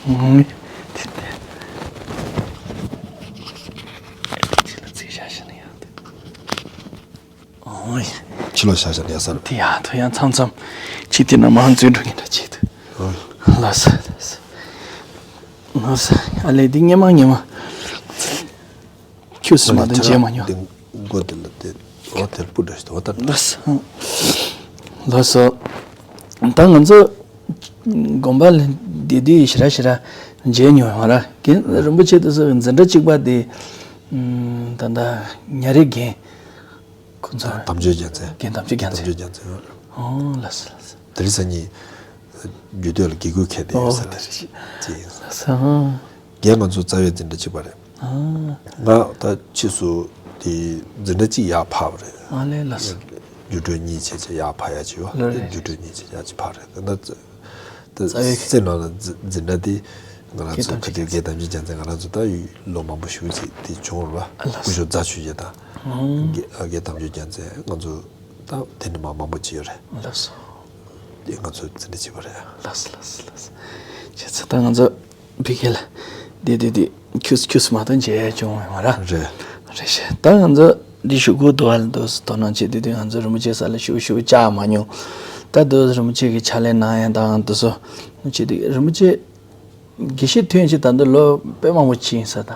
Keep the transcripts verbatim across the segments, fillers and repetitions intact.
ཨང་། དེ་དེ། ཕྱི་ལ་རྩིས་བཞག་བཞག་ན་ཡང་དེ། ཨང་། ཕྱི་ལོགས་བཞག་བཞག་ན་ཡང་ས་རུ། དེ་ཡང་དུ་ཡང་མཚམས་མཚམས་ཕྱི་དེ་ན་མང་འཛུལ་འགྲོ་གི་འདྲ་བྱེད་དུ། ཨང་། ལགས་སོ། ལགས་སོ། ཨ་ལས་འདི་སྙེ་མ་སྙེ་མ། ཁྱོད་སུ་མ་དང་མཇལ་མ་མྱོང་། འདི་མགོ་དེ་ལ་དེ་འོ་དེར་སྤུ་འདྲ་ཞིག་འོ་ད། ལགས་སོ། ལགས་སོ། ད་ང་ཚོ་དགོན་པ་ལ་བསྡད་དུས་ཞེ་དྲག་ཞེ་དྲག་མཇལ་མྱོང་ཡོད་ར། རྒན་རིན་པོ་ཆེ་དེ་ཚོ་འཛིན་གྲྭ་གཅིག་པ་དེ་ད་ལྟ་ཉ་རིགས་རྒན་ཁོ་ཚོ། དམ་ཆོས་རྒྱལ་མཚན། རྒན་དམ་ཆོས་རྒྱལ་མཚན། དམ་ཆོས་རྒྱལ་མཚན། ཨོ་ལགས་སོ་ལགས་སོ། དེ་རིང་སང་ཉིན་རྒྱུད་སྟོད་ལ་དགེ་བསྐོས་འཁེལ་བསྡད་ཡོད་ས་རེད། ཅེས་ཡིན་ས། རྒན་ང་ཚོ་རྩ་བའི་འཛིན་གྲྭ་གཅིག་པ་རེད། ང་ད་ཕྱིས་སུ་དེ་འཛིན་གྲྭ་གཅིག་ཡར་འཕར་བ་རེད། ཨ་ལས་ལགས་སོ། རྒྱུད་སྟོད་གཉིས་བྱས་བྱས་ཡར་འཕར་ཡ་ཅིག་ཡོད། ལོ་རེད། རྒྱུད་སྟོད་གཉིས་བྱས་ཡར་ཅིག་འཕར་རེད། ད་ད་རྩ་བའི་སེམས་ནང་ལ་འཛིན་འཛིན་གྲྭ་དེ་ང་རང་ཚོ་ག་དུས་རྒན་དམ་ཆོས་རྒྱལ་མཚན། ང་རང་ཚོ་ད་ཡུལ་ལོ་མང་པོ་ཞིག་ཅིག་དེ་བྱུང་ར། ཨ་ལགས་སོ། སྐུ་ཞབས་རྫ་ཆོས་རྒྱལ་དང་། ཨང་། རྒན་རྒན་དམ་ཆོས་རྒྱལ་མཚན། ང་ཚོ་ད་དེ་འདྲ་མ་མང་པོ་ཅིག་ཡོད་རེད། ལགས་སོ། དེ་ང་ཚོ་འཛིན་གྲྭ་གཅིག་པ་རེད། ལགས་སོ་ལགས་སོ་ལགས་སོ། བྱས་ཙང་ད་ང་ཚོ་ཕ་གི་ལ་བསྡད་བསྡད་དེ་ཁྱུག་ཁྱུག་མ་གཏོགས་མཇལ་ཡ་བྱུང་མ་རེད། རེད། རེད་ཤག་ད་ང་ཚོ་འདི་ཞུ་སྒོ་དུ་བ་ལ་འདུག་སེ་དོ་སྣང་བྱེད་དུས་དུས་ང་ཚོ་རིན་པོ་ཆེ་ས་ལ་ཞུ་ཞུ་བཅར་མ་མྱོང་། ད་དུ་རིན་པོ་ཆེ་གི་ཕྱག་ལས་གནང་ཡ་དང་དུ་སོ་བྱེད་དུས་རིན་པོ་ཆེ་དགེ་བཤེས་ཐོན་ཕྱིན་ད་ལྟ་ལོ་དཔེ་མང་པོ་ཕྱིན་ས་ད།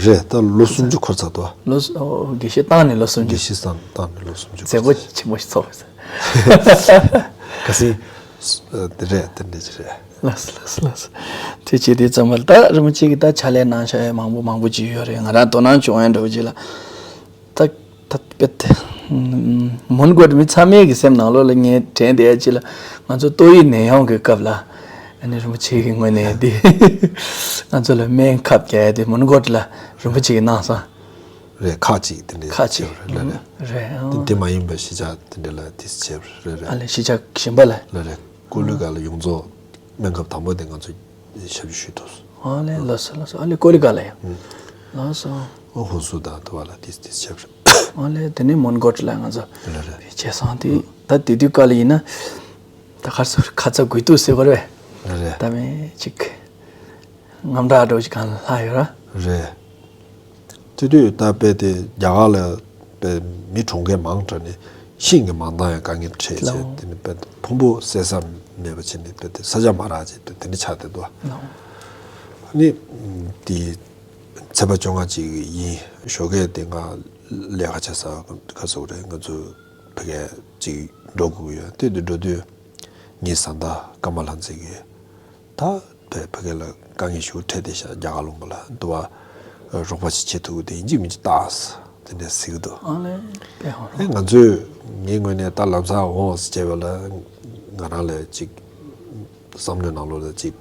རེད། ད་ལོ་སུམ་ཅུ་འཁོར་ཚར་འདུག་ལོ་སུ་ཨོ་དགེ་བཤེས་བཏང་ནས་ལོ་སུམ་ཅུ། དགེ་བཤེས་བཏང་བཏང་ནས་ལོ་སུམ་ཅུ་མཛད་སྒོ་འཁོར་ཚར། ཆེན་པོ་ཞིག་ཚོགས་ས། ཁ་སང་། ཨ་དེ་རེད། དེ་འདྲ་ཅིག་རེད། ལགས་སོ་ལགས་སོ་ལགས་སོ། དེ་བྱས་དུས་ཙམ་པ་ལ་ད་རིན་པོ་ཆེ་གིས་ད་ཕྱག་ལས་གནང་བཞག་ཡ་མང་པོ་མང་པོ་ཅིག་ཡོད་རེད། ང་རང་དོ་སྣང་བྱུང་ཡ་འདྲ་བོ་ཅིག་ལ། ད་ད་དཔེ་དེ་མོན་གྷོ་མི་ཚང་མའི་གི་སེམས་ནང་ལོགས་ལ་ངས་དྲན་བསྡད་ཡ་ཅིག་ལ། ང་ཚོ་ཏོག་དབྱིབས་ནད་ཡམས་ཀྱི་སྐབས་ལ་ཨ་ནི་རིན་པོ་ཆེ་གི་ངོས་ནས་དེ་ང་ཚོ་ལ་སྨན་ཁབ་རྒྱག་ཡ་དེ་མོན་གྷོ་ལ་རིན་པོ་ཆེ་གིས་གནང་སོང་། རེད། ཁག་ཅིག་དེ་འདྲ་ཁག་ཅིག་བྱས་པ་རེད། ལགས་རེད། རེད་ཨང་། དེ་དེ་མ་ཡིན་པ་གཞིས་ཆགས་དེ་འདྲ་ལ་དེ་བྱས་པ་རེད། རེད་རེད། ཨ་ལས་གཞིས་ཆགས་གཞན་པ་ལ། ལགས་རེད། ཀོ་ལི་གྷལ་ལ་ཡོངས་རྫོགས་སྨན་ཁབ་དང་པོ་དེ་ང་ཚོ་ཞབས་ཞུ་ཞུས་ཐུབ་སོང་། ཨ་ལས་ལགས་སོ་ལགས་སོ། ཨ་ལས་ཀོ་ལི་གྷལ་ལ་ཡང་། ཨང་། ལགས་སོ། ཨོ་ཧུན་སུར་དང་དུ་བ་ལ་དེ་དེ་བྱས་པ་རེད། ཨ་ལས་དེ་ནས་མོན་གྷོ་ལ་ང་ཚོ་ལགས་རེད། བྱས་སོང་དེ་ད་དེ་དུས་སྐབས་ལ་ཡིན་ན་ད་གར་སོ་ཁ་ཚ་དགོས་གཏུགས་ཟེར་བ་རེད། ལགས་རེད། ད་མེད་ཅིག་དངངས་སྐྲག་འདྲ་བོ་ཞིག་གང་ལྷག་ཡོད་ར། རེད། དེ་དུས་ད་དཔེ་དེ་རྒྱ་གར་ལ་དཔེ་མི་གྲོངས་མཁན་མང་དྲགས་ནས་ཤིང་གི་མང་ཐང་ཡང་དཀའ་ངལ་འཕྲད་བྱས། ལའོ། དེ་ནས་དཔེ་ཕུང་པོ་བསད་ས་མེད་པ་བྱས་ནས་དཔེ་དེ་ས་ཆ་མ་རག་བྱས་དེ་དེ་འདྲ་ཆགས་བསྡད་འདུག་ལའོ། ཨ་ནི་དེ་ཚེས་པ་བཅོ་ལྔ་ཅིག་ཡིན། ཞོགས་ཀས་དེ་ང་ལས་ཀ་བྱེད་ས་ག་ཚོད་རེད། ང་ཚོ་ཕ་གིར་ཅིག་འགྲོ་དགོས་ཀྱི་ཡོད། དེ་དུས་འགྲོ་དུས་ངའི་བཟའ་ཟླ་ཀརྨ་ལྷ་མཛེས་ཀྱིས། ད་བོད་ཕ་གི་ལ་དཀའ་ངལ་ཞེ་པོ་འཕྲད་བསྡད་ཤག་རྒྱ་གར་ལུང་པ་ལ་འདུག་བ། རོགས་པ་ཞིག་བྱེད་ཐུབ་ཀྱི་དེ་ཡིན་གཅིག་མིན་གཅིག་ལྟ་ཟེར་དེ་འདྲ་ཟེར་གྱི་འདུག་ཨ་ལས་དཔེ་ཧོ་ཨེ་རོ། ང་ཚོས་ངའི་ངོས་ནས་ད་ལམ་སང་འོང་ཟེར་བྱས་པ་ལ་ང་རང་ལ་ཅིག་བསམ་བློའི་ནང་ལོགས་ལ་ཅིག་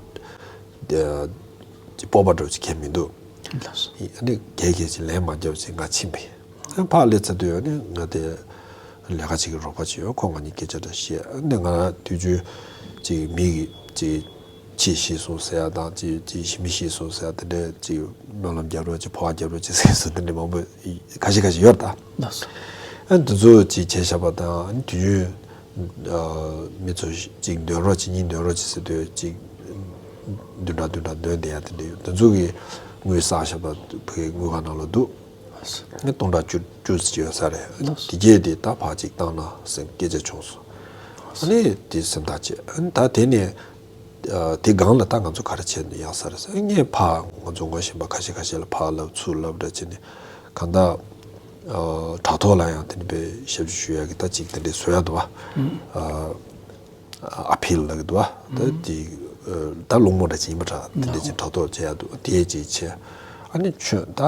ཅིག་སྤོབས་པ་འདྲ་བོ་ཅིག་གང་ཡང་མི་འདུག་ལགས་སོ། ཨ་ནི་གལ་གལ་ཅིག་ལན་མ་བརྒྱབ་ཅིག་ང་ཕྱིན་པ་ཡིན། ཕར་སླེབས་ཚར་དུས་ཨ་ནི་ང་དེ་ལས་ཀ་ཅིག་གི་རོགས་པ་ཅིག་ཡོད། ཁོ་ང་གཉིས་སྐད་ཆ་འདྲ་བཤད། ཨ་ནི་ང་དུས་རྒྱུན་ཅིག་མི་གི་ཅིག་ཕྱི་ཤི་སོང་ཟེར་ཡ་དང་ཅིག་ཅིག་ཞི་མི་ཤི་སོང་ཟེར་ཡ་དེ་འདྲ་ཅིག་སྨོན་ལམ་རྒྱབ་རོགས་ཅིག་འབོད་སྒྲ་རྒྱབ་རོགས་ཅིག་ཟེར་སོང་། དེ་འདྲ་མང་པོ་ཁ་ཤས་ཁ་ཤས་ཡོད་ད། ལགས་སོ། ཨ་ནི་དེ་ཚོ་ཅིག་བྱས་བཞག་པ་དང་ཨ་ནི་དུས་རྒྱུན་ཨ་མི་ཚོ་ཅིག་འདོན་རོགས་ཅིག་གཉིས་འདོན་རོགས་ཅིག་ཟེར་དུས་ཅིག་བདུན་ཕྲག་བདུན་ཕྲག་འདོན་བསྡད་ཡ་དེ་འདྲ་ཡོད། དེ་ཚོ་གི་དངུལ་བསགས་བཞག་པ་བོད་ཀྱི་དངུལ་ཁང་ནང་ལ་འདུག་ངས་སྟོང་ཕྲག་བཅུ་བཅུ་ཙམ་ཡོད་ས་རེད། ལགས་སོ། དེ་རྗེས་དེ་ད་ཕར་ཅིག་བཏང་ན་ཟེར་སྐད་ཆ་བྱུང་སོང་། ཨ་ནི་དེ་སེམས་ཐག་བཅད། ཨ་ནི་ད་དེ་ནས་ཨ་དེ་སྒང་ལ་ད་ང་ཚོ་ག་རེ་བྱས་ནས་ཡོང་ས་རེད་ཟེར། ངས་ཕར་ང་ཚོ་ངོ་ཤེས་པ་ཁ་ཤས་ཁ་ཤས་ལ་ཕར་ལབ་ཚུར་ལབ་འདྲ་བྱས་ནས་གང་ལྟར་ཨ་དྲ་ཐོག་ལ་ཡང་དེ་འདྲ་དཔེ་ཞབས་ཞུ་ཞུ་ཡག་གི་ད་ཅིག་དེ་འདྲ་བཟོ་ཡག་འདུག་བ། ཨ་ཨ་ཕིལ་ལབ་ཀྱི་འདུག་བ། ད་དེ་ཨ་ད་སློང་མོ་འདྲ་ཅིག་ཡིན་པ་འདྲ། དེ་འདྲ་ཅིག་དྲ་ཐོག་བྱེད་ཡག་འདུག་དེ་ཅིག་བྱས། ཨ་ནི་ཁྱོད་ད་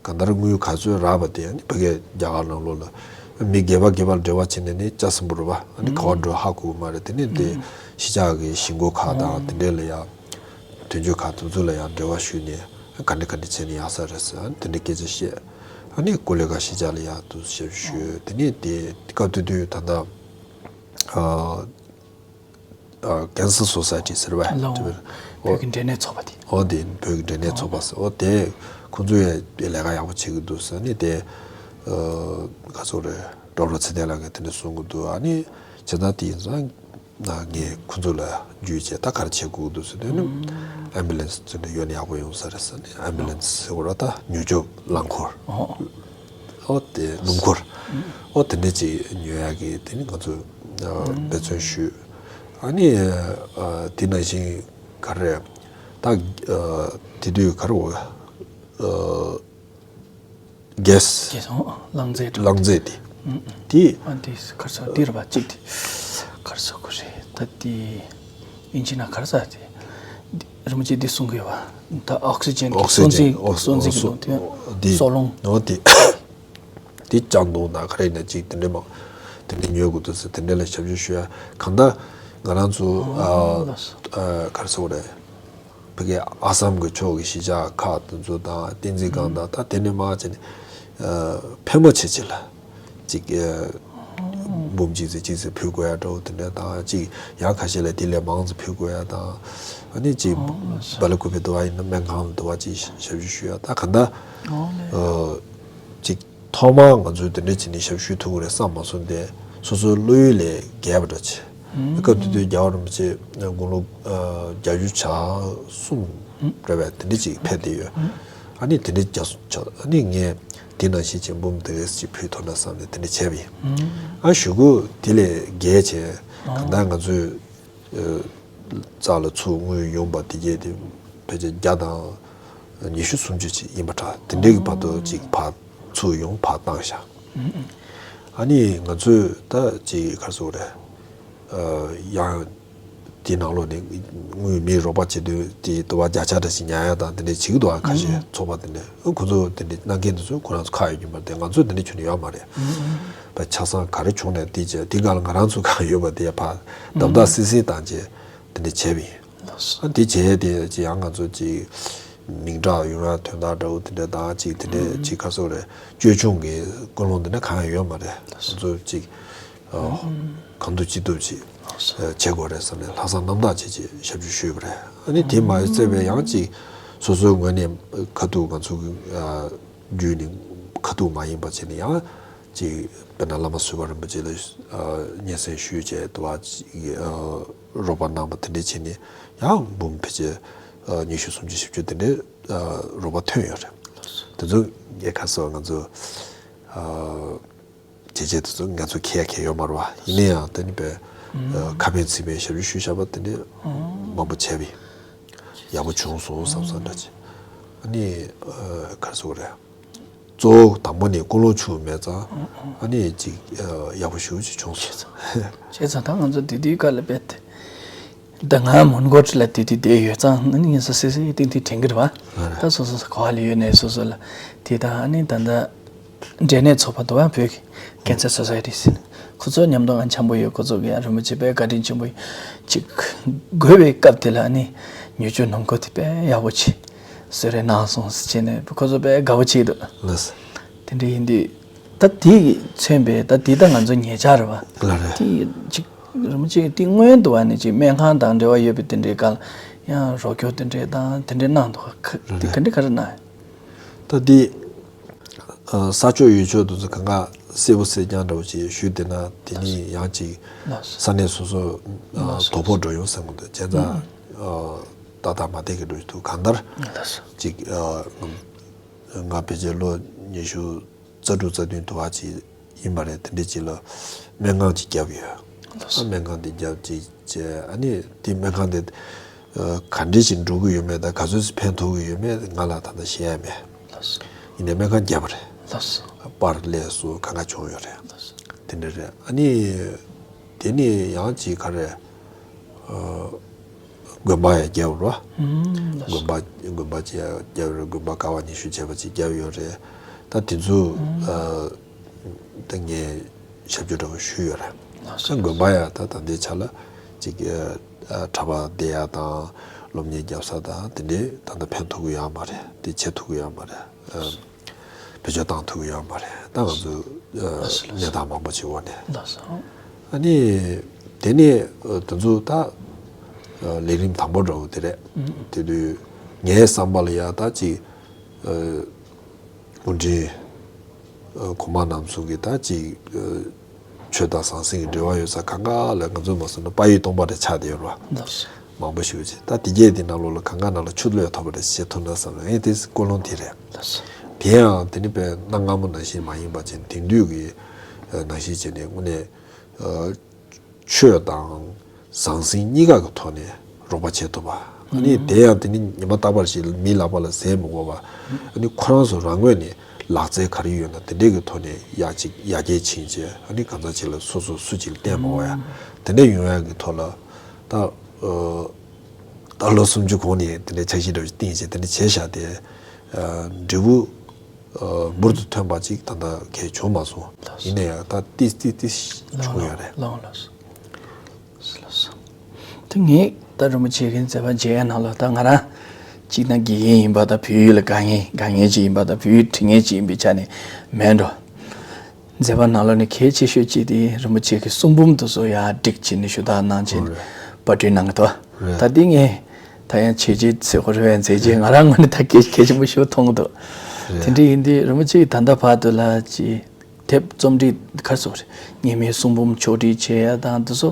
གང་ལྟར་དངུལ་ག་ཚོད་རག་པ་དེ་ཨ་ནི་ཕ་གིར་རྒྱ་གར་ནང་ལོགས་ལ་མི་སྒེར་པ་སྒེར་པར་འབྲེལ་བ་བྱས་ནས་ནི་ལྕགས་སྲིན་པོ་རེད་བ། ཨ་ནི་ག་པར་འགྲོ་ཧ་གོ་གི་མ་རེད། དེ་ནས་དེ་གཞིས་ཆགས་ཀྱི་གཞིས་འགོ་ཁག་དང་དེ་འདྲས་ལ་ཡང་དོན་གཅོད་ཁག་དེ་ཚོ་ལ་ཡང་འབྲེལ་བ་ཞུས་ནས་ག་འདྲ་ག་འདྲ་བྱས་ནས་ཡག་ས་རེད་ཟེར་ཨ་ནི་དེ་འདྲའི་སྐད་ཆ་བཤད། ཨ་ནི་ཀོ་ལི་གྷལ་གཞིས་ཆགས་ལ་ཡང་དུ་ཞབས་ཞུ་ཞུས། དེ་ནས་དེ་སྐབས་དེ་དུས་ད་ལྟ་ཨ། ཨ་Cancer Society ཟེར་བ། ལའོ། དེ་བོད་ཀྱི་འབྲས་ནད་ཚོགས་པ་དེ། འོ་དེ་བོད་ཀྱི་འབྲས་ནད་ཚོགས་པ་ཟེར། འོ་དེ་ཁོང་ཚོ་ཡང་ལས་ཀ་ཡག་པོ་བྱེད་ཀྱི་འདུག་ཟེར་ནས་དེ་ཨ་ག་ཚོད་རེད། ཌོག་ཊར་ཚེ་བརྟན་ལགས་ཀྱིས་དེ་འདྲ་གསུང་གི་འདུག་ཨ་ནི་བྱས་ཙང་དེ་ཡིན་ཙང་ ན་ངས་ཁོ་ཚོ་ལ་བརྒྱུད་བྱས་ད་ག་རེ་བྱེད་དགོས་འདུག་ཟེར་དུས་ནི་ཨེམ་བུ་ལན་སི་ཚོ་འདྲ་ཡོད་ན་ཡག་པོ་ཡོང་ས་རེད་ཟེར་ནས། ཨེམ་བུ་ལན་སི་ཟེར་བ་ད་མྱུར་སྐྱོབ་རླངས་འཁོར། ཨོ། ཨོ་དེ་སྣུམ་འཁོར། ཨོ་དེ་འདྲ་ཅིག་ཉོ་ཡག་གི་དེ་ནི་ང་ཚོ་ཨ་འབད་བརྩོན་ཞུས། ཨ་ནི་ཨ་དེ་ནང་བཞིན་ག་རེ་ད་ཨ་དེ་དུས་ག་རེ་འོ་ཨ་གེ་སི། གེ་སི་ཨོ་རླངས་རྫས་འགྲོ། རླངས་རྫས་དེ། དེ་ཨ་འདི་གར་སོ་འདི་ར་བ་གཅིག་དེ་གར་སོ་ཁོ་རེད། ད་དེ་ཨིན་ཇི་ན་གར་ས་དེ་རིན་པོ་ཆེ་འདི་གསུང་གི་ཡོད་བ། ད་ཨོག་སི་ཇན་གི་ཨོག་སི་སོ་ཇན་འཛིན་ཨོ་སོ་འཛིན་གི་ཨོ་སོ་དང་དེ་འདི་སོ་རླུང་ཨོ་དེ། དེ་ལྕགས་མདོང་དང་ག་རེ་ཡིན་ན་ཅིག་དེ་འདྲས་མང་དེ་འདྲས་ཉོ་དགོས་འདུག་ཟེར། དེ་འདྲས་ལ་ཞབས་ཞུ་ཞུ་ཡ། གང་ལྟར་ང་རང་ཚོ་ཨ་ཨ་ག་རེ་ཟེར་དགོས་རེད། ཕ་གི་ཨ་སམ་གི་ཕྱོགས་ཀྱི་གཞིས་ཆགས་ཁག་དེ་ཚོ་དང་བསྟན་འཛིན་སྒང་དང་ད་དེ་ནས་མར་བྱས་ནས་ཨ་ཕལ་མོ་ཆེ་ཆེ་ལ་ཅིག་ཨ་འབུམ་གཅིག་ཙམ་གཅིག་ཙམ་ཕུལ་དགོས་ཡ་འདྲ་བོ་དེ་འདྲས་དང་། ཅིག་ཡང་ཁ་ཤས་ལ་དེ་ལས་མང་ཙམ་ཕུལ་དགོས་ཡ་དང་། ཨ་ནི་ཅིག་སྦེལ་ཀོབ་དུ་བ་ཡིན་ན་སྨན་ཁང་དུ་བ་ཅིག་ཞབས་ཞུ་ཞུ་ཡ། ད་གང་ལྟར་ཨ་ཅིག་ཐོག་མར་ང་ཚོས་དེ་འདྲ་བྱས་ནས་ཞབས་ཞུ་ཐུབ་ཀྱི་རེད་བསམ་མ་སོང་སྟེ། སོ་སོའི་བློ་ཡུལ་ལས་བརྒལ་བ་འདྲ་བྱས། སྐབས་དེ་དུས་རྒྱལ་བ་རིན་པོ་ཆེ་དགུང་ལོ་ཨ་བརྒྱད་ཅུ་གྱ་གསུམ་རེད་པས། དེ་འདྲ་ཅིག་ཕེབས་བསྡད་ཡོད། ཨ་ནི་དེ་འདྲ་རྒྱ་ཆ་ཨ་ནི་ངས་དེ་ནང་བཞིན་ཅིག་འབུམ་དེ་འདྲ་ཅིག་ཕུལ་ཐུབ་ན་བསམ་ནས་དེ་འདྲ་བྱས་པ་ཡིན། ཨ་གཞུག་གུ་དེ་ལས་བརྒལ་བྱས་གང་ལྟར་ང་ཚོས་ཨ་རྩ་ལ་ཚུར་དངུལ་ཡོང་པ་དེ་གས་དེ་ཕལ་ཆེར་བརྒྱ་དང་ཉི་ཤུ་སུམ་ཅུ་ཅིག་ཡིན་པ་འདྲ། དེ་འདྲའི་གི་བར་དུ་ཅིག་ཕར་ཚུར་ཡོང་ཕར་བཏང་བཞག་ཨ་ནི་ང་ཚོས་ད་ཅིག་ག་རེ་ཟེར་དགོས་རེད། ཨ་ཡང་དེའི་ནང་ལོགས་ནས་དངུལ་མིའི་རོགས་པ་བྱེད་དུས་དེ་དུ་བ་བརྒྱ་ཆ་འདྲ་ཞིག་ཉར་ཡ་དང་དེ་འདྲ་བྱེད་ཀྱི་འདུག་ཨ་ཁ་ཤས་ཚོགས་པ་དེ་འདྲ། ཨ་ཁོ་ཚོ་དེ་འདྲ་གནང་མཁན་དེ་ཚོ་ཁོ་རང་ཚོ་ཁག་ཡོད་ཀྱི་མ་རེད་དེ། ང་ཚོ་དེ་འདྲ་ཁྱོན་ནས་ཡོད་མ་རེད། ད་ཆ་ཚང་ག་རེ་བྱུང་ནས་དེ་བྱས་དེ་ག་ལ་ང་རང་ཚོ་གང་ཡོད་པ་དེ་ཕར་བརྡབ་བརྡབ་སིལ་སིལ་བཏང་བྱས་དེ་འདྲ་བྱས་པ་ཡིན། ཨ་དེ་བྱས་དེ་ཅི་ཡང་ང་ཚོ་ཅིག་མིང་གྲགས་ཡོང་ཡ་དོན་དག་འདྲ་བོ་དེ་འདྲ་དང་ཅིག་དེ་འདྲ་ཅིག་ག་རེ་ཟེར་དགོས་རེད། ཅོལ་ཆུང་གི་ཀུན་སློང་དེ་འདྲ་གང་ཡང་ཡོད་མ་རེད། ང་ཚོ་ཅིག་ཨ་གང་ཐུབ་ཅི་ཐུབ་ཅིག་ཨ་བྱེད་དགོས་རེད་བསམ་ནས་ལྷག་བསམ་རྣམ་དག་བྱས་ཅིག་ཞབས་ཞུ་ཞུས་པ་རེད། ཨ་ནི་དེ་མ་ཚད་པའི་ཡང་ཅིག་སོ་སོའི་ངོས་ནས་ཁ་ཐུག་ང་ཚོ་གི་ཨ་བརྒྱུད་ནས་ཁ་ཐུག་མ་ཡིན་པ་བྱས་ནས་ཡང་ཅིག་དཔེར་ན་བླ་མ་བཟོད་པ་རིན་པོ་ཆེ་ལ་ཨ་སྙན་སེང་ཞུས་བྱས་དུ་བ་ཅིག་ཨ་རོགས་པ་གནང་པ་དེ་འདྲས་བྱས་ནས་ཡང་འབུམ་ཕལ་ཆེར་ཨ་ཉི་ཤུ་སུམ་ཅུ་བཞི་བཅུ་དེ་འདྲས་ཨ་རོགས་པ་ཐོན་ཡོད་རེད། དེ་ཚོ་ངས་ཁ་སང་ང་ཚོ་ཨ་བྱས་རྗེས་དེ་ཚོ་ང་ཚོ་ཁྱེད་ཡ་ཁྱེད་ཡོད་མ་རེད་བ། ཡིན་ན་ཡང་དེ་ནི་བས་ཨ་ཁ་ཕན་ཚིག་ཕན་ཞབས་ཞུ་ཞུས་བཞག་པ་དེ་འདྲས་མང་པོ་བྱས་པས་ཡག་པོ་བྱུང་སོང་བསམ་བསམ་འདྲ་ཅིག་ཨ་ནི་ཨ་ག་རེ་ཟེར་དགོས་རེད། གཙོ་བོ་དང་པོ་ནས་ཀུན་སློང་ཆུང་མེད་ཙང་ཨ་ནི་ཅིག་ཨ་ཡག་པོ་ཞེ་པོ་ཅིག་བྱུང་སོང་། བྱས་ཙང་ད་ང་ཚོ་དེ་དུས་སྐབས་ལ་རྦད་དེ་ད་ང་མོན་གྷོ་ལ་དེ་དུས་བསྡད་ཡོད་ཙང་ཨ་ནི་ངས་སོ་སོ་སོ་ཏིང་ཏིང་དྲན་གྱི་རེད་བ། ད་སོ་སོ་སོ་ག་བ་ལ་ཡོད་ནས་སོ་སོ་ལ་དེ་དང་ཨ་ནི་ད་ལྟ་འབྲས་ནད་ཚོགས་པ་འདུག་བ། བོད་ཀྱི་Cancer Society ཟེར་ནས་ཁོ་ཚོ་མཉམ་དུ་ང་འཆམ་པོ་ཡོད། ཁོ་ཚོ་གི་ཡང་རིན་པོ་ཆེ་དཔེ་བཀའ་དྲིན་ཆེན་པོ་ཅིག་དགོས་པའི་སྐབས་དེ་ལ་ཨ་ནི་ཉོ་ཆུ་ནང་ཁོ་དེ་དཔེ་ཡག་པོ་ཅིག་གསོལ་རས་གནང་སོང་ཟེར་བྱས་ནས་ཁོ་ཚོ་དཔེ་དགའ་པོ་བྱེད་འདུག་ལགས་སོ། དེ་འདྲ་ཡིན་དུས་ད་དེ་གི་མཚོན་པའི་ད་དེ་ད་ང་ཚོ་ཉེ་ཆར་རེད་བ། ལགས་རེད། དེ་ཅིག་རིན་པོ་ཆེ་དེ་སྔོན་དུ་བ་ནས་ཅིག་སྨན་ཁང་དང་འབྲེལ་བ་ཡོད་པའི་དེ་འདྲའི་སྐབས་ཡང་རོགས་སྐྱོར་དེ་འདྲའི་དང་དེ་འདྲའི་གནང་འདུག་ག་དེ་ག་འདྲ་ག་རེ་གནང་། ད་དེ་ཨ་ས་ཕྱོགས་ཡུལ་ཕྱོགས་དེ་ཚོ་གང་ག་གསལ་པོ་གསལ་རྐྱང་འདྲ་བོ་ཅིག་ཞུས་བསྡད་ན་དེ་ནི་ཡང་ཅིག་ལགས་སོ། ས་གནས་སོ་སོ་ཨ་ལགས་སོ། དོ་ཕོག་འགྲོ་ཡོང་བསམ་གི་འདུག་བྱས་ཙང་ཨ་ཏག་ཏག་མ་བསྡད་ཀྱི་འགྲོ་ཡི་འདུག་གང་ལྟར་ལགས་སོ། ཅིག་ཨ་ང་ཕལ་ཆེར་ལོ་ཉི་ཤུ་རྩ་དྲུག་རྩ་བདུན་དུ་བ་ཅིག་ཡིན་པ་རེད། དེ་འདྲ་ཅིག་ལ་སྨན་ཁང་ཅིག་བརྒྱབ་ཡོད། ལགས་སོ། སྨན་ཁང་དེ་བརྒྱབ་ཅིག་བྱས་ཨ་ནི་དེ་སྨན་ཁང་དེ་ཨ་ག་འདྲ་ཞིག་འགྲོ་གི་ཡོད་མེད་དང་ག་ཚོད་ཅིག་ཕན་ཐོགས་ཀྱི་ཡོད་མེད་ང་ལ་ད་ལྟ་ཤེས་ཡ་མེད། ལགས་སོ། ཡིན་ནའི་སྨན་ཁང་བརྒྱབ་པ་རེད། ལགས་སོ། པར་ཀླད་སོགས་གང་ག་བྱུང་ཡོད་རེད། ལགས་སོ། དེ་འདྲ་རེད། ཨ་ནི་དེ་ནི་ཡང་ཅིག་ག་རེ་ཨ་དགོན་པ་ཡང་བརྒྱབ་རོ། ཨུམ། དགོན་པ་དགོན་པ་ཅིག་ཡང་བརྒྱབ་རེད། དགོན་པ་ཀ་བ་ཉི་ཤུ་བྱས་པ་ཅིག་བརྒྱབ་ཡོད་རེད། ད་དེ་ཚོ་ཨུམ། ཨ་ད་ངས་ཞབས་ཞུ་འདྲ་བོ་ཞུས་ཡོད་རེད། ལགས་སོ། ད་དགོན་པ་ཡང་ད་ད་ལྟའི་ཆ་ལ་ཅིག་ཨ་གྲྭ་པ་བསྡད་ཡ་དང་སློབ་གཉེར་རྒྱབ་ས་དང་དེ་འདྲའི་ད་ལྟ་ཕན་ཐོགས་ཀྱི་ཡོད་མ་རེད། དེ་བྱེད་ཐུབ་ཀྱི་ཡོད་མ་རེད། ཨ། བེད་སྤྱོད་བཏང་ཐུབ་ཀྱི་ཡོད་མ་རེད། ད་ང་ཚོ་ཨ་ལགས་སོ། གནས་སྟངས་མང་པོ་ཅིག་འོག་ནས། ལགས་སོ། ཨ་ནི་དེ་ནས་ཨ་དེ་ཚོ་ད་ཨ་ལས་རིམ་དང་པོ་འདྲ་བོ་དེ་རེད། ཨུམ། དེ་དུས་ངའི་བསམ་པ་ལ་ཡ་ད་ཅིག་ཨ་སྐུ་ཕྲེང་ཨ་གོང་མ་རྣམ་གསུམ་གྱི་ད་ཅིག་ཨ་ ཆོས་དང་ཟང་ཟིང་གི་འབྲེལ་བ་ཡོད་ས་གང་ག་ལ་ང་ཚོས་མ་སོང་ན་དཔལ་ཡུལ་སྟོང་པ་རེ་ཆགས་བསྡད་ཡོད་རེད་བ། ལགས་སོ། མང་པོ་ཞིག་ཅིག་ད་དེ་གས་དེ་ནང་ལོགས་ལ་གང་ག་ནང་ལ་ཆུ་བླུགས་ཐུབ་པ་རེ་བྱེད་ཐུབ་ན་བསམ་ནས་ངས་དེ་ཀུན་སློང་དེ་རེད། ལགས་སོ། དེ་ཡང་དེ་ནི་དཔེ་གནའ་སྔ་མོ་ནང་བཞིན་མ་ཡིན་པ་ཅིག་དེང་དུས་ཀྱི་ནང་བཞིན་བྱས་ནས་དངོས་གནས། ཆོས་དང་ཟང་ཟིང་གཉིས་ཀ་གི་ཐོག་ནས་རོགས་པ་བྱེད་ཐུབ་པ། ཨ་ནི་དེ་ཡང་དེ་ནི་ཉི་མ་རྟག་པར་ཞིག་མིའི་ལག་པ་ལ་ཟས་མི་དགོས་པ། ཨ་ནི་ཁོ་རང་ཚོ་རང་ངོས་ནས་ལག་རྩལ་ག་རེ་ཡོད་ན་དེ་འདྲས་ཀྱི་ཐོག་ནས་ཡར་ཅིག་ཡར་རྒྱས་ཕྱིན་བྱས་ཨ་ནི་གང་ཟག་ཅིག་ལ་སོ་སོ་སུ་ཅིག་ལ་བརྟེན་མ་དགོས་ཡ། དེ་འདྲས་ཡོང་ཡ་གི་ཐོག་ལ་ད་ད་ལོ་སུམ་ཅུ་གོང་ནས་དེ་འདྲས་འཆར་གཞི་འདྲ་བོ་ཞིག་བཏིང་བྱས་དེ་འདྲས་བྱས་བཞག་སྟེ་འབྲས་བུ། འབུར་དུ་ཐོན་པ་ཅིག་ད་ལྟ་གས་བྱུང་མ་སོང་། ཡིན་ན་ཡང་ད་ཏིས་ཏིས་ཏིས་བྱུང་ཡོད་རེད། ལགས་ལགས་སོ། ལགས་སོ། དེ་ངས་ད་རིན་པོ་ཆེ་གི་མཛད་པ་མཇལ་ཡ་ནང་ལ་ད་ང་རང་གཅིག་ན་དགེ་རྒན་ཡིན་པ་དང་བོད་ཡིག་ལ་དགའ་མཁན་དགའ་མཁན་ཅིག་ཡིན་པ་དང་བོད་ཡིག་འབྲི་མཁན་ཅིག་ཡིན་པའི་ཆ་ནས་མེད་འགྲོ། མཛད་པ་ནང་ལོགས་ནས་གལ་ཆེ་ཤོས་གཅིག་དེ་རིན་པོ་ཆེ་གི་གསུང་འབུམ་དེ་ཚོ་ཡར་བསྒྲིགས་བྱས་ནས་ཞུ་དག་གནང་བྱས་ནས་རེད། པར་སྐྲུན་གནང་གི་འདུག་རེད། ད་འདི་ངས་ད་ཡང་བྱས་རྗེས་ཟེར་དགོས་རེད་པས་མཛད་རྗེས་ང་རང་ངོས་ནས་ད་གལ་གལ་ཆེན་པོ་ཞིག་མཐོང་གི་འདུག་རེད། དེ་འདྲ་ཡིན་དུས་རིན་པོ་ཆེ་གིས་ད་ལྟ་བར་དུ་ལ་ཅིག་དེབ་རྩོམ་སྒྲིག་ག་རེ་ཟེར་དགོས་རེད། སྔོན་མའི་གསུང་འབུམ་ཕྱོགས་སྒྲིག་བྱས་ཡ་དང་དེ་ཚོ་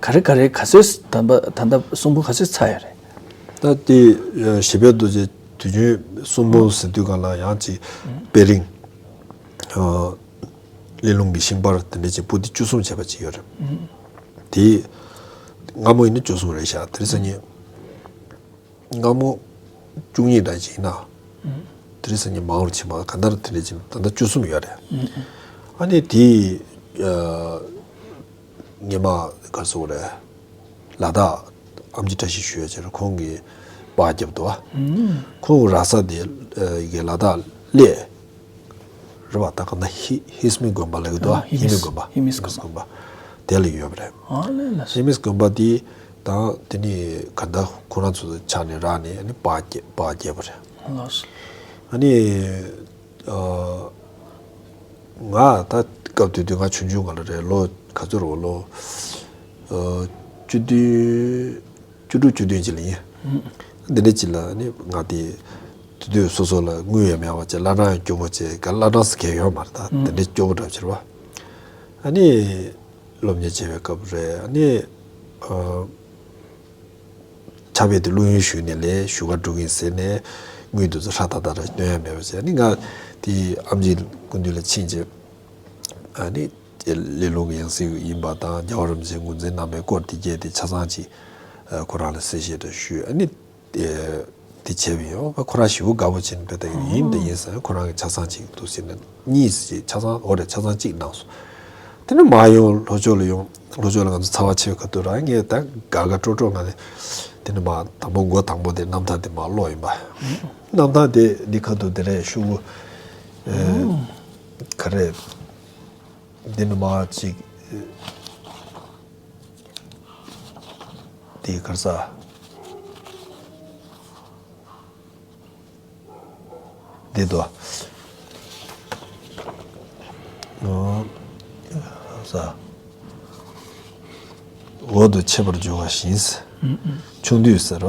ག་རེ་ག་རེ་ག་ཚོད་ད་ལྟ་ད་ལྟ་གསུང་འབུམ་ག་ཚོད་ཚར་ཡོད་རེད། ད་དེ་ཞི་བའི་རྡོ་རྗེ་དུས་རྒྱུན་གསུང་འབུམ་ཟེར་དུས་སྒང་ལ་ཡང་ཅིག་དཔེ་རིང་། གླེ་ལུང་གི་ཤིང་པར་དེ་འདྲ་ཅིག་པོ་ཏི་བཅུ་གསུམ་བྱས་པ་ཅིག་ཡོད་རེད། དེ་སྔ་མོ་ཡིན་ན་བཅུ་གསུམ་རེད་ཤག་དེ་རིང་སང་ཉིན་སྔ་མོ་བཅུ་གཉིས་འདྲ་ཅིག་ཡིན་ན། དེ་རིང་སང་ཉིན་མང་རུ་ཕྱིན་པ་གང་ལྟར་དེ་འདྲ་ཅིག་ད་ལྟ་བཅུ་གསུམ་ཡོད་རེད། ཨ་ནི་དེ་སྔོན་མ་ག་རེ་ཟེར་དགོས་རེད། ལ་དྭགས་ཨེམ་ཆི་བཀྲ་ཤིས་ཞུ་ཡ་ཅིག་རེད། ཁོང་གིས་པར་བརྒྱབ་འདུག་བ། ཁོང་ར་ས་དེ་གི་ལ་དྭགས་གླེ་རེད་པ། ད་ག་ན་ཧི་ཧི་སྨི་དགོན་པ་ལབ་ཀྱི་འདུག་བ། ཧི་སྨི་དགོན་པ། ཧི་སྨི་དགོན་པ། དགོན་པ་དེ་ལ་ཡོད་པ་རེད། ཨ་ལས་ལ། ཧི་སྨི་དགོན་པ་དེ་དང་དེ་ནི་ག་ད་ཁོ་རང་ཚོ་ཕྱག་ནས་རག་ནས་ཨ་ནི་པར་བརྒྱབ་པ་རེད། ལགས་སོ། ཨ་ནི། ང་ད་སྐབས་དེ་དུས་ང་ཆུང་ཆུང་ག་ལ་རེད། ལོ་ག་ཚོད་རེད་ལོ། བཅུ་བདུན། བཅུ་དྲུག་བཅུ་བདུན་ཅིག་ལ་ཡིན། འདི་འདྲ་ཅིག་ལ་ནི་ང་དེ་དུས་དུས་སོ་སོ་ལ་དངུལ་ཡང་མེད་པ་བྱས། བླ་བྲང་ཡང་སྐྱོ་པོ་བྱས། ག་བླ་བྲང་ཟེར་མཁན་ཡོད་མ་རེད། ད་འདི་འདྲ་སྐྱོ་པོ་འདྲ་བྱས་རེད་པ། ཨ་ནི་སློབ་གཉེར་བྱེད་པའི་སྐབས་རེད། ཨ་ནི། ཕྱག་དཔེ་དེ་བླུག་ཡོང་ཞུས་ནས་ལས་ཞུ་ག་འགྲོ་གི་ཡིན་ཟེར་ནས་དངུལ་དེ་ཚོ་ཧྲ་ཏག་ཏག་ར་སྟོན་ཡ་མེད་པ་བྱས། ཨ་ནི་ང་དེ་ཨེམ་ཆི་སྐུ་མདུན་ལ་ཕྱིན་བྱས། ཨ་ནི་གླེ་ལུང་གི་ཡང་སྲིད་ཡིན་པ་དང་རྒྱལ་བ་རིན་པོ་ཆེ་ངོས་འཛིན་གནང་བའི་སྐོར་དེ་གས་དེ་ཆ་ཚང་ཅིག་ཁོ་རང་ལ་གསལ་བཤད་འདྲ་ཞུས། ཨ་ནི། དེ་བྱས་པ་ཡིན། ཁོ་རང་ཞེ་པོ་དགའ་པོ་བྱས་ནས་བལྟས་ཡིན་དེ་ཡིན་ཟེར། ཁོ་རང་གིས་ཆ་ཚང་གཅིག་འདུག་ཟེར་ནས་གཉིས་ཅིག་ཆ་ཚང་འོ་རེད་ཆ་ཚང་གཅིག་གནང་སོང་། དེ་ནས་མར་ཡོང་ལྷོ་ཕྱོགས་ལ་ཡོང་། ལྷོ་ཕྱོགས་ལ་ང་ཚོ་ཚ་བ་ཆེ་བའི་ཁ་ཐུག་རང་ངས་ད་དགའ་དགའ་སྤྲོ་སྤྲོ་ངང་ནས་དེ་ནས་མར་དང་པོ་མགོ་དང་པོ་དེ་རྣམ་ཐར་དེ་མར་ཀློག་ཡིན་པ། རྣམ་ཐར་དེ་འདི་ཁ་ཐུག་དེ་རེད་ཤོག་གུ། ག་རེ། འདི་ནས་མར་ཅིག་དེ་ག་རེ་ཟ། འདི་དོ། ཨོ། ཟ། འོག་ཏུ་འཆད་པར་འགྱུར་བ་བཞིན། ཆུང་དུས་ཟེར་བ།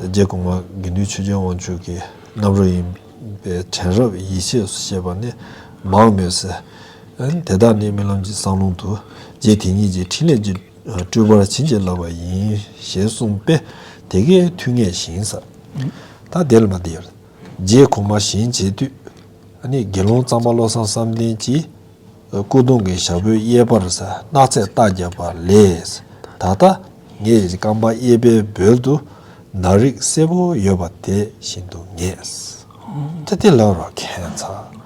རྗེ་གོང་མ་དགེ་འདུན་ཆོས་རྒྱལ་དབང་ཕྱུག་གི་རྣམ་རོལ་ཡིན་པའི་དྲན་རབ་ཡིད་ཆེས་སུ་བཤད་པ་ནི་མང་མོད་ཟེར། དེ་དག་ནི་རྨི་ལམ་གྱི་གསང་ལུང་དུ། རྗེ་དེ་ཉིད་ཀྱི་ཕྲིན་ལས་ཀྱི་སྤྲུལ་པར་བྱིན་གྱིས་བརླབས་པ་ཡིན་ཞེས་གསུངས་པས་དེ་སྐད་ཐོས་ངེས་ཤིང་ཟེར། ད་དེ་ལ་མ་བསྡད་ཡོད། རྗེ་གོང་མ་བཞེངས་བྱེད་དུས། ཨ་ནི་དགེ་སློང་གཙང་པ་བློ་བཟང་བསམ་གཏན་གྱིས། སྐུ་གདུང་གི་ཞྭ་ཕོའི་གཡས་པར་སྣག་ཚས་རྟ་བརྒྱབ་པ་ལས། ད་ལྟ་ངེད་རྐང་པ་གཡས་པའི་སྦལ་དུ་ནག་རིགས་སེར་པོ་ཡོད་པ་དེ་བཞིན་དུ་ངེས། ད་དེ་ལབ་རོགས་ཁྱད་མཚར།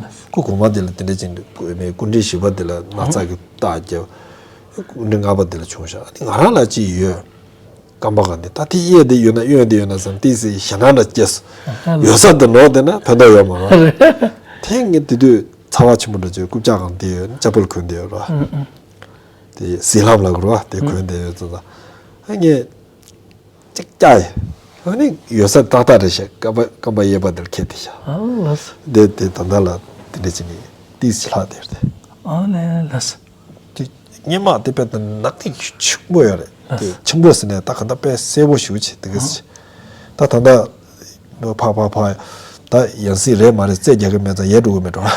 སྐུ་གོང་མ་དེ་ལ་དེ་འདྲ་ཅིག་འདུག་སྐུ་མེ་སྐུ་ཕྲེང་བཞི་པ་དེ་ལ་སྣག་ཚ་གི་རྟགས་བརྒྱབ། སྐུ་ཕྲེང་ལྔ་པ་དེ་ལ་བྱུང་ཤག་ཨ་ནི་ང་རང་ལ་ཅི་ཡོད། རྐང་པ་གང་དེ་ད་དེ་གཡས་དེ་ཡོད་ན་གཡོན་དེ་ཡོད་ན་བསམ་ཏིག་ཙི་ཞེད་སྣང་འདྲ་སྐྱེས་སོང་། ཡོད་ས་དེ་ནོར་བསྡད་ན་ཕན་ཐོགས་ཡོད་མ་རེད། དེ་ངས་དེ་དུས་ཚ་བ་ཆེན་པོ་འདྲ་ཅིག་རྐུབ་བཀྱག་གང་དེ་ཡོད་ན་ཅ་པལ་གོན་བསྡད་ཡོད་ར། དེ་སི་ལྷམ་ལ་གུར་བ་དེ་གོན་བསྡད་ཡོད་ཙང་ད། ཨ་ངས། ཅིག་བཀྱག་ཡིན། ཨ་ནི་ཡོད་ས་ཏག་ཏག་རེད་ཤག་རྐང་པ་རྐང་པ་གཡས་པ་འདིར་ཁྱེར་ཏེ་ཤག་ཨ་ལགས། དེ་དེ་ད་ལྟ་ལ་དེ་འདྲ་བྱས་ནས་ཏིས་ལྷག་དེར་དེ། ཨ་ལས་ལགས། དེ་སྔོན་མ་དེ་དཔེ་དེ་ནག་ཏིག་ཆེན་པོ་ཡོད་རེད། དེ་ཆེན་པོ་ཟེར་ནས་ད་ག་ད་དཔེ་སེར་པོ་ཞེ་པོ་ཅིག་དེ་ག་ཟེར། ད་ད་ལྟ་ཕ་ཕ་ཕ་ད་ཡང་སྲིད་རེད་མ་རེད་རྩེད་རྒྱག་གི་མེད་ཙང་ཡལ་འགྲོ་གི་མེད་འགྲོ།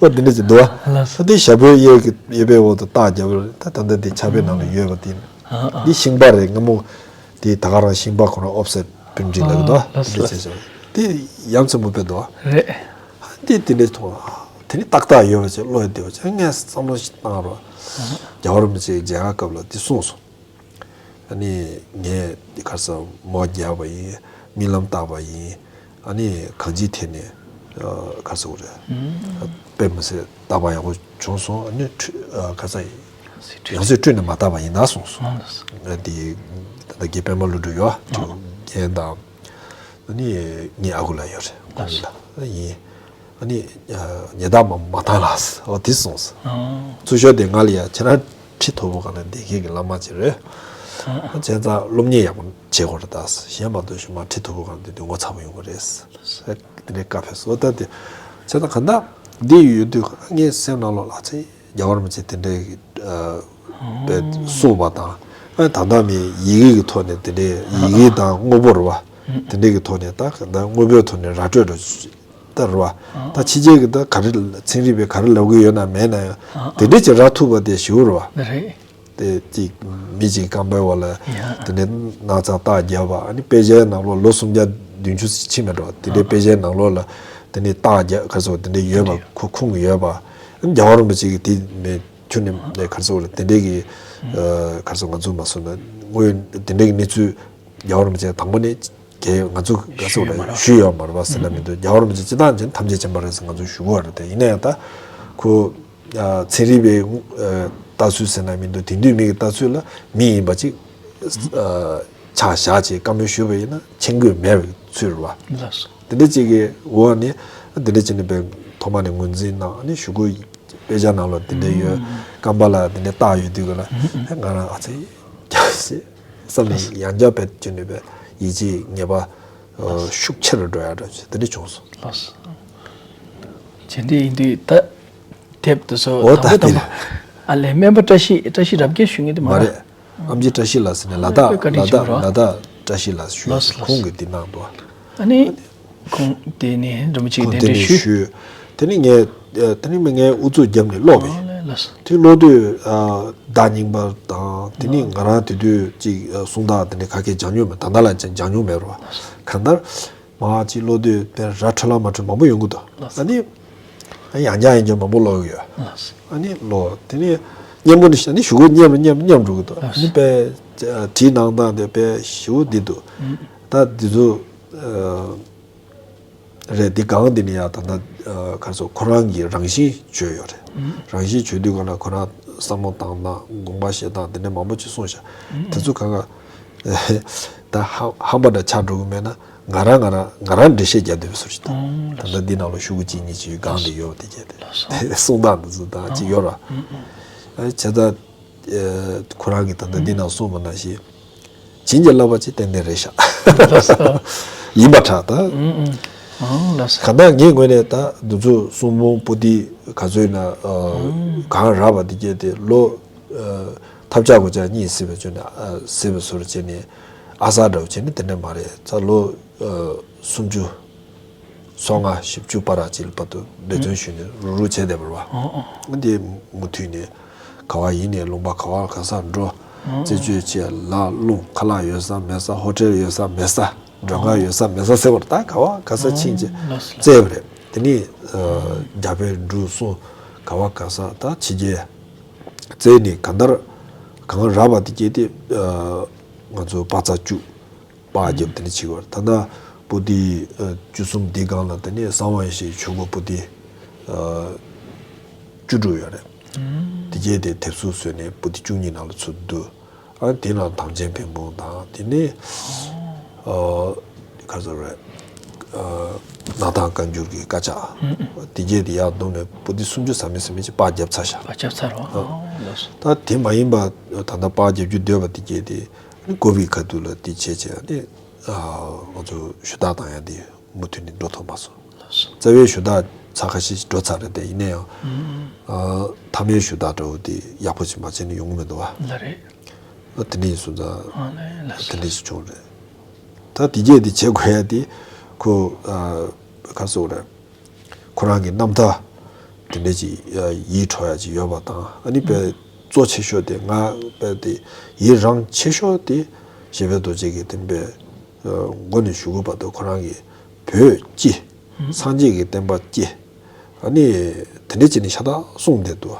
ཨོ་དེ་འདྲ་ཅིག་འདུག་བ། ལགས་སོ། ཨོ་དེ་ཞྭ་ཕོའི་གཡས་ཀྱི་གཡས་པའི་འོག་ཏུ་རྟགས་བརྒྱབ་པ་རེད། ད་ད་ལྟ་དེ་ཕྱག་དཔེ་ནང་ལ་ཡོད་པ་དེ། ཨ་ཨ། འདི་ཤིང་པ་རེད། སྔ་མོ་དེ་ད་ག་རང་ཤིང་པ་ཁོ་རང་ཨོབ་སེ་པིན་ཊི་ལབ་ཀྱི་འདུག་བ། ལགས་སོ། དེ་འདྲ་ཅིག་བྱས་བྱུང་། དེ་ཡ་མཚན་མོ་དཔེ་འདུག་བ། རེད། དེ་དེ་འདྲ་མཐོང་། དེ་ནི་ཏག་ཏག་ཡོད་པ་ཅིག་བློ་ཡི་བདེ་བ་ཅིག་ངས་བསམ་བློ་ཞིག་བཏང་རོགས། རྒྱལ་བ་རིན་པོ་ཆེའི་མཇལ་ཁ་སྐབས་ལ་དེ་གསུངས་སོང་། ཨ་ནི་ངས་ག་རེ་ཟེར་མོ་རྒྱག་པ་ཡིན། རྨི་ལམ་བཏགས་པ་ཡིན། ཨ་ནི་གང་ཅིའི་ཐད་ནས་ཨ་ག་རེ་ཟེར་དགོས་རེད། དཔེ་མི་སྲིད་བཏགས་པ་ཡག་པོ་བྱུང་སོང་། ཨ་ནི་འཁྲུལ་ཨ་ག་རེ་ཟེར་ཡང་སྲིད་འཁྲུལ་ནས་མ་བཏགས་པ་ཡིན་ན་གསུངས་སོང་། ཨ་དེ་ད་ལྟ་དགེ་པད་མ་ཀླུ་སྒྲུབ་ཡོད། ཨ་རྒན་དང་ཨ་ནི་ངའི་ཨ་ཁུ་ལགས་ཡོད་རེད། ཁོང་ལ་ཡིན། ཨ་ནི་ཉེ་རྟགས་མ་མ་བཏང་ལགས། འོ་དེ་གསུངས་སོང་། ཚུར་ཤོག་དེ་ང་ལ་ཡ་ཁྱེད་རང་ཁྲི་མཐོ་པོ་སྒང་ལ་བསྡད་མཁན་གྱི་བླ་མ་ཅིག་རེད། བྱས་ཙང་སློབ་གཉེར་ཡག་པོ་བྱེད་དགོས་རེད་ད། གཞན་མ་གཏོགས་གཞུག་མ་ཁྲི་མཐོ་པོ་སྒང་ལ་བསྡད་དུས་ངོ་ཚ་པོ་ཡོང་གི་རེད། དེ་འདྲའི་བཀའ་ཕེབས་སོང་། ད་དེ་བྱས་ཙང་གང་ལྟར་འདི་ཡོད་དུས་ངའི་སེམས་ནང་ལོགས་ལ་ཚེ་རྒྱལ་བ་རིན་པོ་ཆེ་དེ་འདྲའི་ཨ་དཔེ་གསུངས་པ་དང་། ཨ་ད་ལྟ་མི་ཡི་གེ་གི་ཐོག་ནས་དེ་འདྲའི་ཡི་གེ་དང་དངོས་པོ་རེད་བ། དེ་འདྲའི་གི་ཐོག་ནས་ད་གང་ལྟར་དངོས་པོའི་ཐོག་ནས་ར་སྤྲོད་འགྲོ། ད་རེད་བ། ད་ཕྱི་རྒྱལ་གྱི་ད་ག་རེ་ཚན་རིག་པས་ག་རེ་ལབ་གི་ཡོད་ན་མེད་ན་ཡང་དེ་འདྲས་ཅིག་རག་ཐུབ་པ་དེ་ཞེ་པོ་རེད་བ། རེད། དེ་ཅིག་མི་ཅིག་རྐང་པའི་འོག་ལ་དེ་འདྲས་སྣག་ཚ་རྟགས་བརྒྱབ་པ། ཨ་ནི་དཔེ་ཆའི་ནང་ལོགས་ལོ་སུམ་བརྒྱ་བདུན་ཅུ་ཕྱིན་མེད་འགྲོ། དེ་འདྲས་དཔེ་ཆའི་ནང་ལོགས་ལ་དེ་འདྲས་རྟགས་བརྒྱབ་ག་རེ་ཟེར་དེ་འདྲས་ཡོད་པ་ཁོ་ཁུངས་ཡོད་པ། ཨ་ནི་རྒྱལ་བ་རིན་པོ་ཆེ་གིས་དེ་མེད་ཁྱོན་ནས་ག་རེ་ཟེར་དེ་འདྲས་ཀྱི་ག་རེ་ཟེར་ང་ཚོ་མ་སོང་ན་དངོས་ཡོད་དེ་འདྲས་ཀྱི་གནས་ཚུལ། རྒྱལ་བ་རིན་པོ་ཆེ་དང་པོ་ནས་གལ་ང་ཚོ་ག་ཚོད་རེད་ཞུས་ཡོད་མ་རེད་པ་ཟེར་ན་མི་འདུག་རྒྱལ་བ་རིན་པོ་ཆེ་སྤྱིར་བཏང་ཅན་ཐམས་ཅད་མཁྱེན་པ་རེད་ཟེར་ང་ཚོ་ཞུ་གི་ཡོད་རེད་དེ། ཡིན་ན་ཡང་ད་ཁོ་ཚན་རིག་པའི་ལྟ་ཚུལ་ཟེར་ན་མི་འདུག་དེང་དུས་མི་གི་ལྟ་ཚུལ་ལ་མི་ཡིན་པ་ཅིག་ཆ་བཞག་ཅིག་བཀའ་མོལ་ཞུས་པ་ཡིན་ན་མཁྱེན་དགོས་མེད་པའི་ཚུལ་རེད་པ། དེ་འདྲ་ཅིག་གི་འོག་ནས་དེ་འདྲ་ཅིག་ནས་པའི་ཐོག་མ་ནས་ངོས་འཛིན་གནང་ནས་ཞུ་དགོས། དཔེ་ཆ་ནང་ལ་དེ་འདྲ་ཡོད། རྐང་པ་ལ་དེ་འདྲ་རྟགས་ཡོད་དུས་ག་ལ་ང་རང་ཨ་ཙི་རྒྱ་ཞེས་བསམ་ནས་ཡང་བསྐྱར་བེད་སྤྱོད་ནུས་པའི་ཡིད་ཆེས་ངེས་པ་ཤུགས་ཆེ་རུ་འགྲོ་ཡག་འདྲ་ཞིག་དེ་འདྲ་བྱུང་སོང་། ལགས་སོ། བྱས་འདི་ཡིན་དུས་ད་དེབ་དེ་ཚོ་འོ་དང་པོ་ད་དང་དེ་པོ་ཨ་ལས་སྨན་པ་བཀྲ་ཤིས་བཀྲ་ཤིས་རབ་རྒྱས་ཞུ་མཁན་དེ་མ་རེད། རེད། ཨམ་ཆི་བཀྲ་ཤིས་ལགས་ཟེར་ནས་ལ་དྭགས་བཀའ་དྲིན་ལ་ཆེན་པོ་དྭགས་རེད། ལ་དྭགས་བཀྲ་ཤིས་ལགས་ཞུས། ལགས་སོ་ལགས་སོ། ཁོང་གིས་འདི་གནང་འདུག་ཨ་ནི་ཁོང་དེ་ནི་འདྲ་མོ་ཅིག་ཁོང་གདན་དེ་འདྲ་ནས་ཞུས། ཞུས། དེ་ནི་ངས་དེ་ནི་མི་ངས་ཨུ་ཚུགས་བརྒྱབ་ནས་ཀློག་པས། ཨ་ལས་ལགས་སོ། དེ་ཀློག་དུས་བདག་རྙིང་པ་དང་དེ་ནི་ང་རང་དེ་དུས་ཅིག་གསུང་སྟངས་དེ་འདྲ་ག་གེ་སྦྱང་མྱོང་མེད། ད་ལྟ་ལ་ཅང་སྦྱང་མྱོང་མེད་རོ། ལགས་སོ། གང་ལྟར། མ་ཅིག་ཀློག་དུས་དཔེ་ར་འཕྲོད་ལ་མ་འཕྲོད་མང་པོ་ཡོང་གི་འདུག་ལགས་སོ། ཨ་ནི། ཨ་ཡང་བསྐྱར་ཡང་བསྐྱར་མང་པོ་ཀློག་གི་ཡོད། ལགས་སོ། ཨ་ནི་ཀློག་དེ་ནི། སྙན་པོ་ནི་ཨ་ནི་ཞུ་གུ་སྙན་པོ་སྙན་པོ་སྙན་འགྲོ་གི་འདུག་ལགས་སོ། ཨ་ནི་དཔེ། བྲིས་གནང་སྟངས་དེ་དཔེ་ཞེ་པོ་འདི་འདུག་ད་འདི་ཚོ། རེད་འདི་གང་འདི་ནི་ཡང་ད་ལྟ་ག་རེ་ཟེར་ཁོ་རང་གི་རང་བཞིན་བརྗོད་ཡོད་རེད། རང་བཞིན་བརྗོད་དུས་ག་ལ་ཁོ་རང་བསམ་བློ་བཏང་སྟངས་དགོངས་པ་བཞེས་སྟངས་དེ་འདྲ་མང་པོ་ཅིག་གསུངས་ཤག་དེ་ཚོ་གང་ག་ད་ཧ་ཧམ་པ་འདྲ་ཆགས་འགྲོ་གི་མེད་ན། ང་རང་ང་རང་ང་རང་འགྲེལ་བཤད་རྒྱག་འདོད་པའི་བཟོ་ཞིག་དང་། ད་ལྟ་འདི་ནང་ལ་ཤོག་གུ་གཅིག་གཉིས་ཅིག་སྒང་དེ་ཡོད་པ་དེ་བྱས་ཏེ་གསུང་སྟངས་འདི་ཚོ་དང་ཅིག་ཡོད་ར། བྱས་ཙང་ཁོ་རང་གིས་ད་ལྟ་འདི་ནང་གསུངས་པ་ནང་བཞིན་བྱིན་གྱིས་བརླབས་པ་ཅིག་ཏན་ཏན་རེད་ཤག་ཡིན་པ་འདྲ་ད། གང་ལྟར་ངའི་ངོས་ནས་ད་འདི་ཚོ་གསུང་འབུམ་པོ་ཏི་ག་ཚོད་ན་གང་རག་པ་འདི་བྱས་ཏེ་ལོ། ཐབས་ཆག་གོ་ཆག་གཉིས་ཟེར་བའི་ཚུལ་ནས་ཨ་ཟེར་བའི་ཟུར་བྱས་ནས་ཨ་ས་འདྲ་བོ་བྱས་ནས་དེ་འདྲ་མ་རེད། ཚ་ལོ་སུམ་ཅུ་སོ་ལྔ་བཞི་བཅུ་བར་ཅིག་བར་དུ་འབད་བརྩོན་ཞུས་ནས་རུག་རུག་བྱས་བསྡད་པ་རེད་བ། འདི་མུ་མཐུད་ནས་ག་བ་ཡིན་ནས་ལུང་པ་ག་བ་ག་ས་འགྲོ། རྩད་གཅོད་བྱས་ལ་རླུང་ཁ་ལག་ཡོད་ས་མེད་ས་ཧོ་ཊེལ་ཡོད་ས་མེད་ས་མགྲོན་ཁང་ཡོད་ས་མེད་ས་ཟེར་བར་ད་ག་བ་ག་ས་ཕྱིན་ཅི་བཙལ་བ་རེད། དེ་ནས་རྒྱ་བལ་འབྲུག་གསུམ་ག་བ་ག་ས་ད་ཕྱི་རྒྱལ། བཙལ་ནས་གང་ལྟར་གང་རག་པ་དེ་སྐྱེས་ཏེ། ང་ཚོ་པགས་ཚག་བཅུག་པགས་རྒྱབ་དེ་འདྲ་བྱེད་དགོས་རེད། ད་ལྟ་པོ་ཏི་བཅུ་གསུམ་འདི་སྒང་ལ་དེ་ནས་གསང་བ་ཡེ་ཤེས་ཆོས་འཁོར་པོ་ཏི་བཅུ་དྲུག་ཡོད་རེད། དེ་རྗེས་དེ་དེབ་གཟུགས་བཟོས་ནས་པོ་ཏི་བཅུ་གཉིས་ནང་ལ་ཚུད་འདུག་ཨ་དེ་ནང་དམ་ཅན་བེམ་པོ་དང་དེ་ནས་ག་ཚོད་རེད། གནང་སྟངས་བཀའ་འགྱུར་གྱི་དཀར་ཆག་དེ་རྗེས་དེ་ཡར་བསྡོམས་ནས་པོ་ཏི་སུམ་ཅུ་ཟ་མི་ཟ་མི་ཅིག་པགས་བརྒྱབ་ཚར་ཤག་པགས་བརྒྱབ་ཚར་རོ། ཨ་ལགས་སོ། ད་དེ་མ་ཡིན་པ་ད་ལྟ་པགས་བརྒྱབ་རྒྱུ་འདོད་པ་དེ་སྐྱེས་ཏེ་ཀོ་བིད་ཁ་ཐུག་ལ་དེ་བྱས་བྱས་ནས་ང་ཚོ་ཞུ་དག་བཏང་ཡ་དེ་མུ་མཐུད་ནས་འགྲོ་ཐུབ་མ་སོང་། ལགས་སོ། རྩ་བའི་ཞུ་དག་ཚར་ཁ་ཤས་ཤིག་འགྲོ་ཚར་རེད་དེ། ཡིན་ན་ཡང་མཐའ་མའི་ཞུ་དག་འདྲ་བོ་དེ་ཡག་པོ་ཅིག་མ་བྱས་ན་ཡོང་གི་མི་འདུག་བ། ལགས་རེད། ཨ་དེ་འདྲ་ཡིན་སོང་ཙང་ཨ་ལས་ལགས་སོ། དེ་འདྲ་ཞིག་བྱུང་རེད། ད་དེ་རྗེས་དེ་བྱེད་དགོས་ཡ་དེ་ཁོ་ག་རེ་ཟེར་དགོས་རེད། ཁོ་རང་གི་རྣམ་ཐར་ དེ་འདྲ་ཅིག་ཡིད་འཕྲོག་ཡ་ཅིག་ཡོད་པ་དང་། ཨ་ནི་དཔེ་གཙོ་ཆེ་ཤོས་དེ་ང་དཔེ་དེ་ཡི་རངས་ཆེ་ཤོས་དེ་གཞན་ཕན་རྡོ་རྗེ་གི་དེ་དཔེ་མགོ་ནས་གཞུག་གུ་བར་དུ་ཁོ་རང་གི་བོད་སྤྱི། སངས་རྒྱས་ཀྱི་བསྟན་པ་སྤྱི། ཨ་ནི་དེ་འདྲ་བྱས་ནས་ཤ་སྟག་གསུངས་བསྡད་འདུག་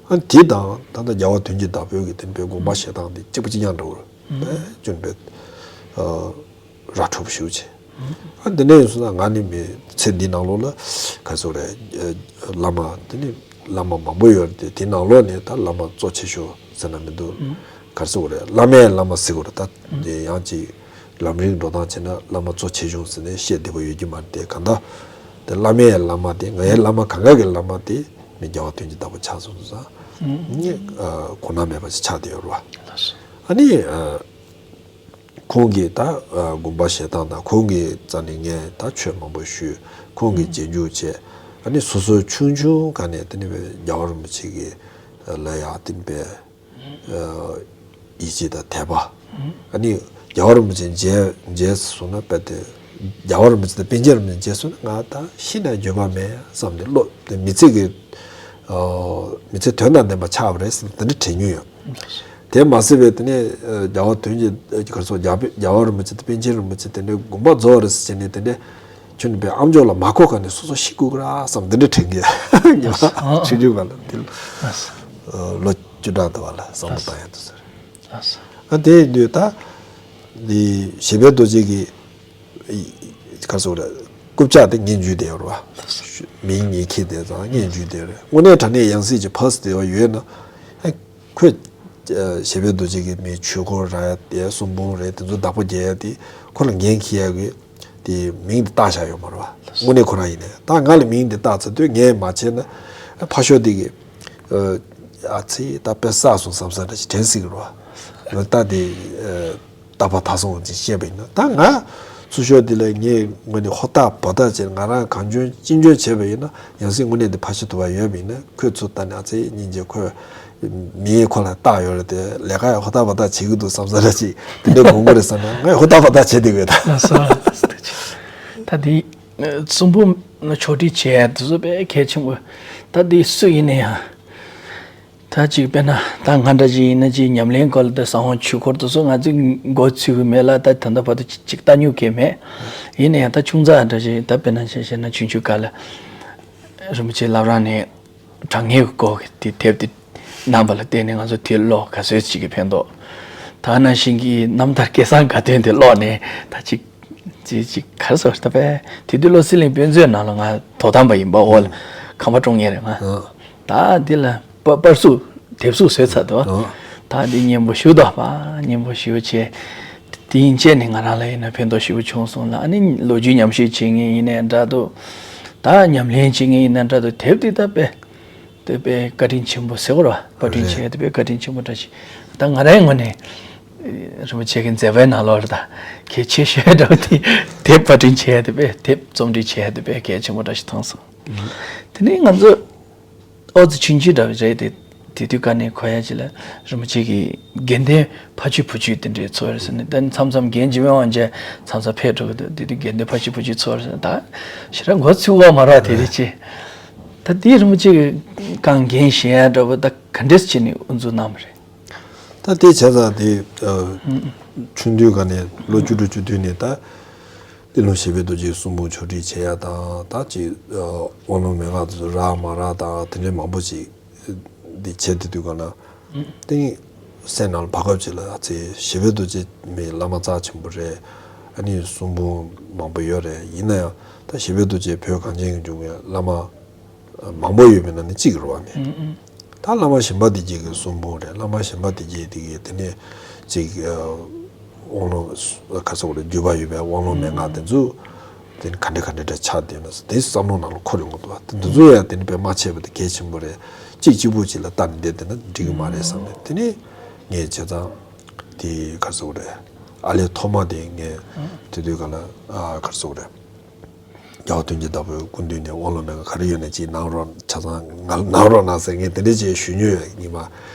ཨ་ནི་དེ་དང་ད་ལྟ་རྒྱལ་བ་དོན་གྱི་བདག་པོའི་གི་དེ་དཔེ་དགོངས་པ་བཞེས་སྟངས་དེ་གཅིག་པ་གཅིག་རྐྱང་འདྲ་བོ་དཔེ་ཅུང་དཔེ་ར་འཕྲོད་པོ་ཞེ་པོ་ཅིག་ཨ་དེ་འདྲ་ཡིན་སོང་ན་ང་ནི་མི་ཚེ་འདི་ནང་ལོགས་ལ་ག་རེ་ཟེར་དགོས་རེད། བླ་མ་དེ་ནི་བླ་མ་མང་པོ་ཡོད་རེད་དེ། དེ་ནང་ལོགས་ནས་ད་བླ་མ་གཙོ་ཆེ་ཤོས་ཟེར་ན་མི་འདུག་ག་རེ་ཟེར་དགོས་རེད། བླ་མའི་བླ་མ་ཟེར་དགོས་རེད། ད་དེ་ཡང་ཅིག་ལམ་རིམ་འགྲོ་སྟངས་བྱས་ན་བླ་མ་གཙོ་ཆེ་ཆུང་ཟེར་ནས་བཤད་བདེ་པོ་ཡོད་ཀྱི་མ་རེད་དེ། གང་ལྟར་དེ་བླ་མའི་བླ་མ་དེ་ངའི་བླ་མ་གང་ག་གི་བླ་མ་དེ་མི་རྒྱལ་བ་དོན་གྱི་བདག་པོ་ཆགས་སོང་ཙང་ངས་གོ་ན་མེད་པ་ཞིག་ཆགས་བསྡད་ཡོད་རེད་བ། ཨ་ནི། ཁོང་གིས་ད་དགོངས་པ་བཞེས་སྟངས་དང་ཁོང་གི་རྩ་ནས་ངས་ད་ཆོས་མང་པོ་ཞུས། ཁོང་གིས་རྗེས་འཇུག་བྱས། ཨ་ནི་སོ་སོ་ཆུང་ཆུང་ག་ནས་དེ་ནི་རྒྱལ་བ་རིན་པོ་ཆེ་གི་ལ་ཡ་བསྟིམ་པའི་ཡིད་ཆེས་དང་དད་པ། ཨ་ནི་རྒྱལ་བ་རིན་པོ་ཆེ་མཇལ་མཇལ་སོང་ན་དཔེ་དེ་རྒྱལ་བ་རིན་པོ་ཆེ་དང་པཎ་ཆེན་རིན་པོ་ཆེ་མཇལ་སོང་ན་ང་ད་ཤི་ན་འགྱོད་པ་མེད་བསམ་ནས་བློ་དེ་མི་ཚེ་གི་མི་ཚེ་དོན་དང་ལྡན་པ་ཆགས་པ་རེད་བསམ་དེ་འདྲ་དྲན་མྱོང་ཡོད། དེ་མ་ཟད་པའི་དེ་ནས་རྒྱལ་བ་དོན་གྱི་ག་རེ་ཟེར། རྒྱལ་བ་རིན་པོ་ཆེ་དང་པཎ་ཆེན་རིན་པོ་ཆེ་དེ་འདྲའི་དགོངས་པ་རྫོགས་རེད་ཟེར་ནས་དེ་འདྲའི་ཁྱོད་ནི་པའི་ཨམ་ཅོག་ལ་མ་གོ་ག་ནས་སོ་སོ་ཤི་དགོས་ཀྱི་ར་བསམ་དེ་འདྲ་དྲན་གྱི་ཡོད། ཆུང་ཆུང་བ་ལ་དེ་ལོ་བཅུ་གྲངས་དུ་བ་ལ་བསམ་བློ་བཏང་ཡ་དུ་ཟེར། ཨ་དེ་ཡིན་དུས་ད་འདི་གཞན་ཕན་རྡོ་རྗེ་གི་ག་རེ་ཟེར་རེད། རྐུབ་བཀྱག་དེ་ངས་འཇུས་བསྡད་ཡོད་རེད་བ། མིང་ངས་འཁྱེར་བསྡད་ཙང་ངས་འཇུས་བསྡད་རེད། དངོས་གནས་དྲང་གནས་ཡང་སྲིད་ཀྱི་ཕ་སི་དེ་བ་ཡོད་ན། ཨ་ཁོས་གཞན་ཕན་རྡོ་རྗེ་གི་མི་ཆོས་འཁོར་ར་ཡ་དེ་གསུང་འབུམ་རེད། དེ་ཚོ་བདག་པོ་རྒྱག་ཡ་དེ་ཁོ་ལ་འགན་འཁྱེར་ཡ་གི་དེ་མིང་དེ་བཏགས་བཞག་ཡོད་མ་རེད་བ། དངོས་གནས་ཁོ་རང་ཡིན་ནས་ད་ང་ལ་མིང་དེ་བཏགས་ཚར་དུས་ངས་མ་བྱས་ན་ཕ་ཤོ་དེ་གི་ཨ་ཙི་ད་དཔེ་བསགས་སོང་བསམ་ས་འདྲ་ཞིག་དྲན་སྲིད་ཀྱི་རེད་བ། ད་དེ་རྟག་པར་ད་སོང་ཅིག་བཤད་པ་ཡིན་ན། ད་ང་ཚུར་ཤོག་འདི་ལ་ངས་ངོས་ནས་ཧོ་ཐག་བོ་ཐག་བྱས་ང་རང་གང་བྱུང་ཅི་འབྱུང་བྱས་པ་ཡིན་ན་ཡང་སྲིད་དངོས་གནས་འདི་ཕ་ཤི་ཐུབ་པ་ཡོད་པ་ཡིན་ན་ཁོས་ཚུར་ལྟ་ནས་ཨ་ཙི་སྙིང་རྗེ། ཁོས་མིང་ཁོ་ལ་བཏགས་ཡོད་རེད་དེ། ལས་ཀ་ཡང་ཧོ་ཐག་བོ་ཐག་བྱེད་ཀྱི་འདུག་བསམ་ས་ར་ཅིག་དེ་འདྲ་དགོངས་ཀྱི་རེད་བསམ་ནས་ངས་ཧོ་ཐག་བོ་ཐག་བྱས་བསྡད་ཡོད་ད། ལགས་སོ། ད་དེ་གསུང་འབུམ་ཕྱོགས་སྒྲིག་བྱས་དེ་ཚོ་དཔེ་གལ་ཆེན་པོ། ད་དེ་སུ་ཡིན་ན་ཡང་། ད་ཅིག་དཔེར་ན་ད་ང་འདྲ་ཅིག་ཡིན་ན་ཅིག་ཉམས་ལེན་སྐོར་ལ་ད་གསང་བ་ཆོས་འཁོར་དེ་ཚོ་ང་ཚོས་མགོ་ཚོས་གི་མེད་ལ། ད་ད་ལྟ་བར་དུ་ཅིག་ཅིག་ལྟ་མྱོང་གི་མེད། ཡིན་ན་ཡང་ད་ཆུང་ཙག་འདྲ་ཅིག་ད་དཔེར་ན་ཆ་བཞག་ན་ཆུང་ཆུང་སྐབས་ལ་རིན་པོ་ཆེ་བླ་བྲང་ནས་དྲང་ངེས་ཀྱི་སྐོར་གྱི་དེ་དེབ་དེ་གནང་བ་ལ་བརྟེན་ནས་ང་ཚོ་དེ་ཀློག་ག་ཚོད་ཅིག་གི་ཕན་ཐོགས། ད་ནང་བཞིན་གྱི་རྣམ་ཐར་སྐལ་བཟང་དགའ་སྟོན་དེ་ཀློག་ནས་ད་ཅིག་ཅིག་ཅིག་ག་རེ་ཟེར་ད་པས། དེ་དུས་བློ་གསེར་གླིང་དཔེ་མཛོད་ནང་ལ་ང་དོ་དམ་པ་ཡིན་པ། འོག་ལ་ཁང་པ་དཀྲོག་མཁན་རེད་ང་། ཨ། ད་འདི་ལ་པ་པར་གཟུགས་དེབ་གཟུགས་བཟོས་ཚར་འདུག་ཨ། ད་འདི་སྙན་པོ་ཞེ་པོ་འདུག་པ། སྙན་པོ་ཞེ་པོ་བྱས། དེ་ཡིན་བྱས་ནས་ང་རང་ལ་ཡིན་ན་ཕན་ཐོགས་ཞེ་པོ་བྱུང་སོང་ལ། ཨ་ནི་ལོ་རྒྱུས་ཉམས་ཞིབ་བྱེད་མཁན་ཡིན་ནའི་འདྲ་འདུག་ད་ཉམས་ལེན་བྱེད་མཁན་ཡིན་ན་འདྲ་འདུག་དེབ་འདི་ད་དཔེ་དེ་དཔེ་བཀའ་དྲིན་ཆེན་པོ་ཟེར་བ་རེད་བ། བཀའ་དྲིན་རེད། ཆེ་དེ་དཔེ་བཀའ་དྲིན་ཆེན་པོ་འདྲ་ཞིག་ད་ང་རའི་ངོས་ནས། རིན་པོ་ཆེ་གི་མཛད་པའི་ནང་ལོགས་ལ་ད་གལ་ཆེ་ཤོས་འདྲ་བོ་དེ་དེབ་པར་སྐྲུན་བྱས་དེ་དཔེ་དེབ་རྩོམ་སྒྲིག་བྱས་དེ་དཔེ་གལ་ཆེན་པོ་འདྲ་ཞིག་མཐོང་སོང་། དེ་ནས་ང་ཚོ་ཨོ་ཙི་ཆུང་ཆུང་འདྲ་བོ་རེད་དེ། དེ་དུས་ཀ་ནས་གོ་ཡ་ཅིག་ལ་རིན་པོ་ཆེ་གི་དགེ་འདུན་ཕ་ཆུ་བུ་ཆུ་དེ་འདྲའི་ཚོ་རེད་ཟེར་ནས། ད་མཚམས་མཚམས་རྒན་འཇིགས་མེད་དབང་རྒྱལ་མཚམས་མཚམས་ཕེབས་འགྲོ་གི་འདུག་དེ་དུས་དགེ་འདུན་ཕ་ཆུ་བུ་ཆུ་ཚོ་རེད་ཟེར་ནས་ད་ཞེ་དྲག་མགོ་ཚོས་པ་མ་རེད་དེ་རེད་ཅེ། ད་དེ་རིན་པོ་ཆེ་གི་གང་འགན་བཞེས་ཡ་འདྲ་བོ་ད་ག་འདྲས་བྱས་ནས་དབུ་འཛུགས་གནང་བ་རེད། ད་དེ་བྱས་ཙང་དེ་ཨ་ཆུང་དུས་ག་ནས་ལོ་བཅུ་དྲུག་བཅུ་བདུན་ནས་ད་གླེ་ལུང་བཞད་པའི་རྡོ་རྗེའི་གསུང་འབུམ་ཕྱོགས་སྒྲིག་བྱེད་ཡ་དང་། ད་ཅིག་ཨ་དབང་ལུང་མན་ངག་དེ་ཚོ་རག་མ་རག་དང་དེ་འདྲའི་མང་པོ་ཅིག་འདི་བྱེད་དེ་དུས་ག་ན་ཏིང་སེམས་ནང་ལ་བར་སྐབས་ཅིག་ལ་ཨ་ཙི་བཞད་པའི་རྡོ་རྗེ་མི་བླ་མ་རྩ་ཆེན་པོ་རེད། ཨ་ནི་གསུང་འབུམ་མང་པོ་ཡོད་རེད། ཡིན་ན་ཡང་ད་བཞད་པའི་རྡོ་རྗེ་བོད་གངས་ཅན་གྱི་འབྱུང་བའི་བླ་མ་མང་པོ་ཡོད་པའི་ནང་ནས་གཅིག་རེད་བ་ནི། ཨུ་ཨུ། ད་བླ་མ་ཞིང་པ་སྡེ་བརྒྱད་ཀྱི་གསུང་འབུམ་རེད། བླ་མ་ཞིང་པ་སྡེ་བརྒྱད་དེ་གའི་དེ་ནས་ཅིག་ཨ་དབང་ལུང་ག་ཚོད་རེད། བརྒྱུད་པ་ཡོད་པའི་དབང་ལུང་མན་ངག་དེ་ཚོ་དེ་ནི་ག་འདྲ་ག་འདྲ་འདྲ་ཆགས་བསྡད་ན་དེ་བསམ་བློ་ནང་ལ་འཁོར་ཡོང་གི་འདུག་བ། དེ་འདི་ཚོ་ཡང་དེ་ནི་དཔེ་མ་ཆད་པ་དེ་གལ་ཆེན་པོ་རེད། གཅིག་གཅིག་པུ་གཅིག་ལ་ལྟ་ནས་བསྡད་བསྡད་ན་འགྲིག་གི་མ་རེད་བསམ་ནས། དེ་ནས་ངས་བྱས་ཙང་དེ་ག་ཚོད་རེད། ཨ་ལས་ཐོག་མ་དེ་ངས་དེ་དུས་ག་ལ་ཨ་ག་ཚོད་རེད། རྒྱལ་བ་དོན་གྱི་བདག་པོའི་སྐུ་མདུན་ནས་དབང་ལུང་མན་ངག་ག་རེ་ཡོད་ན་ཅིག་གནང་རོགས། ཆ་ཚང་ང་གནང་རོགས་གནང་ཟེར་ངས་དེ་འདྲ་ཅིག་ཞུ་མྱོང་ཡོད་ཉི་མ།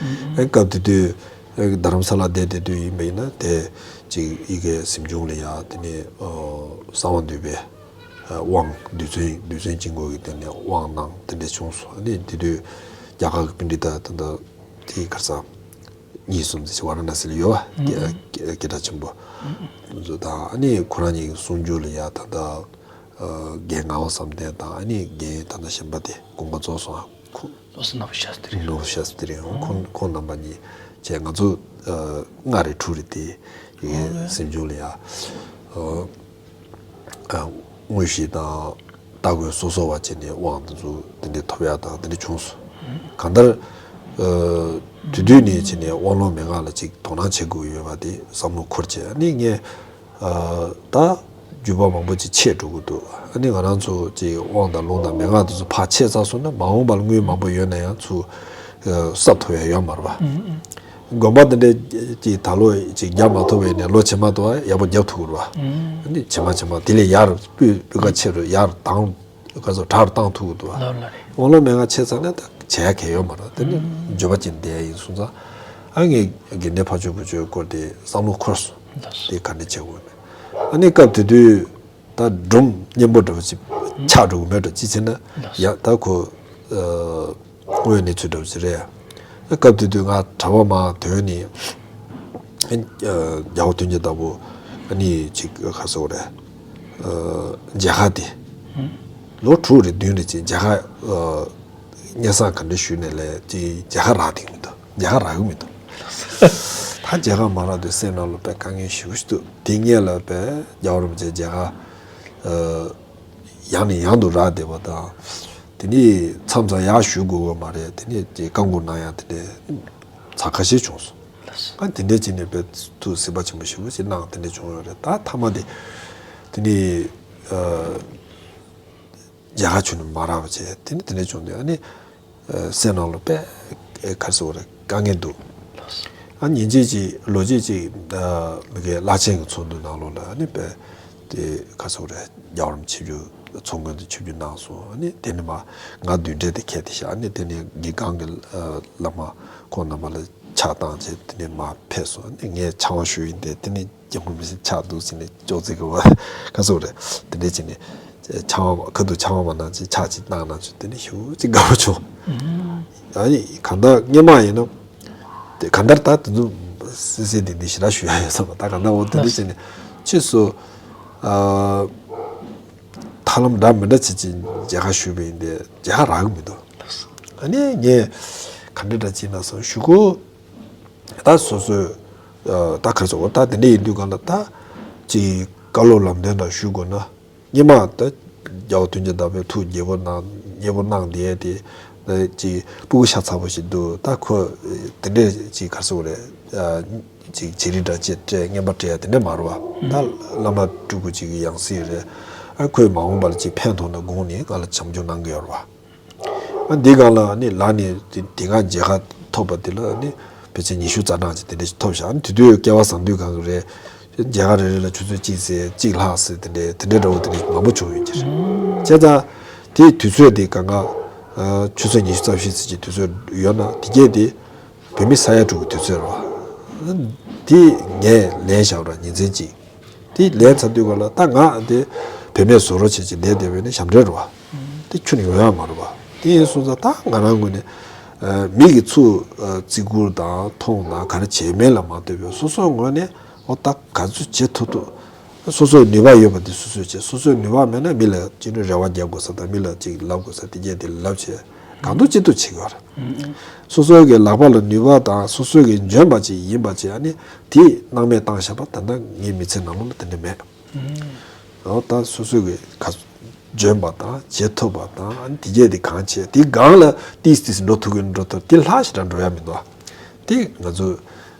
ཨེ་སྐབས་དེ་དུས་ཨེ་རྡ་རམ་ས་ལ་བསྡད་བསྡད་དུས་ཡིན་པ་ཡིན་ན་དེ་ཅིག་ཡི་གེ་གཟིམ་ཆུང་ལ་ཡ་དེ་ནས་ཨོ་གསང་བ་འདུས་པའི་ དབང་རྡུལ་ཚོན་རྡུལ་ཚོན་དཀྱིལ་འཁོར་གྱི་སྟེང་ནས་དབང་གནང་དེ་འདྲ་བྱུང་སོང་། ཨ་ནི་དེ་དུས་རྒྱ་གར་གྱི་པཎྜི་ཏ་ད་ལྟ་དེ་ག་རེ་ཟ། གཉིས་གསུམ་ཙམ་ཞིག་ཝཱ་ར་ཎ་སི་ལ་ཡོད་པ། སྐད་སྐད་གྲགས་ཆེན་པོ་དེ་ཚོ་དང་། ཨ་ནི་ཁོ་རང་ཉིད་ཀྱི་གསུང་སྒྱུར་ལ་ཡ་ད་ལྟ་རྒན་ངག་དབང་བསམ་གཏན་དང་། ཨ་ནི་རྒན་ད་ལྟ་གཞན་པ་དེ་དགོངས་པ་རྫོགས་སོང་། ཁོ་བློ་བཟང་ནོར་བུ་ཤཱསྟྲི། ནོར་བུ་ཤཱསྟྲི་ཡང་ཁོང་ཁོང་རྣམ་པ་གཉིས་བྱས། ང་ཚོ་ལྔ་རེ་དྲུག་རེ་དེ་ཡི་གེ་སེམས་ཆུང་ལ་ཡ་དངོས་གཞི་དང་སྟ་གོན་སོ་སོ་བ་བྱས་ནས་དབང་དེ་ཚོ་དེ་འདྲའི་ཐོབ་ཡ་དང་དེ་འདྲ་བྱུང་སོང་། གང་ལྟར་དུས་དུས་ནས་བྱས་ནས་དབང་ལུང་མན་ངག་ལ་ཅིག་དོ་སྣང་བྱེད་དགོས་ཡོད་པ་དེ་བསམ་བློ་འཁོར་བྱས། ཨ་ནི་ངས་ད་རྒྱུད་པ་མང་པོ་ཅིག་ཆད་འགྲོ་གི་འདུག། ཨ་ནི་ང་རང་ཚོ་ཅིག་དབང་དང་ལུང་དང་མན་ངག་དེ་ཚོ་ཕར་ཆད་ཚར་སོང་ན། མ་འོངས་པ་ལ་དངུལ་མང་པོ་ཡོད་ན་ཡང་ཚུར་གསབ་ཐུབ་ཡ་ཡོད་མ་རེད་པ། དགོན་པ་དེ་འདྲའི་ཅིག་ད་ལོ་ཅིག་རྒྱག་མ་ཐུབ་པ་ཡིན་ནའི་ལོ་ཕྱི་མ་དུ་ཡག་པོ་རྒྱག་ཐུབ་ཀྱི་རེད་པ། ཨ་ནི་ཕྱི་མ་ཕྱི་མ་དེ་ལས་ཡར་སྤུས་སྤུས་ཀ་ཆེ་རུ་ཡར་དང་ག་ཚོད་དྲག་རུ་བཏང་ཐུབ་ཀྱི་འདུག་པ། ལོ་ལ་རེད། དབང་ལུང་མན་ངག་ཆད་ཚར་ན་ད་བྱེད་ཡ་གང་ཡང་ཡོད་མ་རེད། དེ་ནི་འགྱོད་པ་ཅན་བསྡད་ཡ་ཡིན་སོང་ཙང་། ཨ་ངས་དགེ་ལྡན་ཕ་ཇོ་བུ་ཇོའི་སྐོར་དེ་བསམ་བློ་འཁོར་སོང་། དེ་ག་འདྲ་བྱེད་དགོས་མེད། ཨ་ནི་སྐབས་དེ་དུས་ད་སྒྲུང་སྙན་པོ་འདྲ་པོ་ཅིག་ཆགས་འགྲོ་གི་མེད་འགྲོ། ཅི་བྱས་ན་ཡ་ད་ཁོ་དངོས་གནས་ཚུལ་འདྲ་པོ་ཅིག་རེད། སྐབས་དེ་དུས་ང་གྲྭ་པ་མར་ཐོན་ནས་རྒྱལ་བ་མཐུན་རྐྱེན་ལྟ་བུ་ཨ་ནི་ཅིག་ག་ཟེར་དགོས་རེད། མཇལ་ཁ་དེ་ལོ་དྲུག་རེ་བདུན་རེ་ཅིག་མཇལ་ཁ་སྙན་སེང་ག་འདྲ་ཞུས་ནས་ལས་ཅིག་མཇལ་ཁ་རག་བསྡད་ཀྱི་མི་འདུག། མཇལ་ཁ་རག་གི་མི་འདུག། ད་མཇལ་ཁ་མ་རག་དུས་སེམས་ནང་ལ་དཔེ་དཀའ་ངལ་ཞེ་པོ་ཞིག་འདུག། དེ་སྔོན་ལ་དཔེ་རྒྱལ་བ་རིན་པོ་ཆེ་མཇལ་ཁ་ཡང་ནས་ཡང་དུ་རག་བསྡད་པ་དང་། དེ་ནས་མཚམས་མཚམས་ཡར་ཞུ་དགོས་པ་མ་རེད། དེ་ནས་ཀྱི་བཀའ་བསྒོ་གནང་ཡ་དེ་འདྲ་ཚར་ཁ་ཤས་བྱུང་སོང་། ཨ་དེ་འདྲ་བྱས་ནས་དཔེ་ཐུགས་སྲིད་པ་ཆེན་པོ་ཞེ་པོ་ཞིག་གནང་། དེ་འདྲ་བྱུང་ཡོད་རེད། ད་མཐའ་མ་དེ་དེ་ནས་མཇལ་ཁ་བྱུང་ནས་མ་རག་པ་བྱས། དེ་ནས་དེ་འདྲ་བྱུང་དུས་ཨ་ནི་སེམས་ནང་ལ་དཔེ་ག་རེ་ཟེར་དགོས་རེད། དཀའ་ངལ་འདུག། ཨ་ཉིན་གཅིག་ཅིག་ལོ་གཅིག་ཅིག་མི་དགེ་བླ་ཆེན་གྱི་ཚོགས་འདུ་ནང་ལོགས་ལ་ཨ་ནི་དཔེ་དེ་ག་རེ་ཟེར་དགོས་རེད། རྒྱལ་བ་རིན་པོ་ཆེ་ཚོགས་མགོན་དུ་ཆིབས་བསྒྱུར་གནང་སོང་། ཨ་ནི་དེ་ནས་མར་ང་བདུན་གྲལ་དེ་ཁད་དེ་བཞག། ཨ་ནི་དེ་ནས་དགེ་རྒན་གྱི་བླ་མ་ཁོང་རྣམ་པ་ལ་ཕྱག་བཏང་བྱས། དེ་ནས་མར་ཕེབས་སོང་། ཨ་ནི་ངས་ཕྱག་དབང་ཞུས་ཡིན་ཏེ། དེ་ནས་སྐྱབས་མགོན་མི་སེར་ཕྱག་འདུག་ཟེར་ནས་ཅོག་ཙེ་གི་བར་ག་རེ་ཟེར་དགོས་རེད། དེ་འདྲ་བྱས་ནས་ཕྱག་དབང་ཁ་ཐུག་ཕྱག་དབང་མ་གནང་བྱས་ཕྱག་ཅིག་བཏང་གནང་བྱས། དེ་ནས་ཞེ་པོ་ཅིག་དགའ་པོ་བྱུང་། ཨ་ནི་གང་ལྟར་སྔོན་མ་ཡིན་ན་དེ་གང་ལྟར་ད་དེ་ཚོ་གསལ་གསལ་ཏིག་ཏིག་ཞེ་དྲག་ཞུ་ཡ་ཡོད་ས་མ། ད་གང་ལྟར་འོ་དེ་འདྲ་བྱས་ནས་ཕྱིས་སུ་ཨ་ཐབས་ལམ་འདྲ་མི་འདྲ་བྱས་བྱས་མཇལ་ཁ་ཞུས་པ་ཡིན་ཏེ་མཇལ་ཁ་རག་གི་མི་འདུག། ཨ་ནི་ངས་ག་འདྲ་འདྲ་བྱས་ན་བསམ། གཞུག་གུ་ད་སོ་སོའི་ཨ་ད་ག་རེ་ཟེར་དགོས། ད་དེ་འདྲ་ཡིན་དུས་གང་ལ་ད་ཅིག་བཀའ་སློབ་ལམ་སྟོན་འདྲ་ཞུ་དགོས་ན། སྔོན་མ་ད་རྒྱལ་བ་མཐུན་རྐྱེན་ལྟ་བུའི་ཐུགས་དགྱེས་པོ་གནང་། མཉེས་པོ་གནང་བསྡད་དེ། ད་ཅིག་སྤུ་གུ་ཤ་ཚ་པོ་ཞིག་འདུག། ད་ཁོ་དེ་འདྲས་ཅིག་ག་རེ་ཟེར་དགོས་རེད། ཨ་ཅིག་བྱེད་རིགས་འདྲ་ཅིག་སྤྲད། རྔན་པ་སྤྲད་ཡ་དེ་འདྲས་མ་རེད་པ། ད་བླ་མ་སྤྲུལ་སྐུ་ཅིག་གི་ཡང་སྲིད་རེད། ཨ་ཁོས་མ་འོངས་པ་ལ་ཅིག་ཕན་ཐོགས་ན་དགོངས་ནས་ང་ལ་བྱམས་སྐྱོང་གནང་གི་ཡོད་རེད་པ། ཨ་འདི་སྒང་ལ་ནི་ལར་ནས་དེ་དེ་སྔ་མཇལ་ཁ་ཐོབ་པ་དེ་ལ་ནི་ཕལ་ཆེར་ཉི་ཤུ་རྩ་གྲངས་ཅིག་དེ་འདྲ་ཞིག་ཐོབ་བཞག། ཨ་ནི་དེ་དུས་སྐལ་བ་བཟང་དུས་སྒང་གི་རེད། མཇལ་ཁ་རེ་རེ་ལ་ཆུ་ཚོད་གཅིག་ཙམ་གཅིག་ལྷག་ཙམ་དེ་འདྲའི་དེ་འདྲའི་འདྲ་བོ་དེ་འདྲ་མང་པོ་བྱུང་ཡོད་ཀྱི་རེད། བྱས་ཙང་དེའི་དུས་ཚོད་དེ་གང་ག་ཨ་ཆུ་ཚོད་ཉི་ཤུ་རྩ་བཞི་ཙམ་གྱི་དུས་ཚོད་ཡོད་ན། དེ་གས་དེ་བོད་མི་ས་ཡ་དྲུག་གི་དུས་ཚོད་རེད་པ། དེ་ངས་ལེན་བཞག་ར། ཉིན་མཚན་གཅིག། དེ་ལེན་ཚར་དུས་ག་ལ་ད་ང་དེ་བུད་མེད་བཟོ་རོགས་བྱེད་ཅིག་བསྡད་བསྡད་པས་ནི་ཞབས་འདྲེན་རེད་པ། དེ་ཁྱོན་ནས་ཡོང་ཡ་མ་རེད་པ། དེ་ཡིན་སོང་ཙང་ད་ང་རང་ངོས་ནས་ཨ་མི་གི་ཚུར་ཨ་བརྩི་བཀུར་དང་མཐོང་དང་ག་རེ་བྱས་མིན་ལ་མ་ལྟོས་པའི་སོ་སོའི་ངོས་ནས་འོ་ད་ག་ཚོད་བྱེད་ཐུབ་ཐུབ། སོ་སོའི་ནུས་པ་ཡོད་པ་དེ་སོ་སོས་བྱེད། སོ་སོའི་ནུས་པ་མེད་ན་མི་ལ་ཅི་ནས་རེ་བ་རྒྱག་དགོས་ས་དང་། མི་ལ་ཅིག་ལབ་དགོས་ས་དེ་གས་དེ་ལབ་བྱས། གང་ཐུབ་ཅི་ཐུབ་བྱེད་དགོས་རེད། སོ་སོའི་གི་ལག་པ་ལ་ནུས་པ་དང་སོ་སོའི་གི་འཇོན་པ་ཅིག་ཡིན་པ་བྱས། ཨ་ནི་དེ་སྣང་མེད་བཏང་བཞག་པ་ད་ལྟ་ངའི་མི་ཚེ་ནང་ལོགས་ལ་དེ་འདྲ་མེད། འོ་ད་སོ་སོའི་གི་ག་འཇོན་པ་དང་བྱེད་ཐུབ་པ་དང་། ཨ་ནི་དེ་གས་དེ་གང་བྱེད་དེ་སྒང་ལ་ཏིས་ཏིས་འགྲོ་ཐུབ་གི་འགྲོ་ཐུབ། དེ་ལྷག་ཞེ་དྲག་འགྲོ་ཡ་མི་འདུག། དེ་ང་ཚོ་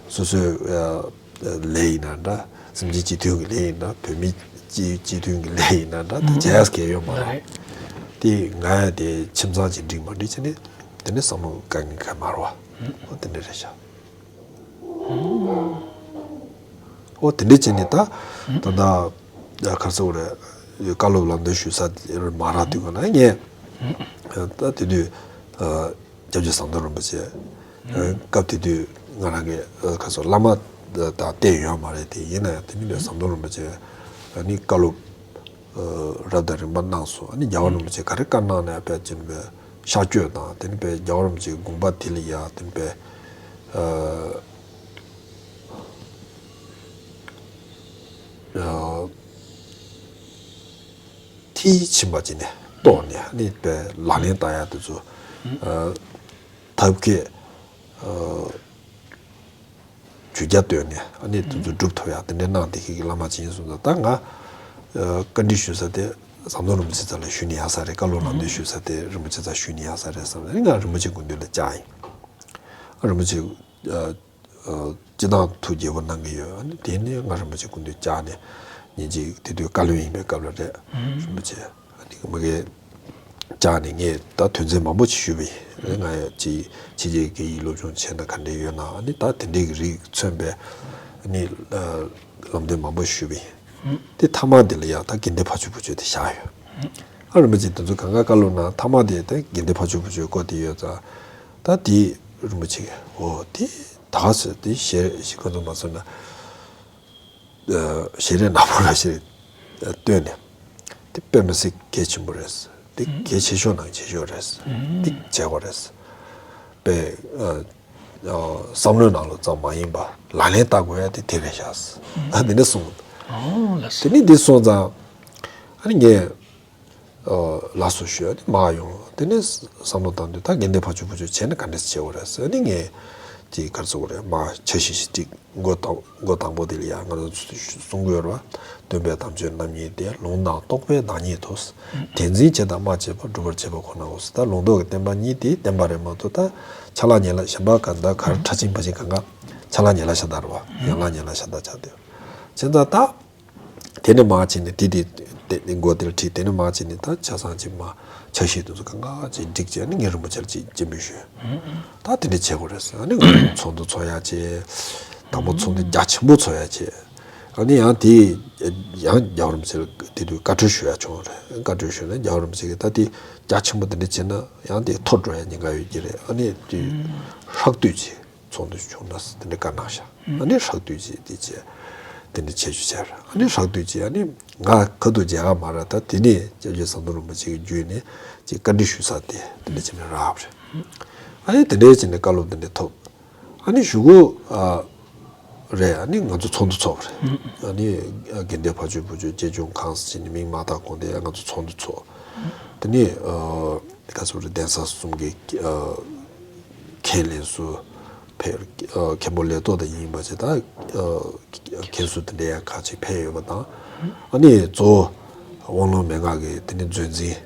སོ་སོའི་ཨ་ལས་ཡིན་ན་འདྲ། སེམས་ཅན་སྤྱི་མཐུན་གྱི་ལས་ཡིན་འདྲ། བོད་མི་སྤྱི་སྤྱི་མཐུན་གྱི་ལས་ཡིན་ན་འདྲ། ད་བྱ་ཡ་སྐལ་ཡོད་མ་རེད། དེ་ང་ཡ་དེ་ཁྱིམ་ཚང་ཅིག་འགྲིག་མ་འགྲིག་བྱས་ནས་དེ་ནས་བསམ་བློ་དཀའ་ངལ་གང་མ་རེད་པ། འོ་དེ་འདྲ་རེད་ཤག། འོ་དེ་འདྲ་བྱས་ནས་ད་ད་ད་ག་རེ་ཟེར་དགོས་རེད། བཀའ་སློབ་ལམ་སྟོན་ཞུ་ས་དེ་མ་རག་དུས་ག་ན་ངས་ད་དེ་དུས་ཨ་སྐྱབས་རྗེ་ཟམ་གདོང་རིན་པོ་ཆེ། སྐབས་དེ་དུས་ང་རང་གི་ཨ་ག་ཚོད་བླ་མ་དང་བསྟེན་ཡོད་མ་རེད་དེ། ཡིན་ན་ཡང་དེ་ནི་ཟམ་གདོང་རིན་པོ་ཆེ་ནི་བཀའ་སློབ་ རབ་དང་རིམ་པ་གནང་སོང་། ཨ་ནི་རྒྱལ་བ་རིན་པོ་ཆེ་ག་རེ་བཀའ་གནང་ནའི་དཔེ་ཅིག་པའི་གཤགས་བཅོས་དང་། དེ་ནི་དཔེ་རྒྱལ་བ་རིན་པོ་ཆེའི་དགོངས་པ་དེ་ལ་ཡ་དེ་ནི་དཔེ་མཐིལ་ཕྱིན་པ་ཅིག་ནས་གཏོགས་ནས། ཨ་ནི་དཔེ་ལག་ལེན་བསྟར་ཡ་དེ་ཚོ་ཐབས་མཁས། ཆོས་རྒྱ་བཏོན་ནས་ཨ་ནི་དེ་ཚོ་སྒྲུབ་ཐུབ་ཡ་དེ་འདྲའི་གནང་བསྡད་མཁན་གྱི་བླ་མ་ཅིག་ཡིན་སོང་ཙང་། ད་ང་བཀའ་འདྲི་ཞུ་ས་དེ་ཟམ་གདོང་རིན་པོ་ཆེ་རྩ་ལ་ཞུས་ན་ཡག་ས་རེད། བཀའ་སློབ་ལམ་སྟོན་ཞུ་ས་དེ་རིན་པོ་ཆེ་རྩ་ཞུས་ན་ཡག་ས་རེད་བསམ་ནས། ང་རིན་པོ་ཆེ་སྐུ་མདུན་ལ་བཅར་ཡིན། རིན་པོ་ཆེ་སྤྱིར་བཏང་ཐུགས་དགྱེས་པོ་གནང་གི་ཡོད། ཨ་ནི་དེ་ནས་ང་རིན་པོ་ཆེ་སྐུ་མདུན་བཅར་ནས། ཉིན་གཅིག་དེ་དུས་བཀའ་བློན་ཡིན་པའི་སྐབས་ལ་རེད། རིན་པོ་ཆེ་ཨ་ནི་མ་གིར་བཅར་ནས་ངས་ད་དོན་ཚན་མང་པོ་ཞིག་ཞུས་པ་ཡིན། ང་ཡ་ཅིག་ཕྱི་རྒྱལ་སྐད་ཡིག་སློབ་སྦྱོང་བྱས་ན་ག་འདྲས་ཡོད་ན། ཨ་ནི་ད་དེ་འདྲས་ཀྱི་རིགས་མཚོན་པའི་ཨ་ནི་ལམ་སྟོན་མང་པོ་ཞུས་པ་ཡིན། དེ་མཐའ་མ་དེ་ལ་ཡ་ད་དགེ་ལྡན་ཕ་ཇོ་བུ་ཇོ་དེ་བཞག་ཡོད། ཨ་རིན་པོ་ཆེ་དེ་ཚོ་གང་ག་བཀའ་སློབ་གནང་། མཐའ་མ་དེ་ད་དགེ་ལྡན་ཕ་ཇོ་བུ་ཇོ་བསྐོ་དེ་ཡོད་ཙང་། ད་དེ་རིན་པོ་ཆེ་གིས་འོ་དེ་ད་ཟེར་དེ་ཞལ་ཞིག་ག་ཚོད་མ་ཚོད་ན། ཞལ་རས་ནག་པོ་ར་ཞིག་བཏོན་ནས། དེ་དཔེ་མི་སྲིད་གལ་ཆེན་པོ་རེད། དེ་གལ་ཆེ་ཤོས་ནང་ཆེ་ཤོས་རེད། དེ་བྱེད་དགོས་རེད། དཔེ་བསམ་བློའི་ནང་ལོགས་ཙམ་མ་ཡིན་པ་ལག་ལེན་བསྟར་དགོས་ཡ་དེ་དེ་རེད་ཤག། ཨ་དེ་འདྲ་གསུངས། ཨོ་ལགས་སོ། དེ་ནས་འདི་སོང་ཙང་ཨ་ནི་ངས། ལགས་སོ་ཞུས། ཨ་ནི་མར་ཡོང་། དེ་ནས་བསམ་བློ་བཏང་དུས་ད་དགེ་ལྡན་ཕ་ཇོ་བུ་ཇོ་བྱས་ན་ག་འདྲས་བྱེད་དགོས་རེད་ཟེར། ཨ་ནི་ངས་དེ་ག་རེ་ཟེར་དགོས་རེད། མར་འཆར་གཞི་ཞིག་བསྒྲིགས། འགོ་དང་འགོ་དང་པོ་དེ་ལ་ཡང་ང་རང་ཚོ་གསུང་གི་ཡོད་རེད་བ། སྟོན་པའི་དམ་ཆོས་རྣམ་གཉིས་ཏེ། ལུང་དང་རྟོགས་པའི་བདག་ཉིད་དོ། དེ་འཛིན་བྱེད་དང་སྨྲ་བྱེད་པ། སྒྲུབ་པར་བྱེད་པ་ཁོ་ནའོ། ད་ལུང་རྟོགས་ཀྱི་བསྟན་པ་གཉིས་ཏེ་བསྟན་པ་རེད་མ་གཏོགས། ད་ཆ་ལག་ཉལ་ལ་གཞན་པ་ག་ད་གར་ཁྲ་ཆིང་ཕ་ཆིང་གང་ག་ཆ་ལག་ཉལ་ལ་ཤ་སྟག་རེད་བ། ཡན་ལག་ཉལ་ལ་ཤ་སྟག་ཆགས་བསྡད། བྱས་ཙང་ད། དེ་ནས་མར་བྱས་ནས་དེ་དེ་དེ་དེ་མགོ་དེར་ཁྲིད། དེ་ནས་མར་བྱས་ནས་ད་ཆ་ཚང་ཅིག་མར་འཆར་གཞི་དེ་ཚོ་གང་ག་ཅིག་བསྒྲིགས་བྱས་ནས་ངས་རིན་པོ་ཆེར་ཅིག་སྤྱན་འབུལ་ཞུས། ད་དེ་འདྲ་བྱེད་དགོས་རེད་ཟེར། ཨ་ནི་ང་ཚོགས་འདུ་ཚོགས་ཡ་བྱས། དང་པོ་ཚོགས་འདུ་རྒྱ་ཆེན་པོ་ཚོགས་ཡ་བྱས། ཨ་ནི་ཡང་དེ་ཡང་རྒྱལ་བ་རིན་པོ་ཆེར་དེ་དུས་བཀའ་འཁྲོལ་ཞུ་ཡ་བྱུང་བ་རེད། བཀའ་འཁྲོལ་ཞུས་ནས་རྒྱལ་བ་རིན་པོ་ཆེ་གིས་ད་དེ་རྒྱ་ཆེན་པོ་དེ་འདྲ་བྱས་ན་ཡང་དེ་འཐོར་འགྲོ་ཡ་ཉེན་ཁ་ཡོད་ཀྱི་རེད། ཨ་ནི་དེ་ཧྲག་བསྡུས་བྱས། ཚོགས་འདུ་བྱུང་ན་དེ་འདྲའི་བཀའ་གནང་ཤག། ཨ་ནི་ཧྲག་བསྡུས་བྱས་དེ་བྱས། དེ་འདྲའི་བྱེད་རྒྱུ་བྱས། ཨ་ནི་ཧྲག་བསྡུས་བྱས། ཨ་ནི་ང་ཁ་ཐུག་མཇལ་ཁ་མ་རག། ད་དེ་ནས་སྐྱབས་རྗེ་ཟམ་གདོང་རིན་པོ་ཆེ་གི་བརྒྱུད་ནས་ཅིག་བཀའ་འདྲི་ཞུ་ས་དེ་དེ་འདྲ་བྱས་ནས་རག་པ་རེད། ཨ་ནི་དེ་འདྲའི་བྱས་ནས་བཀའ་སློབ་དེ་འདྲ་ཐོབ། ཨ་ནི་གཞུག་གུ་ཨ་རེད། ཨ་ནི་ང་ཚོ་ཚོགས་འདུ་ཚོགས་པ་རེད། ཨ་ནི་དགེ་ལྡན་ཕ་ཇོ་བུ་ཇོ་དགེ་སྦྱོང་ཁང་ཟེར་བྱས་ནས་མིང་མ་བཏགས་གོང་དེ་ང་ཚོ་ཚོགས་འདུ་ཚོགས། དེ་ནས་ཨ་ག་ཚོད་རེད། གདན་ས་གསུམ་གྱི་ཨ་མཁན་ལས་སུ་ཕེབས། ཨ་མཁན་པོ་ལས་ཐོག་དང་ཡིན་པ་བྱས། ད་ཨ་མཁན་ཟུར་དེ་འདྲ་ཡང་ཁག་ཅིག་ཕེབས་ཡོད་པ་དང་། ཨ་ནི་གཙོ་བོ་དབང་ལུང་མན་ངག་གི་དེ་ནི་མཛོད་འཛིན།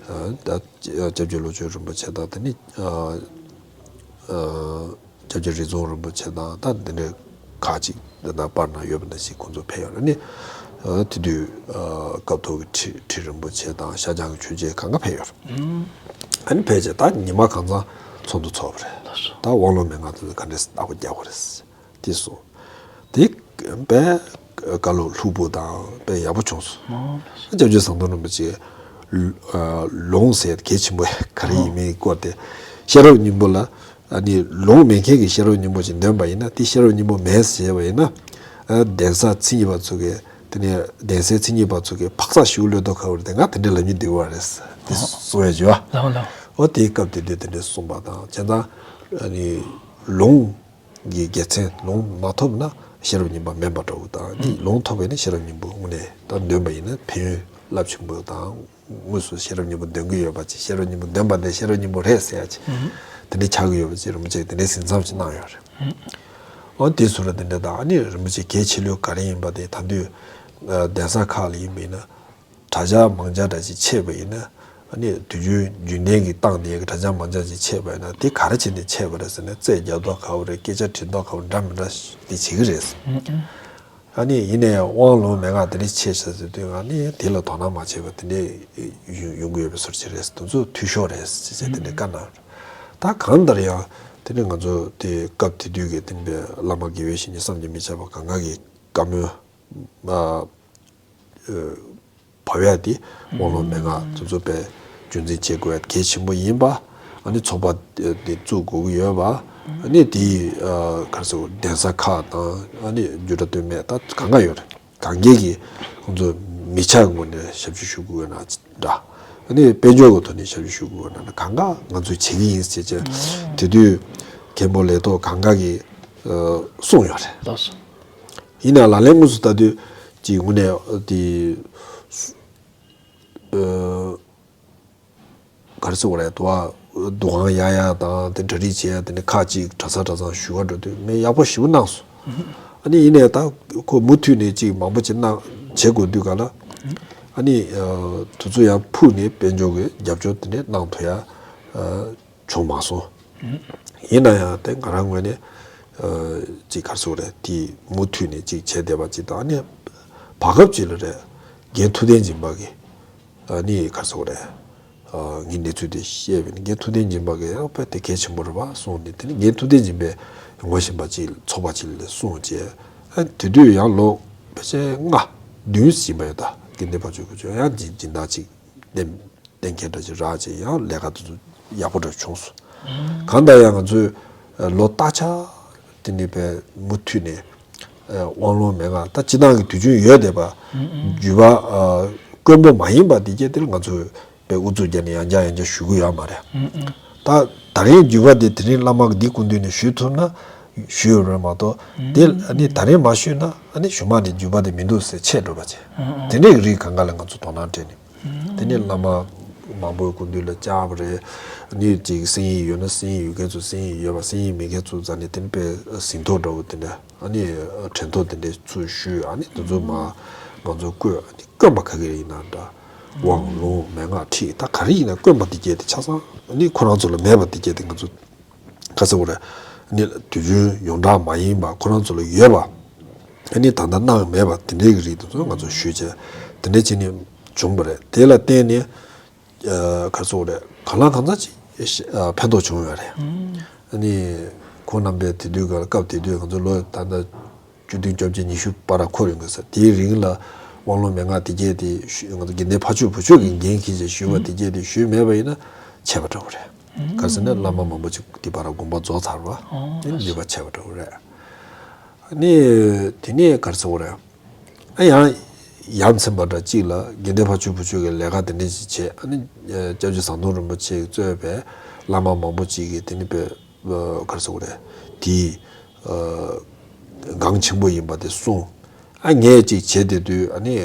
ཨ་ད་སྐྱབས་རྗེ་བློ་ཆོས་རིན་པོ་ཆེ་དང་། དེ་ནི་ཨ་ཨ་སྐྱབས་རྗེ་རི་རྫོང་རིན་པོ་ཆེ་དང་། ད་དེ་འདྲའི་ཁག་ཅིག་འདི་ན་པར་ན་ཡོད་པ་ནང་བཞིན་ཁོང་ཚོ་ཕེབས་ཡོད་རེད། ཨ་ནི་ཨ་དེ་དུས་ཨ་སྐབས་ཐོག་གི་ཁྲི་ཁྲི་རིན་པོ་ཆེ་དང་ཤར་བྱང་གི་ཆོས་རྗེ་གང་ག་ཕེབས་ཡོད་རེད། ཨ་ནི་ཕལ་ཆེར་ད་ཉི་མ་གང་ཚང་ཚོགས་འདུ་ཚོགས་པ་རེད། ད་དབང་ལུང་མན་ངག་དེ་ཚོ་ག་འདྲས་བརྟག་པ་རྒྱག་དགོས་རེད། དེ་སོང་། དེ་དཔེ་བཀའ་སློབ་ལྷུག་པོ་དང་དཔེ་ཡག་པོ་བྱུང་སོང་། སྐྱབས་རྗེ་ཟམ་གདོང་རིན་པོ་ཆེ་ལུང་ཟེར་གལ་ཆེན་པོ་ག་རེ་ཡིན་མིན་སྐོར་དེ། ཤེས་རབ་སྙིང་པོ་ལ་ཨ་ནི་ལུང་མེད་མཁན་གྱིས་ཤེས་རབ་སྙིང་པོ་ཞིག་འདོན་པ་ཡིན་ན། དེ་ཤེས་རབ་སྙིང་པོ་མེད་ཟེར་བ་ཡིན་ན། ཨ་གདན་ས་མཚན་ཉིད་པ་ཚོ་གིས། དེ་ནས་གདན་སའི་མཚན་ཉིད་པ་ཚོ་གིས་འཕག་འཚག་ཞུ་ལོས་དོ་ཁ་བར་དེ་ང་དེ་འདྲ་ལབ་མི་འདུག་བ་རེད། དེ་གསུང་ཡ་བྱོས། ལའོ་ལའོ། འོ་དེའི་སྐབས་དེ་དུས་དེ་འདྲ་གསུངས་པ་དང་། བྱས་ཙང་ཨ་ནི་ལུང་གི་དགེ་མཚན། ལུང་མ་ཐོབ་ན་ཤེས་རབ་སྙིང་པོ་མིན་པ་འདྲ་བོ་དང་། ཨ་ནི་ལུང་ཐོབ་པས་ན་ཤེས་རབ་སྙིང་པོ་དངོས་གནས་ད་འདོན་པ་ཡིན་ན་ཕན་ཡོན་རླབས་ཆེན་པོ་དང་། དངོས་སུ་ཤེས་རབ་སྙིང་པོ་འདོན་གྱི་ཡོད་པ་ཅིག། ཤེས་རབ་སྙིང་པོ་འདོན་པ་དེ་ཤེས་རབ་སྙིང་པོ་རེད་ཟེར་ཡ་ཅིག་དེ་འདྲ་ཆགས་ཀྱི་ཡོད་པ་ཅིག་རིན་པོ་ཆེས་དེ་འདྲའི་ཟིན་མཚམས་ཅིག་གནང་ཡོད་རེད། འོ་དེ་སོང་ར་དེ་འདྲ་དང་། ཨ་ནི་རིན་པོ་ཆེ་གལ་ཆེ་ལོས་ག་རེ་ཡིན་པ་དེ། ད་དུང་གདན་ས་ཁག་ལ་ཡིན་པ་ཡིན་ན་གྲྭ་ཆ་མང་ཆ་འདྲ་ཅིག་ཆད་པ་ཡིན་ན། ཨ་ནི་དུས་རྒྱུན་རྒྱུན་ལྡན་གྱི་བཏང་བསྡད་ཀྱི་གྲྭ་ཆ་མང་ཆ་ཅིག་ཆད་པ་ཡིན་ན། དེ་ག་རེ་བྱས་ནས་ཆད་པ་རེད་ཟེར་ན། རྩོད་རྒྱག་མདོག་ཁ་པོ་རེད། སྐད་ཆ་དྲི་མདོག་ཁ་པོ་འདྲ་མི་འདྲ་དེ་བྱེད་ཀྱི་རེད། ཨ་ནི་ཡིན་ནའི་དབང་ལུང་མན་ངག་དེ་འདྲ་ཆད་ཤག་ཟེར་དུས། ཨ་ནི་དེ་ལ་དོ་སྣང་མ་བྱས་པ་དེ་འདྲ་ཡོང་ཡོང་གི་ཡོད་པའི་བཟོ་འདྲ་ཅིག་རེད། དེ་ཚོ་འཐུས་ཤོར་རེད་ཟེར་བྱས་དེ་འདྲ་བཀའ་གནང་། ད་གང་ལྟར་ཡང་དེ་ནི་ང་ཚོ་དེ་སྐབས་དེ་དུས་ཀྱི་དེ་འདྲའི་བླ་མ་དགེ་བའི་བཤེས་གཉེན་བསམ་གྱིས་མི་ཁྱབ་པ་གང་ག་གི་བཀའ་མོལ་ཨ་བབས་ཡ་དེ། དབང་ལུང་མན་ངག་དེ་ཚོ་དཔེ་རྒྱུན་འཛིན་བྱེད་དགོས་ཡ་གལ་ཆེན་པོ་ཡིན་པ། ཨ་ནི་ཚོགས་པ་དེ་བཙུགས་དགོས་ཀྱི་ཡོད་པ། ཨ་ནི་དེ་ཨ་ག་རེ་ཟེར། གདན་ས་ཁག་དང་། ཨ་ནི་རྒྱུད་གྲྭ་སྟོད་སྨད་ད་གང་ག་ཡོད་རེད། གང་གས་ཀྱི་ཁོང་ཚོ་ མི་ཆགས་ངོས་ནས་ཞབས་ཞུ་ཞུ་དགོས་ན་འདྲ། ཨ་ནི་དཔལ་འབྱོར་གྱི་ཐོག་ནས་ཞབས་ཞུ་ཞུ་དགོས་ན་གང་ག་ང་ཚོས་བྱེད་ཀྱི་ཡིན་ཟེར་བྱས། དེ་དུས་མཁན་པོ་ལས་ཐོག་གང་ག་གིས་གསུངས་ཡོད་རེད། ལགས་སོ། ཡིན་ན་ལག་ལེན་དངོས་སུ་ལྟ་དུས་ཀྱི་ངོས་ནས་དེ། ག་རེ་ཟེར་དགོས་རེད། དུ་བ་འདུ་ཁང་ཡག་ཡག་དང་དེ་གྲ་སྒྲིག་བྱས། དེ་ནས་ཁག་ཅིག་གྲྭ་ས་གྲྭ་ཚང་ཞུ་བ་འགྲོ་དུས་མི་ཡག་པོ་ཞེ་པོ་གནང་སོང་། ཨ་ནི་ཡིན་ནའི་ད་ཁོ་མུ་མཐུད་ནས་ཅིག་མང་པོ་ཅིག་གནང་བྱེད་དགོས་དུས་ག་ལ། ཨ་ནི་དུས་ཚོད་ཡང་ཕུགས་ནས་དཔལ་འབྱོར་གྱི་རྒྱབ་སྐྱོར་དེ་འདྲ་གནང་ཐུབ་ཡ་བྱུང་མ་སོང་། ཡིན་ན་ཡང་དེ་ང་རང་ངོས་ནས་ཅིག་ག་རེ་ཟེར་དགོས་རེད། དེ་མུ་མཐུད་ནས་ཅིག་བྱས་བསྡད་པ་ཅིག་དང་། ཨ་ནི་བར་སྐབས་ཅིག་ལ་རེད། རྒན་ཐུབ་བསྟན་སྦྱིན་པ་གིས། ཨ་ནི་ག་རེ་ཟེར་དགོས་རེད། ཨ་ངས་གནས་ཚུལ་དེ་བཤད་པས་ནི། རྒན་ཐུབ་བསྟན་སྦྱིན་པ་གིས་ཨ་དཔེ་དེ་གལ་ཆེན་པོ་རེད་པ་གསུངས་ནས། དེ་ནི་རྒན་ཐུབ་བསྟན་སྦྱིན་པས་ངོ་ཤེས་པ་ཅིག་ཚོགས་པ་ཅིག་ལ་གསུངས་བྱས། ཨ་དེ་དུས་ཡང་ལོ་ཕལ་ཆེར་ལྔ་བདུན་ཟིན་པ་ཡོད། ད་དགེ་འདུན་ཕ་ཆོས་བུ་ཆོས་ཡང་སྦྱིན་སྦྱིན་བདག་ཅིག་གཏན་གཏན་འཁེལ་འདྲ་ཅིག་རག་བྱས། ཡང་ལས་ཀ་དེ་ཚོ་ཡག་པོ་འདྲ་བྱུང་སོང་། གང་ལྟར་ཡང་ང་ཚོས་ལོ་ལྟར་ཆ་དེ་ནི་དཔེ་མུ་མཐུད་ནས་དབང་ལུང་མན་ངག་ད་སྤྱིར་བཏང་གི་དུས་རྒྱུན་ཡོད་བསྡད་པ། བརྒྱུད་པ་དཀོན་པོ་མ་ཡིན་པ་དེ་གྱད་དེ་ལ་ང་ཚོས་དཔེ་ཨུ་ཚུགས་བརྒྱབ་ནས་ཡང་བསྐྱར་ཡང་བསྐྱར་ཞུ་གི་ཡོད་མ་རེད། ད་ད་རིང་བརྒྱུད་པ་དེ་དེ་རིང་བླ་མ་འདི་སྐུ་མདུན་ནས་ཞུས་ཐུབ་ན་ཞུས་ཡོད་རེད་མ་གཏོགས། དེ་ཨ་ནི་ད་རིང་མ་ཞུས་ན་ཨ་ནི་གཞུག་མ་ནས་བརྒྱུད་པ་དེ་མི་འདུག་ཟེར་ཆད་འགྲོ་བ་བྱས། དེ་འདྲའི་རིགས་གང་ག་ལ་ང་ཚོ་དོ་སྣང་སྤྲད་ནས། དེ་ནས་བླ་མ་མང་པོའི་སྐུ་མདུན་ལ་བཅར་བ་རེད། ནི་ཅིག་གསན་ཡིག་ཡོད་ན་གསན་ཡིག་ཡོད་མཁན་ཚོ་གསན་ཡིག་ཡོད་པ། གསན་ཡིག་མེད་མཁན་ཚོ་རྩ་ནས་དེ་ནི་དཔེ་ཟིན་ཐོ་འདྲ་བོ་དེ་འདྲ། ཨ་ནི་དྲན་ཐོ་དེ་འདྲ་ཚུར་ཞུས། ཨ་ནི་དེ་ཚོ་མ་ང་ཚོ་བཀོད། ཨ་ནི་དཀོན་པ་ག་གེ་ཡིན་ན་འདྲ། དབང་ལུང་མན་ངག་ཁྲིད་ད་ག་རེ་ཡིན་ན་དཀོན་པ་དེ་གྱད་དེ་ཆ་ཚང་ཨ་ནི་ཁོ་རང་ཚོ་ལ་མེད་པ་དེ་གྱད་དེ་ང་ཚོ། ག་ཟེར་དགོས་རེད། ནི་དུས་རྒྱུན་ཡོངས་གྲགས་མ་ཡིན་པ་ཁོ་རང་ཚོ་ལ་ཡོད་པ། ནི་ད་ལྟ་གནང་མེད་པ་དེ་འདྲའི་གི་རིགས་དེ་ཚོ་ང་ཚོ་ཞུས་བྱས། དེ་འདྲ་བྱས་ནས་བྱུང་བ་རེད། དེ་ལ་བརྟེན་ནས་ཨ་ག་ཟེར་དགོས་རེད། གང་ལ་གང་འཚམ་ཅིག་ཨ་ཕན་ཐོགས་བྱུང་ཡོད་རེད། ནི་ཁོང་རྣམ་པས་དེ་དུས་ག་ལ་སྐབས་དེ་དུས་ང་ཚོ་ལོ་ད་ལྟ་བཅུ་བདུན་བཅོ་བརྒྱད་ཉི་ཤུ་བར་ལ་འཁོར་ཡོང་གི་ས། དེའི་རིང་ལ་དབང་ལུང་མན་ངག་དེ་གྱད་དེ་ཞུ། ང་ཚོ་དགེ་འདུན་ཕ་ཆོས་བུ་ཆོས་ཀྱི་འགན་འཁྱེར་བྱས་ཞུས་པ་དེ་གྱད་དེ་ཞུས་མེད་པ་ཡིན་ན་ཆད་པ་འདྲ་བོ་རེད། ག་རེ་ཟེར་ན་བླ་མ་མང་པོ་ཅིག་དེ་བར་དགོངས་པ་རྫོགས་ཚར་བ། ཨོ། ནི་ནུས་པ་ཆད་པ་འདྲ་བོ་རེད། ནི་དེ་ནས་ག་རེ་ཟེར་དགོས་རེད། ཨ་ཡང་ཡ་མཚན་པ་འདྲ་གཅིག་ལ་དགེ་འདུན་ཕ་ཆོས་བུ་ཆོས་ཀྱི་ལས་ཀ་དེ་འདྲ་ཞིག་བྱས། ཨ་ནི་སྐྱབས་རྗེ་ཟམ་གདོང་རིན་པོ་ཆེས་གཙོས་པའི་བླ་མ་མང་པོ་ཅིག་གིས་དེ་ནི་དཔེ་ག་རེ་ཟེར་དགོས་རེད། དེའི་འགངས་ཆེན་པོ་ཡིན་པ་དེ་གསུངས། ཨ་ངས་ཅིག་བྱས་བསྡད་དུས་ཨ་ནི་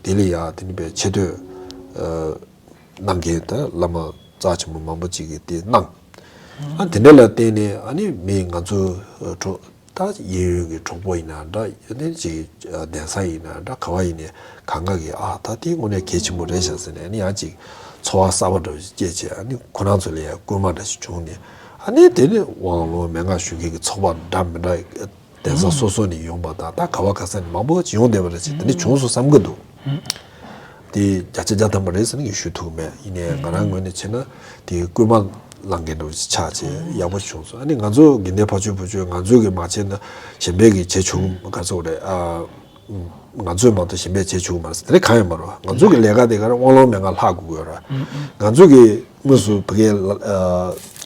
དེ་ལ་ཡ་དེ་ནི་དཔེ་ཆེ་བསྟོད་གནང་མཁན་ད་བླ་མ་རྩ་ཆེན་པོ་མང་པོ་ཅིག་གིས་དེ་གནང་། ཨ་དེ་འདྲ་ལ་བརྟེན་ནས་ཨ་ནི་མི་ང་ཚོ་གྲོགས་ད་གཡས་གཡོན་གྱི་གྲོགས་པོ་ཡིན་ན་འདྲ། ཨ་ནི་ཅིག་གདན་ས་ཡིན་ན་འདྲ། ག་བ་ཡིན་ནའི་གང་ག་གིས་ཨ་ད་དེ་དངོས་གནས་གལ་ཆེན་པོ་རེད་ཤག་ཟེར་ནས། ཨ་ནི་ཡང་ཅིག་ཚོར་བ་གསར་པ་འདྲ་བོ་ཞིག་སྐྱེས་བྱས། ཨ་ནི་ཁོ་རང་ཚོ་ལ་ཡང་སྐུལ་མ་འདྲ་ཞིག་བྱུང་ནས། ཨ་ནི་དེ་ནི་དབང་ལུང་མན་ངག་ཞུ་མཁན་གྱི་ཚོགས་པ་འདྲ་མི་འདྲ། གདན་ས་སོ་སོ་ནས་ཡོང་པ་དང་། ད་ག་བ་ག་ས་ནས་མང་པོ་ཅིག་ཡོང་བསྡད་པ་རེད་ཅེས་དེ་འདྲ་བྱུང་སོང་བསམ་གྱི་འདུག་དེ་བརྒྱ་ཆ་བརྒྱ་ཐམ་པ་རེད་ཟེར་ནས་ངས་ཞུ་ཐུབ་མེད། ཡིན་ནའི་ང་རང་ངོས་ནས་བྱས་ན་དེ་སྐུལ་མ་བསླང་མཁན་འདྲ་བོ་ཞིག་ཆགས་བྱས་ཡག་པོ་བྱུང་སོང་། ཨ་ནི་ང་ཚོ་དགེ་འདུན་ཕ་ཆོས་བུ་ཆོས་ང་ཚོས་གི་མ་བྱས་ན་གཞན་པས་གི་བྱེད་ཆོག་ག་ཚོད་རེད། ཨ་ང་ཚོས་མ་གཏོགས་གཞན་པས་བྱེད་ཆོག་མ་རེད་ཟེར་དེ་རེད། གང་ཡང་མ་རེད། ང་ཚོ་གི་ལས་ཀ་དེ་ག་རེ་དབང་ལུང་མན་ངག་ལྷག་དགོས་ཀྱི་ཡོད་རེད། ང་ཚོ་གི་དངོས་སུ་ཕ་གིའི་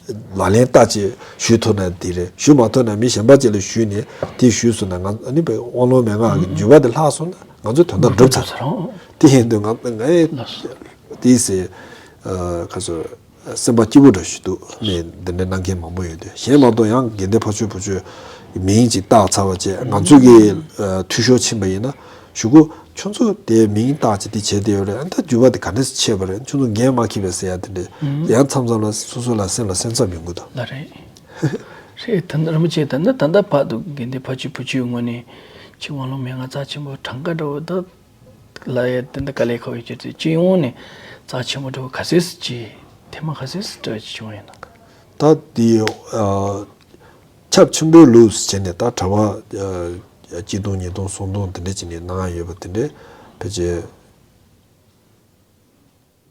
ལག་ལེན་བསྟར་བྱས་ཞུ་ཐུབ་ན་དེ་རེད། ཞུ་མ་ཐུབ་ན་མི་གཞན་པ་ཅིག་ལ་ཞུས་ནས་དེ་ཞུས་སོང་ན། ང་ཨ་ནི་དཔེ་དབང་ལུང་མན་ངག་གི་བརྒྱུད་པ་དེ་ལྷག་སོང་ན་ང་ཚོའི་དོན་དག་འགྲུབ་ཚར། དེ་ཡིན་དུས་ང་ངའི་དེའི་སེ་ཁ་སོ་སེམས་པ་སྐྱིད་པོ་འདྲ་ཞིག་འདུག་མི་འདི་འདྲ་གནང་མཁན་མང་པོ་ཡོད་དུས། གཞན་མ་གཏོགས་ཡང་དགེ་འདུན་ཕ་ཆོས་བུ་ཆོས་མིང་ཅིག་བཏགས་ཚར་བ་བྱས། ང་ཚོ་གི་འཐུས་ཤོར་ཕྱིན་པ་ཡིན་ན་གཞུག་གུ་ཁྱོད་ཚོ་དེ་མིང་བཏགས་ཅིག་དེ་བྱས་བསྡད་ཡོད་རེད། ཨ་ནི་ད་བརྒྱུད་པ་དེ་ག་འདྲས་སེ་ཆད་པ་རེད། ཁྱོད་ཚོ་འགན་མ་འཁྱེར་བས་ཟེར་ཡ་དེ་འདྲས། ཡང་མཚམས་མཚམས་ལ་སོ་སོ་ལ་སེམས་ལ་སེམས་འཚབ་ཡོང་གི་འདུག་ལགས་རེད། རེད། ད་ནི་རིན་པོ་ཆེ་ད་ནི་ད་ལྟ་བར་དུ་དགེ་འདུན་ཕ་ཆོས་བུ་ཆོས་ངོས་ནས་ཅིག་དབང་ལུང་མན་ངག་རྩ་ཆེན་པོ་གྲངས་ཀ་འདྲ་བོ་ད་ལ་ཡ་ད་ནི་དཀའ་ལས་ཁག་ཡོད་ཀྱི་རེད། སྤྱི་ཡོངས་ནས་རྩ་ཆེན་པོ་འདྲ་བོ་ག་ཚོད་ཅིག་ཐེངས་མ་ག་ཚོད་འདྲ་ཅིག་བྱུང་ཡོད་ན། ད་དེ་ཨ་ཁྱབ་ཆེན་པོའི་ལུགས་བྱས་ནས་ད་གྲྭ་པ་ཨ་གཅིག་སྟོང་ཉིས་སྟོང་སུམ་སྟོང་དེ་འདྲ་བྱས་ནས་གནང་ཡ་ཡོད་པ་དེ་འདྲ་ཕལ་ཆེར་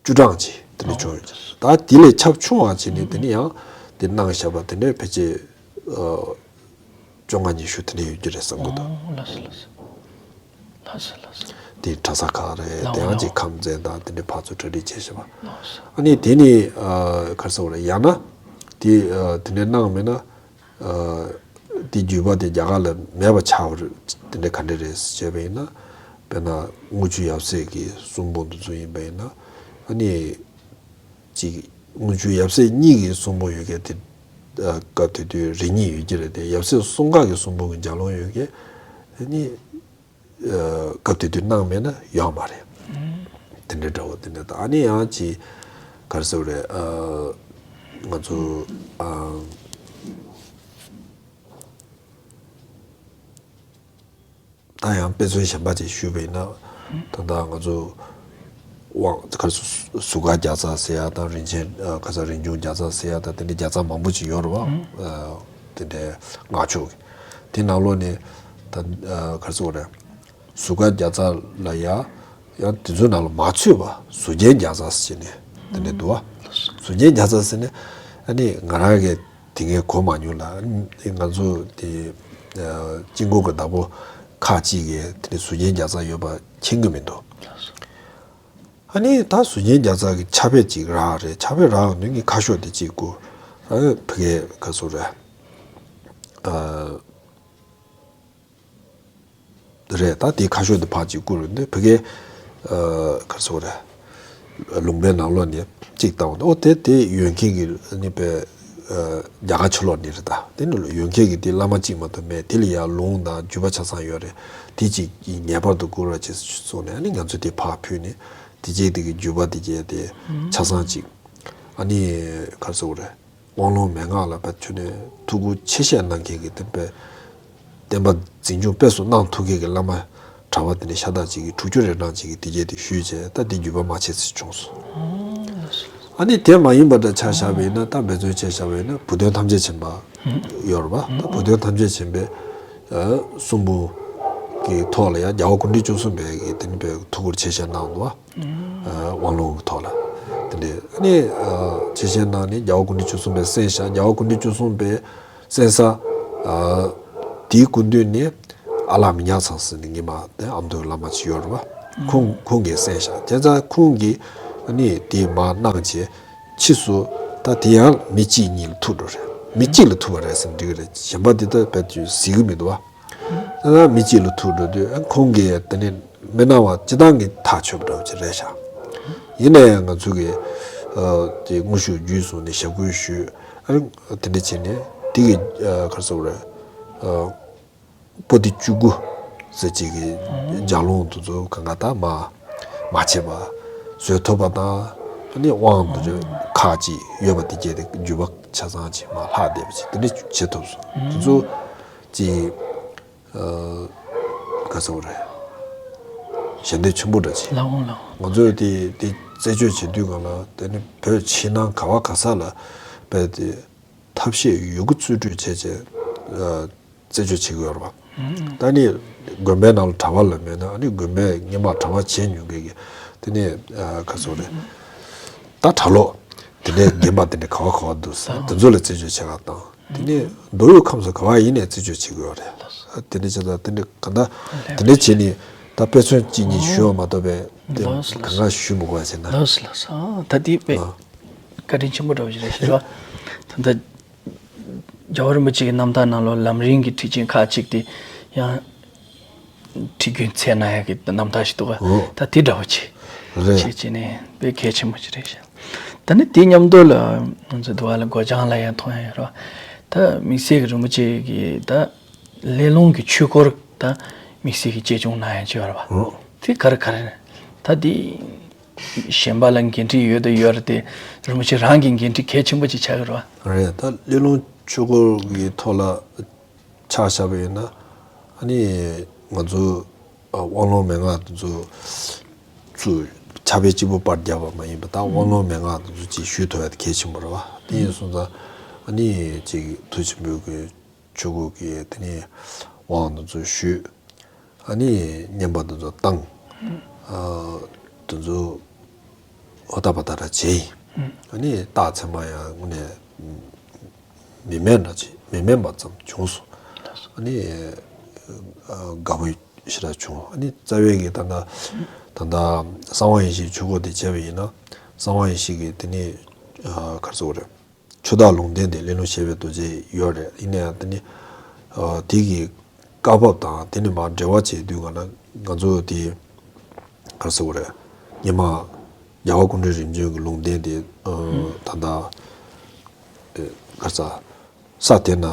བཅུ་གྲངས་ཅིག་དེ་འདྲ་བྱུང་ཡོད། ད་དེ་ལས་ཁྱབ་ཆུང་བ་བྱས་ནས་དེ་ནི་ཡང་དེ་གནང་བཞག་པ་དེ་འདྲ་ཕལ་ཆེར་ཨ་བཅོ་ལྔ་ཉི་ཤུ་དེ་འདྲ་ཡོད་ཀྱི་རེད་བསམ་གྱི་འདུག་ཨོ་ལགས་སོ་ལགས་སོ། ལགས་སོ་ལགས་སོ། དེ་གྲྭ་ས་ཁག་རེད། ལགས་དེ་ཡང་ཅིག་ལགས། ཁམས་ཚན་དང་དེ་འདྲ་ཕར་ཚུར་གྲ་སྒྲིག་བྱས་བཞག་པ། ལགས་སོ། ཨ་ནི་དེ་ནི་ཨ་ག་རེ་ཟེར་དགོས་རེད། ཡང་ན་དེ་ཨ་དེ་འདྲ་གནང་མེད་ན། ཨ་དེ་བརྒྱུད་པ་དེ་རྒྱ་གར་ལ་མེད་པ་ཆགས་པ་རེད། དེ་འདྲ་ག་འདྲ་རེད་ཟེར་བྱས་པ་ཡིན་ན། དཔེར་ན་དངུལ་ཆུ་ཡབ་སྲས་ཀྱི་གསུང་འབུམ་དེ་ཚོ་ཡིན་པ་ཡིན་ན། ཨ་ནི་ཅིག་དངུལ་ཆུ་ཡབ་སྲས་གཉིས་ཀྱི་གསུང་འབུམ་ཡོད་མཁན་དེ། ཨ། སྐབས་དེ་དུས་རེ་གཉིས་ཡོད་ཀྱི་རེད་དེ། ཡབ་སྲས་གསུམ་ཀ་གི་གསུང་འབུམ་གྱི་ལྗགས་ལུང་ཡོད་མཁན་ཨ་ནི། ཨ། སྐབས་དེ་དུས་གནང་མེད་ན་ཡོད་མ་རེད། དེ་འདྲའི་འདྲ་བོ་དེ་འདྲ་དང་། ཨ་ནི་ཡང་ཅིག་ག་རེ་ཟེར་དགོས་རེད། ཨ། ང་ཚོ། ཨ། ད་ཡང་དཔེ་མཚོན་གཞན་པ་ཅིག་ཞུས་པ་ཡིན་ན། ད་ལྟ་ང་ཚོ་དབང་ག་རེ་ཟེར། ཟུར་བཀའ་བརྒྱ་རྩ་ཟེར་ཡ་དང་། རིན་ཆེན། ཨ། ག་རེ་ཟེར། རིན་འབྱུང་བརྒྱ་རྩ་ཟེར་ཡ་དང་། དེ་འདྲའི་བརྒྱ་རྩ་མང་པོ་ཅིག་ཡོད་རེད་པ། ཨ། དེ་འདྲའི་སྔགས་ཕྱོགས་ཀྱི། དེ་ནང་ལོགས་ནས་ད། ཨ། ག་རེ་ཟེར་དགོས་རེད། ཟུར་བཀའ་བརྒྱ་རྩ་ལ་ཡ། ཡང་དེ་ཚོའི་ནང་ལ་མ་ཚུད་པ་ཟུར་རྒྱན་བརྒྱ་རྩ་ཟེར་ནས་དེ་འདྲ་འདུག་པ། ཟུར་རྒྱན་བརྒྱ་རྩ་ཟེར་ནས། ཨ་ནི་ང་རང་གིས་དེ་སྔའི་གོ་མ་མྱོང་ལ། ང་ཚོ་དེ། ཨ། དཀྱིལ་འཁོར་གྱི་བདག་པོ་ཁག་ཅིག་གིས་དེ་ནས་ཟུར་རྒྱན་བརྒྱ་རྩ་ཡོད་པ་མཁྱེན་གྱི་མི་འདུག། ཨ་ནི་ད་ཟུར་རྒྱན་བརྒྱ་རྩ་གི་ཕྱག་དཔེ་ཅིག་རག་རེད། ཕྱག་དཔེ་རག་ནས་ངས་ཁ་ཤོག་དེ་གཅིག་བསྐུར། ཨ། ཕ་གིར་ག་རེ་ཟེར་དགོས་རེད། ཨ། རེད། ད་དེའི་ཁ་ཤོག་དེ་ཕར་ཅིག་བསྐུར་རེད། འདི་ཕ་གིའི། ཨ། ག་རེ་ཟེར་དགོས་རེད། ལུང་པའི་ནང་ལོགས་ནས་གཅིག་བཏང་བ། ཨོ་དེ་དེ་ཡོད་མཁན་གྱི་ནི་པའི། ཨ། རྒྱ་གར་ཕྱི་ལོགས་ནས་རེད། ད་དེ་ནི་ཡོད་མཁན་གྱི་དེ་བླ་མ་གཅིག་མ་གཏོགས་མེད། དེ་ལ་ཡང་ལུང་དང་བརྒྱུད་པ་ཆ་ཚང་ཡོད་རེད། དེ་གཅིག་ངེས་པར་དུ་བསྐུར་བ་བྱེད་ཟེར་གསུངས་ནས། ཨ་ནི་ང་ཚོས་དེ་ཕར་ཕུལ་ནས། དེ་རྗེས་དེ་གི་བརྒྱུད་པ་དེ་རྗེས་དེ་ཆ་ཚང་གཅིག། ཨ་ནི་ག་རེ་ཟེར་དགོས་རེད། དབང་ལུང་མན་ངག་ལ་བ་ཁྱོན་ནས་ཐུགས་ཁུར་ཆེ་བཞེས་གནང་མཁན་གྱི་བསྟན་པའི་བསྟན་པ་འཛིན་སྐྱོང་སྤེལ་གསུམ་གནང་ཐུབ་མཁན་གྱི་བླ་མ་གྲྭ་པ་དེ་འདྲ་ཤ་སྟག་ཅིག་གིས་དྲུག་ཅུ་རེ་གྲངས་ཅིག་གིས་དེ་རྗེས་དེ་ཞུས་བྱས། ད་དེ་བརྒྱུད་པ་མ་ཆད་ཅིག་བྱུང་སོང་། ཨ་ནི་དེ་མ་ཡིན་པ་འདྲ་ཆ་བཞག་པ་ཡིན་ན། ད་འབད་བརྩོན་བྱས་བཞག་པ་ཡིན་ན་བུ་སྟོན་ཐམས་ཅད་མཁྱེན་པ་ཡོད་རེད་པ། ད་བུ་སྟོན་ཐམས་ཅད་མཁྱེན་པའི། ཨ། གསུང་འབུམ་གྱི་ཐོག་ལ་ཡང་རྒྱལ་བ་སྐུ་ཕྲེང་བཅུ་གསུམ་པས་ཀྱི་དེ་འདྲ་པའི་ཐུགས་ཁུར་ཆེ་བཞེས་གནང་འདུག་པ། ཨ། དབང་ལུང་གི་ཐོག་ལ་དེ་འདྲའི་ཨ་ནི། ཨ། ཆེ་བཞེས་གནང་ནས་རྒྱལ་བ་སྐུ་ཕྲེང་བཅུ་གསུམ་པའི་གསན་བཞག། རྒྱལ་བ་སྐུ་ཕྲེང་བཅུ་གསུམ་པའི་གསན་ས། ཨ། དེའི་སྐུ་མདུན་ནས་ཨ་ལགས་མི་ཉག་ཚང་ཟེར་ནས་ངེད་མ་དེ་ཨ་མདོའི་བླ་མ་ཅིག་ཡོད་རེད་པ། ཁོང་ཁོང་གིས་གསན་བཞག། བྱས་ཙང་ཁོང་གིས་ཨ་ནི་དེ་མར་གནང་བྱས། ཕྱིས་སུ་ད་དེ་ཡང་མི་གཅིག་གཉིས་ལ་ཐུག་འགྲོ་རེད། མི་གཅིག་ལ་ཐུག་པ་རེད་ཟེར་ན་འགྲིག་གི་རེད། གཞན་པ་དེ་ད་རྦད་དེ་གཟིགས་ཀྱི་མི་འདུག་པ། ཨ། མི་གཅིག་ལ་ཐུག་འགྲོ་དུས། ཨ། ཁོང་གིས་དེ་ནས་མི་གནང་བ་སྤྱིར་བཏང་གི་ཐག་ཆོད་པ་འདྲ་བོ་ཅིག་རེད་ཤག། ཡིན་ན་ཡང་ང་ཚོ་གིས། ཨ། དེ་དངོས་ཤུགས་བརྒྱུད་བཟུང་ནས་ཞབས་སྐུལ་ཞུས། ཨ། དེ་འདྲ་བྱས་ནས་དེ་གི། ཨ། ག་རེ་ཟེར་དགོས་རེད། ཨ། པོ་ཏི་བཅུ་དགུ་ཟེར་ཅིག་གི་ལྗགས་ལུང་དེ་ཚོ་གང་ག་ད་མ་མ་ཆད་པ་བཟོས་ཐུབ་པ་དང་། ཨ་ནི་དབང་དེ་ཚོ་ཁག་ཅིག་ཡོད་པ་དེ་གྱད་དེ་བརྒྱུད་པ་ཆ་ཚང་ཅིག་མར་ལྷག་བསྡད་པ་ཅིག་དེ་འདྲ་བྱེད་ཐུབ་སོང་། དེ་ཚོ་ཅིག། ཨ། ག་རེ་ཟེར་དགོས་རེད། ཞལ་འདེབས་ཆེན་པོ་འདྲ་ཅིག། ལགས་འོང་ལགས་འོང་། ང་ཚོས་དེ་དེ་རྩད་གཅོད་བྱེད་དུས་སྒང་ལ། དེ་ནི་བོད་ཕྱི་ནང་ག་བ་ག་ས་ལ་རྦད་དེ་ཐབས་ཤེས་ཡོད་རྒུ་རྩིས་སྤྲོད་བྱས་བྱས། ཨ། རྩད་གཅོད་བྱེད་ཀྱི་ཡོད་རེད་པ། ད་ནི་དགོན་པའི་ནང་ལ་གྲྭ་པ་ལ་མེད་ན། ཨ་ནི་དགོན་པའི་སྔོན་མ་གྲྭ་པ་བྱས་མྱོང་མཁན་གྱི་དེ་ནི། ཨ། ག་རེ་ཟེར་དགོས་རེད། ད་གྲྭ་ལོག་དེ་འདྲའི་རྒན་པ་དེ་འདྲ་ག་བ་ག་བ་འདུག་ཟེར། དེ་ཚོ་ལ་རྩད་གཅོད་བྱེད་ག་བཏང་། དེ་ནས་མདོ་དབུས་ཁམས་སུ་ག་བ་ཡིན་ནའི་རྩད་གཅོད་བྱེད་ཀྱི་ཡོད་རེད། ཨ། དེ་འདྲ་བྱས་ཙང་དེ་འདྲ་ག་འདྲ་དེ་འདྲ་བྱས་ནས་ད་དཔེ་མཚོན་གཅིག་གཉིས་ཞུ་བ་མ་གཏོགས་པའི་དེ་ལགས་སོ། གང་ག་ཞུ་མི་དགོས་པ་བྱས་ན། ལགས་སོ་ལགས་སོ། ཨ། ད་དེ་དཔེ་ཨ། བཀའ་དྲིན་ཆེན་པོ་འདྲ་བོ་ཞིག་རེད་ཤག་པ། ད་ལྟ་རྒྱལ་བ་རིན་པོ་ཆེ་གི་རྣམ་ཐར་ནང་ལོགས་ལམ་རིམ་གྱི་ཁྲིད་ཆེན་ཁག་ཅིག་དེ་ཡང་ཁྲིད་རྒྱུན་ཚད་གནང་ཡག་གི་རྣམ་ཐར་ཞིག་འདུག་ག། ཨོ། ད་དེ་འདྲ་བོ་ཅིག་རེད། བྱས་བྱས་ནས་དཔེ་གལ་ཆེན་པོ་ཅིག་རེད་ཤག། ད་ནི་དེ་མཉམ་དུ་ལ་ང་ཚོ་འདི་བ་ལ་སྒོ་བྱང་ལ་ཡང་མཐོང་ཡག་ཡོད་རེད་པ། ད་དམིགས་བསལ་གྱི་རིན་པོ་ཆེ་གི་ད་སླེ་ལུང་གི་ཆོས་སྐོར་ད་དམིགས་བསལ་གྱི་གཅེས་སྐྱོང་གནང་ཡག་ཅིག་ཡོད་རེད་པ། ཨོ། དེ་ག་རེ་ག་རེ་རེད། ད་དེ་གཞན་པ་ལ་འགན་འཁྲི་ཡོད་དང་ཡོད་རེད་དེ། རིན་པོ་ཆེ་རང་གི་འགན་འཁྲི་གལ་ཆེན་པོ་ཅིག་ཆགས་ཀྱི་རེད་པ། རེད། ད་སླེ་ལུང་ཆོས་སྐོར་གྱི་ཐོག་ལ་ཆ་བཞག་པ་ཡིན་ན། ཨ་ནི་ང་ཚོ་དབང་ལུང་མན་ངག་དེ་ཚོ་ཚུར་ཕྱག་དཔེ་གཅིག་པུ་པར་བརྒྱབ་པ་མ་ཡིན་པ། ད་དབང་ལུང་མན་ངག་དེ་ཚོ་ཅིག་ཞུ་ཐུབ་ཡག་དེ་གལ་ཆེན་པོ་རེད་པ། དེ་ཡིན་སོང་ཙང་ཨ་ནི་ཅིག་མཐུ་ཆེན་པོའི་གི་ཆོས་སྐོར་གྱི་དེ་ནས་དབང་དེ་ཚོ་ཞུས། ཨ་ནི་བསྙེན་པ་དེ་ཚོ་བཏང་། ཨ། དེ་ཚོ་ཧོ་ཏ་པ་ཏ་ར་བྱས་ཡིན། ཨ་ནི་རྟགས་མཚན་མ་ཡང་དངོས་གནས་མི་དམན་འདྲ་ཅིག། མི་དམན་པ་ཙམ་བྱུང་སོང་། ཨ་ནི་ཨ་དགའ་པོ་ཞེ་དྲག་བྱུང་། ཨ་ནི་རྩ་བའི་གི་ད་ལྟ་ད་ལྟ་གསང་བ་ཡེ་ཤེས་ཆོས་སྐོར་དེ་བྱས་པ་ཡིན་ན། གསང་བ་ཡེ་ཤེས་ཀྱི་དེ་ནི་ཨ་ག་རེ་ཟེར་དགོས་རེད། ཆོས་བདག་ལུང་བསྟན་དེ་སླེ་ལུང་བཞད་པའི་རྡོ་རྗེ་ཡོད་རེད། ཡིན་ན་ཡང་དེ་ནི་ཨ་དེ་གི་ བཀའ་བབས་དང་དེ་ནི་མ་འབྲེལ་བ་བྱེད་དུས་ག་ན་ང་ཚོ་དེ་ག་རེ་ཟེར་དགོས་རེད། སྔོན་མ་རྒྱལ་བ་སྐུ་ཕྲེང་རིམ་བྱོན་གྱི་ལུང་བསྟན་དེ་ད་ལྟ་ག་རེ་ཟ། ས་དེ་ན་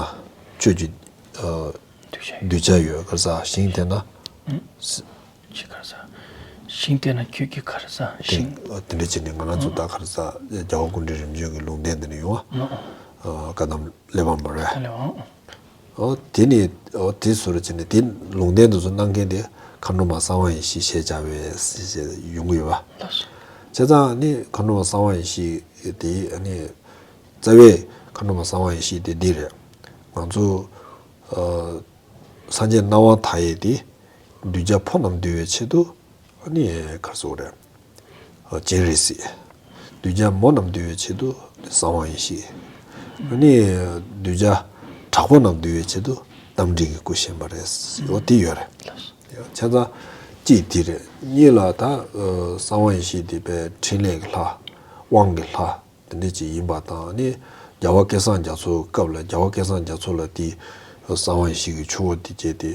ཁྱོད་ཀྱི་གདུལ་བྱ་ཡོད། ག་རེ་ཟ། ཞིང་དེ་ན། ཅི་ག་རེ་ཟ། ཞིང་དེ་ན་ཁྱོད་ཀྱི་ག་རེ་ཟ། ཞིང་། དེ་འདྲ་བྱས་ནས་ང་རང་ཚོ་ད་ག་རེ་ཟ། རྒྱལ་བ་སྐུ་ཕྲེང་རིམ་བྱོན་གྱི་ལུང་བསྟན་དེ་ནས་ཡོང་བ། བཀའ་གདམས་གླེགས་བམ་རེད། ཨོ་དེ་ནས་ཨོ་དེ་ཟུར་བྱས་ནས་དེ་ལུང་བསྟན་དེ་ཚོ་གནང་མཁན་དེ་མཁའ་འགྲོ་མ་གསང་བ་ཡེ་ཤེས་ཞེས་བྱ་བའི་ཞེས་ཡོང་གི་ཡོད་པ། བྱས་ཙང་ནི་མཁའ་འགྲོ་མ་གསང་བ་ཡེ་ཤེས་དེ་ནི་རྩ་བའི་མཁའ་འགྲོ་མ་གསང་བ་ཡེ་ཤེས་དེ་འདི་རེད། ང་ཚོ་སངས་རྒྱས་སྣང་བ་མཐའ་ཡས་དེ་གདུལ་བྱ་ཕོ་རྣམས་འདུལ་བའི་ཆེད་དུ་ནི་ག་རེ་ཟེར་དགོས་རེད། སྤྱན་རས་གཟིགས། གདུལ་བྱ་མོ་རྣམས་འདུལ་བའི་ཆེད་དུ་གསང་བ་ཡེ་ཤེས། ཨ་ནི་གདུལ་བྱ་དྲག་པོ་རྣམས་འདུལ་བའི་ཆེད་དུ་རྟ་མགྲིན་གྱི་སྐུ་བཞེངས་པ་རེད། འོ་དེ་ཡོད་རེད། བྱས་ཙང་གཅིག་དེ་རེད། གཉིས་ལ་ད་གསང་བ་ཡེ་ཤེས་དེ་པའི་ཕྲིན་ལས་ཀྱི་ལྷ། དབང་གི་ལྷ། དེ་འདྲ་ཅིག་ཡིན་པ་དང་ནི་རྒྱལ་བ་སྐལ་བཟང་རྒྱ་མཚོའི་སྐབས་ལ་རྒྱལ་བ་སྐལ་བཟང་རྒྱ་མཚོ་ལ་དེ་གསང་བ་ཡེ་ཤེས་ཀྱི་ཆོས་འཁོར་དེ་བཅས་ཏེ་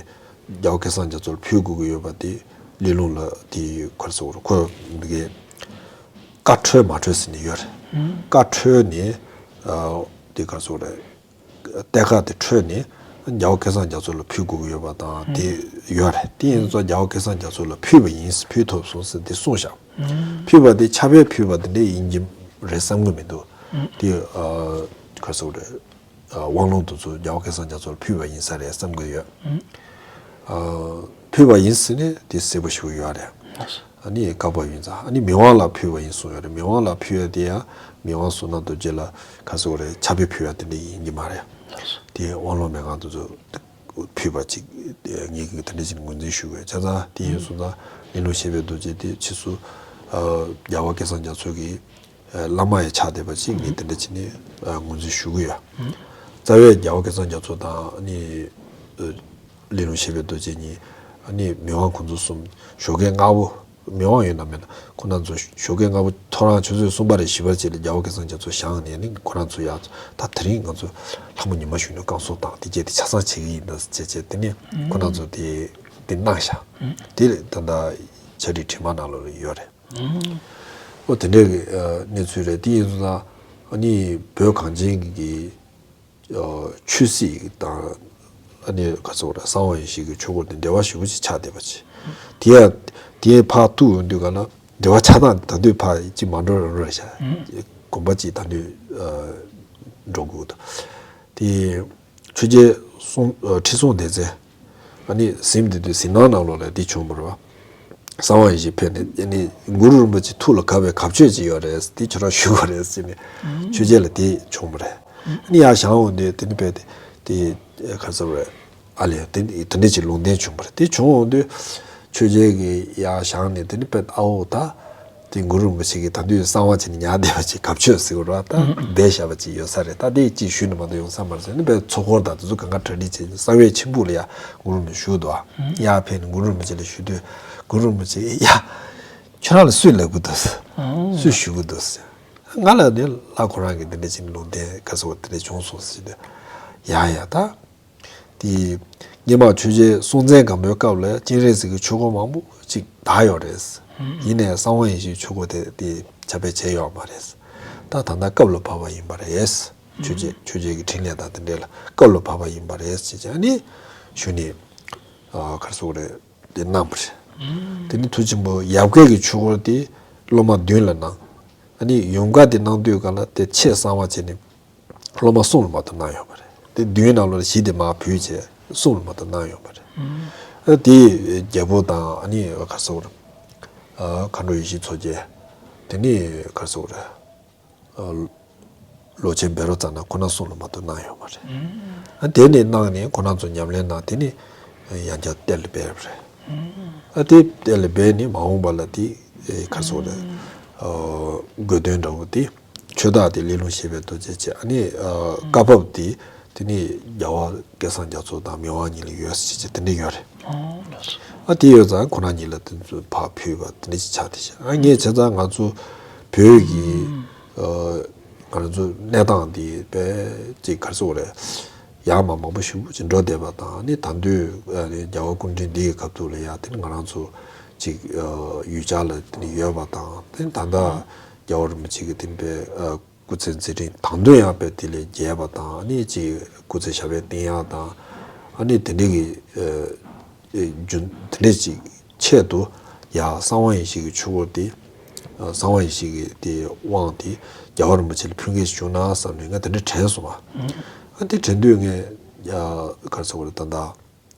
རྒྱལ་བ་སྐལ་བཟང་རྒྱ་མཚོ་ལ་ཕུལ་དགོས་ཀྱི་ཡོད་པ་དེ་ལས་རླུང་ལ་དེ་ག་རེ་ཟེར་དགོས་རེད། ཁོ་འདི་གའི་བཀའ་འཁྲོལ་མ་འཁྲོལ་ཟེར་ནས་ཡོད་རེད། བཀའ་འཁྲོལ་ནས་དེ་ག་རེ་ཟེར་དགོས་རེད། གཏད་ཁ་དེ་འཁྲོལ་ནས་རྒྱལ་བ་སྐལ་བཟང་རྒྱ་མཚོ་ལ་ཕུལ་དགོས་ཀྱི་ཡོད་པ་དང་དེ་ཡོད་རེད། དེ་ཡིན་ཙང་རྒྱལ་བ་སྐལ་བཟང་རྒྱ་མཚོ་ལ་ཕུལ་བ་ཡིན། ཕུལ་ཐུབ་སོང་ཟེར་དེ་གསུངས་ཤག་ཕུལ་བ་དེ་ཕྱག་དཔེ་ཕུལ་བ་དེ་འདྲ་ཡིན་གྱི་རེད་བསམ་གྱི་མི་འདུག་དེ་ག་རེ་ཟེར་དགོས་རེད། དབང་ལུང་དེ་ཚོ་རྒྱལ་བ་སྐལ་བཟང་རྒྱ་མཚོ་ལ་ཕུལ་བ་ཡིན་ས་རེད་བསམ་གྱི་ཡོད། ཕུལ་བ་ཡིན་ཟེར་ནས་དེ་གསལ་པོ་ཞུ་གི་ཡོད་རེད། ཨ་ནི་བཀའ་བབས་ཡིན་ཙང་ཨ་ནི་མི་དབང་ལ་ཕུལ་བ་ཡིན་གསུངས་ཡོད་རེད། མི་དབང་ལ་ཕུལ་ཡ་དེ་ཡང་མི་དབང་བསོད་ནམས་རྡོ་རྗེ་ལ་ག་རེ་ཟེར་དགོས་རེད། ཕྱག་དཔེ་ཕུལ་ཡ་དེ་འདྲ་ཡིན་གྱི་མ་རེད། དེ་དབང་ལུང་མན་ངག་དེ་ཚོ་ཕུལ་བ་ཅིག་ངེད་ཀྱིས་དེ་འདྲ་ཅིག་ངོས་འཛིན་ཞུ་དགོས། བྱས་ཙང་དེ་ཡིན་སོང་ཙང་ལས་རླུང་བཞད་པའི་རྡོ་རྗེ་དེ་ཕྱིས་སུ་རྒྱལ་བ་སྐལ་བཟང་རྒྱ་མཚོ་གི་བླ་མ་ཡི་ཆ་དེ་པ་ཅིག་ངས་དེ་འདྲ་བྱས་ནས་ངོས་འཛིན་ཞུ་གི་ཡོད། རྩ་བའི་རྒྱལ་བ་སྐལ་བཟང་རྒྱ་མཚོ་དང་ནི་ལས་རླུང་བཞད་པའི་རྡོ་རྗེ་གཉིས་ནི་མི་དབང་ཁོང་ཚོ་གསུམ་ཞོགས་ཀའི་སྔ་པོ། མི་དབང་ཡོད་ན་མེད་ན་ཁོ་རང་ཚོ་ཞོགས་ཀའི་སྔ་པོ་ཐོ་རངས་ཆུ་ཚོད་གསུམ་པ་རེ་བཞི་པ་བཅས་ལ་རྒྱལ་བ་སྐལ་བཟང་རྒྱ་མཚོ་བཞེངས་ནས་ནི་ཁོ་རང་ཚོ་ཡ་ད་དེ་རིང་ང་ཚོ་ལྷ་མོ་ཉི་མ་ཞུ་ནས་བསྐང་གསོ་དང་དེ་བཅས་དེ་ཆ་ཚང་བྱེད་ཀྱི་ཡིན་ད་བྱས་བྱས་དེ་ནས་ཁོ་རང་ཚོ་དེ་དེ་གནང་ཤག་དེ་ད་ལྟ་ཕྱག་བྲིས་བྲིས་མ་ནང་ལོགས་ལ་ཡོད་རེད། ཨོ་དེ་འདྲའི་གནས་ཚུལ་རེད། དེ་ཡིན་སོང་ཙང་ཨ་ནི་བོད་གངས་ཅན་གྱི་ཆོས་སྲིད་དང་ཨ་ནི་ག་ཚོད་རེད། གསང་བ་ཡེ་ཤེས་ཀྱི་ཆོས་སྐོར་དེ་འབྲེལ་བ་ཞེ་པོ་ཅིག་ཆགས་བསྡད་པ་ཅིག་དེ་ཡང་དེའི་ཕར་ཐུག་ཡོང་དུས་ག་ན་འབྲེལ་བ་ཆགས་སྟངས་ད་དུས་ཕར་ཅིག་མ་འགྲོ་རང་རེད་ཤག་གོམ་པ་ཅིག་ད་དུས་འགྲོ་དགོས་འདུག་དེ་ཆོས་རྒྱལ་སྲོང་ཁྲི་སྲོང་ལྡེ་བཙན། ཨ་ནི་གཟིམ་དེ་དུས་གཟིམ་ནང་ནང་ལོགས་ལ་དེ་བྱུང་བ་རེད་བ། གསང་བ་ཡེ་ཤེས་ཕེབས་ནས་ཨ་ནི་གུ་རུ་རིན་པོ་ཆེ་ཐུགས་ལ་དགའ་བའི་གབ་ཆོད་ཅིག་ཡོད་རེད། དེ་ཁྱོད་རང་ཞུ་དགོས་རེད་ཟེར་ནས་ཆོས་རྒྱལ་ལ་དེ་བྱུང་བ་རེད། ཨ་ནི་ཡར་བཞེངས་འོང་དུས་དེ་ནི་དཔེ་དེ་དེ་ག་ཚོད་རེད། ཨ་ལས་དེ་དེ་འདྲ་ཅིག་ལུང་བསྟན་བྱུང་བ་རེད། དེ་བྱུང་འོང་དུས་ཆོས་རྒྱལ་གྱིས་ཡར་བཞེངས་ནས་དེ་ནི་དཔེ་ཨ་འོ་ད། དེ་གུ་རུ་རིན་པོ་ཆེ་གིས་ད་དུང་གསང་བ་བྱས་ནས་ཉར་བསྡད་པ་ཅིག་གབ་ཆོད་ཟེར་དགོས་རེད་བ། ད་བསྡད་བཞག་པ་ཅིག་ཡོད་ས་རེད། ད་དེ་ཅིག་ཞུས་ནས་མ་གཏོགས་ཡོང་ས་མ་རེད་ཟེར་ནས་དཔེ་ཚོགས་འཁོར་དང་དེ་ཚོ་གང་ག་གྲ་སྒྲིག་བྱས་ནས་གསང་བའི་ཆིམས་ཕུག་ལ་ཡ་གུ་རུ་རིན་པོ་ཆེ་བཞུགས་འདུག་བ། ཡར་ཕེབས་ནས་གུ་རུ་རིན་པོ་ཆེ་ལ་ཞུ་དུས་གུ་རུ་རིན་པོ་ཆེ་ཡ་ཁྱོད་རང་ལ་སུས་ལབ་གི་འདུག་ཟེར། སུས་ཞུ་གི་འདུག་ཟེར། ང་ལ་ནི་ལྷ་ཁོ་རང་གིས་འདི་འདྲ་ཅིག་ལུང་བསྟན་ག་ཟེར་བ་འདི་འདྲ་བྱུང་སོང་ཟེར་ནས་ཡ་ཡ་ད། དེ་སྔོན་མ་ཆོས་རྒྱལ་སྲོང་བཙན་སྒམ་པོའི་སྐབས་ལ་སྤྱན་རས་གཟིགས་ཀྱི་ཆོས་སྐོར་མང་པོ་ཅིག་དར་ཡོད་རེད། ཡིན་ནའི་གསང་བ་ཡེ་ཤེས་ཆོས་སྐོར་དེ་དེ་ཁྱབ་སྤེལ་བྱས་ཡོད་མ་རེད། ད་ད་ལྟ་སྐབས་ལ་བབས་པ་ཡིན་པ་རེད། ཆོས་རྒྱལ་ཆོས་རྒྱལ་གྱི་འཕྲིན་ལས་དང་དེ་འདྲ་ལ་སྐབས་ལ་བབས་པ་ཡིན་པ་རེད་ཅེས་བྱས་ནས་ཞུ་ནས་ག་རེ་ཟེར་དགོས་རེད། དེ་གནང་བ་རེད། དེ་ནས་མཐུ་ཆེན་པོ་ཡབ་རྒྱལ་གྱི་ཆོས་སྐོར་དེ་སློབ་མ་བདུན་ལ་གནང་། ཨ་ནི་ཡུམ་བཀའ་དེ་གནང་དུས་ག་ལ་དེ་ཆེས་གསང་བ་བྱས་ནས། སློབ་མ་གསུམ་ལ་མ་གཏོགས་གནང་ཡོད་མ་རེད། དེ་བདུན་ནང་ལོགས་ལ་བཞི་དེ་མར་བུད་བྱས་གསུམ་ལ་མ་གཏོགས་གནང་ཡོད་མ་རེད། ཨ་དེ་རྒྱལ་པོ་དང་ཨ་ནི་ག་རེ་ཟེར་དགོས་རེད། ཨ་མཁའ་འགྲོ་ཡེ་ཤེས་མཚོ་རྒྱལ། དེ་ནས་ག་རེ་ཟེར་དགོས་རེད། ཨ་ལོ་ཆེན་བཻ་རོ་ཙ་ན་ཁོ་ན་གསུམ་ལ་མ་གཏོགས་གནང་ཡོད་མ་རེད། ཨ་དེ་ནས་གནང་ནས་ཁོ་རང་ཚོ་ཉམས་ལེན་གནང་། དེ་ནས་ཡང་བསྐྱར་གཏེར་ལ་སྦས་པ་རེད། ཨ་དེ་གཏེར་ལ་སྦས་ནས་མ་འོངས་པ་ལ་དེ་ག་རེ་ཟེར་དགོས་རེད། ཨ་དགོས་དོན་འདྲ་བོ་དེ། ཆོས་བདག་དེ་ལས་རླུང་བཞད་པའི་རྡོ་རྗེ་བྱས། ཨ་ནི་ཨ་བཀའ་བབས་དེ་དེ་ནི་རྒྱལ་བ་སྐལ་བཟང་རྒྱ་མཚོ་དང་མི་དབང་གཉིས་ལ་ཡོད་ཟེར་བྱས་དེ་འདྲ་ཡོད་རེད། ཨ་དེ་ཡོད་ཙང་ཁོ་རང་གཉིས་ལ་དེ་ཚོ་ཕར་ཕུལ་བ་དེ་འདྲ་ཅིག་ཆགས་བསྡད་ཤག་ཨ་ངས་བྱས་ཙང་ང་ཚོ་བོད་ཀྱི་ཨ་ང་རང་ཚོ་གནས་སྟངས་དེ་དཔེ་ཅིག་ག་རེ་ཟེར་དགོས་རེད། ཡར་མར་མང་པོ་ཞེ་པོ་ཅིག་འགྲོ་བསྡད་པ་དང་། ཨ་ནི་ད་དུང་ཨ་ནི་རྒྱལ་བ་སྐུ་ཕྲེང་འདི་ཡི་སྐབས་དུས་ལ་ཡ་དེ་ནི་ང་རང་ཚོ་ཅིག་ཡུལ་གྱར་ལ་དེ་ནི་ཡོད་པ་དང་། དེ་ནི་ད་ལྟ་རྒྱལ་བ་རིན་པོ་ཆེ་གི་དེ་ནི་པའི་སྐུ་ཚེ་མཛད་རིམ་དང་དུ་ཡང་དཔེ་དེ་ལས་རྒྱས་པ་དང་། ཨ་ནི་ཅིག་སྐུ་ཚེ་ཞབས་པད་བརྟན་ཡག་དང་། ཨ་ནི་དེ་འདྲའི་གི་རྒྱུན་དེ་འདྲའི་ཅིག་ཆེད་དུ་ཡ་གསང་བ་ཡེ་ཤེས་ཀྱི་ཆོས་འཁོར་དེ། གསང་བ་ཡེ་ཤེས་ཀྱི་དེ་དབང་དེ་རྒྱལ་བ་རིན་པོ་ཆེ་ལ་ཕུལ་མཁན་ཞིག་བྱུང་ན་བསམ་ནས་ང་དེ་འདྲ་དྲན་སོང་བ། ཨ་དེ་དྲན་དུས་ངས་ཡ་ག་རེ་ཟེར་དགོས་རེད། ད་ལྟ་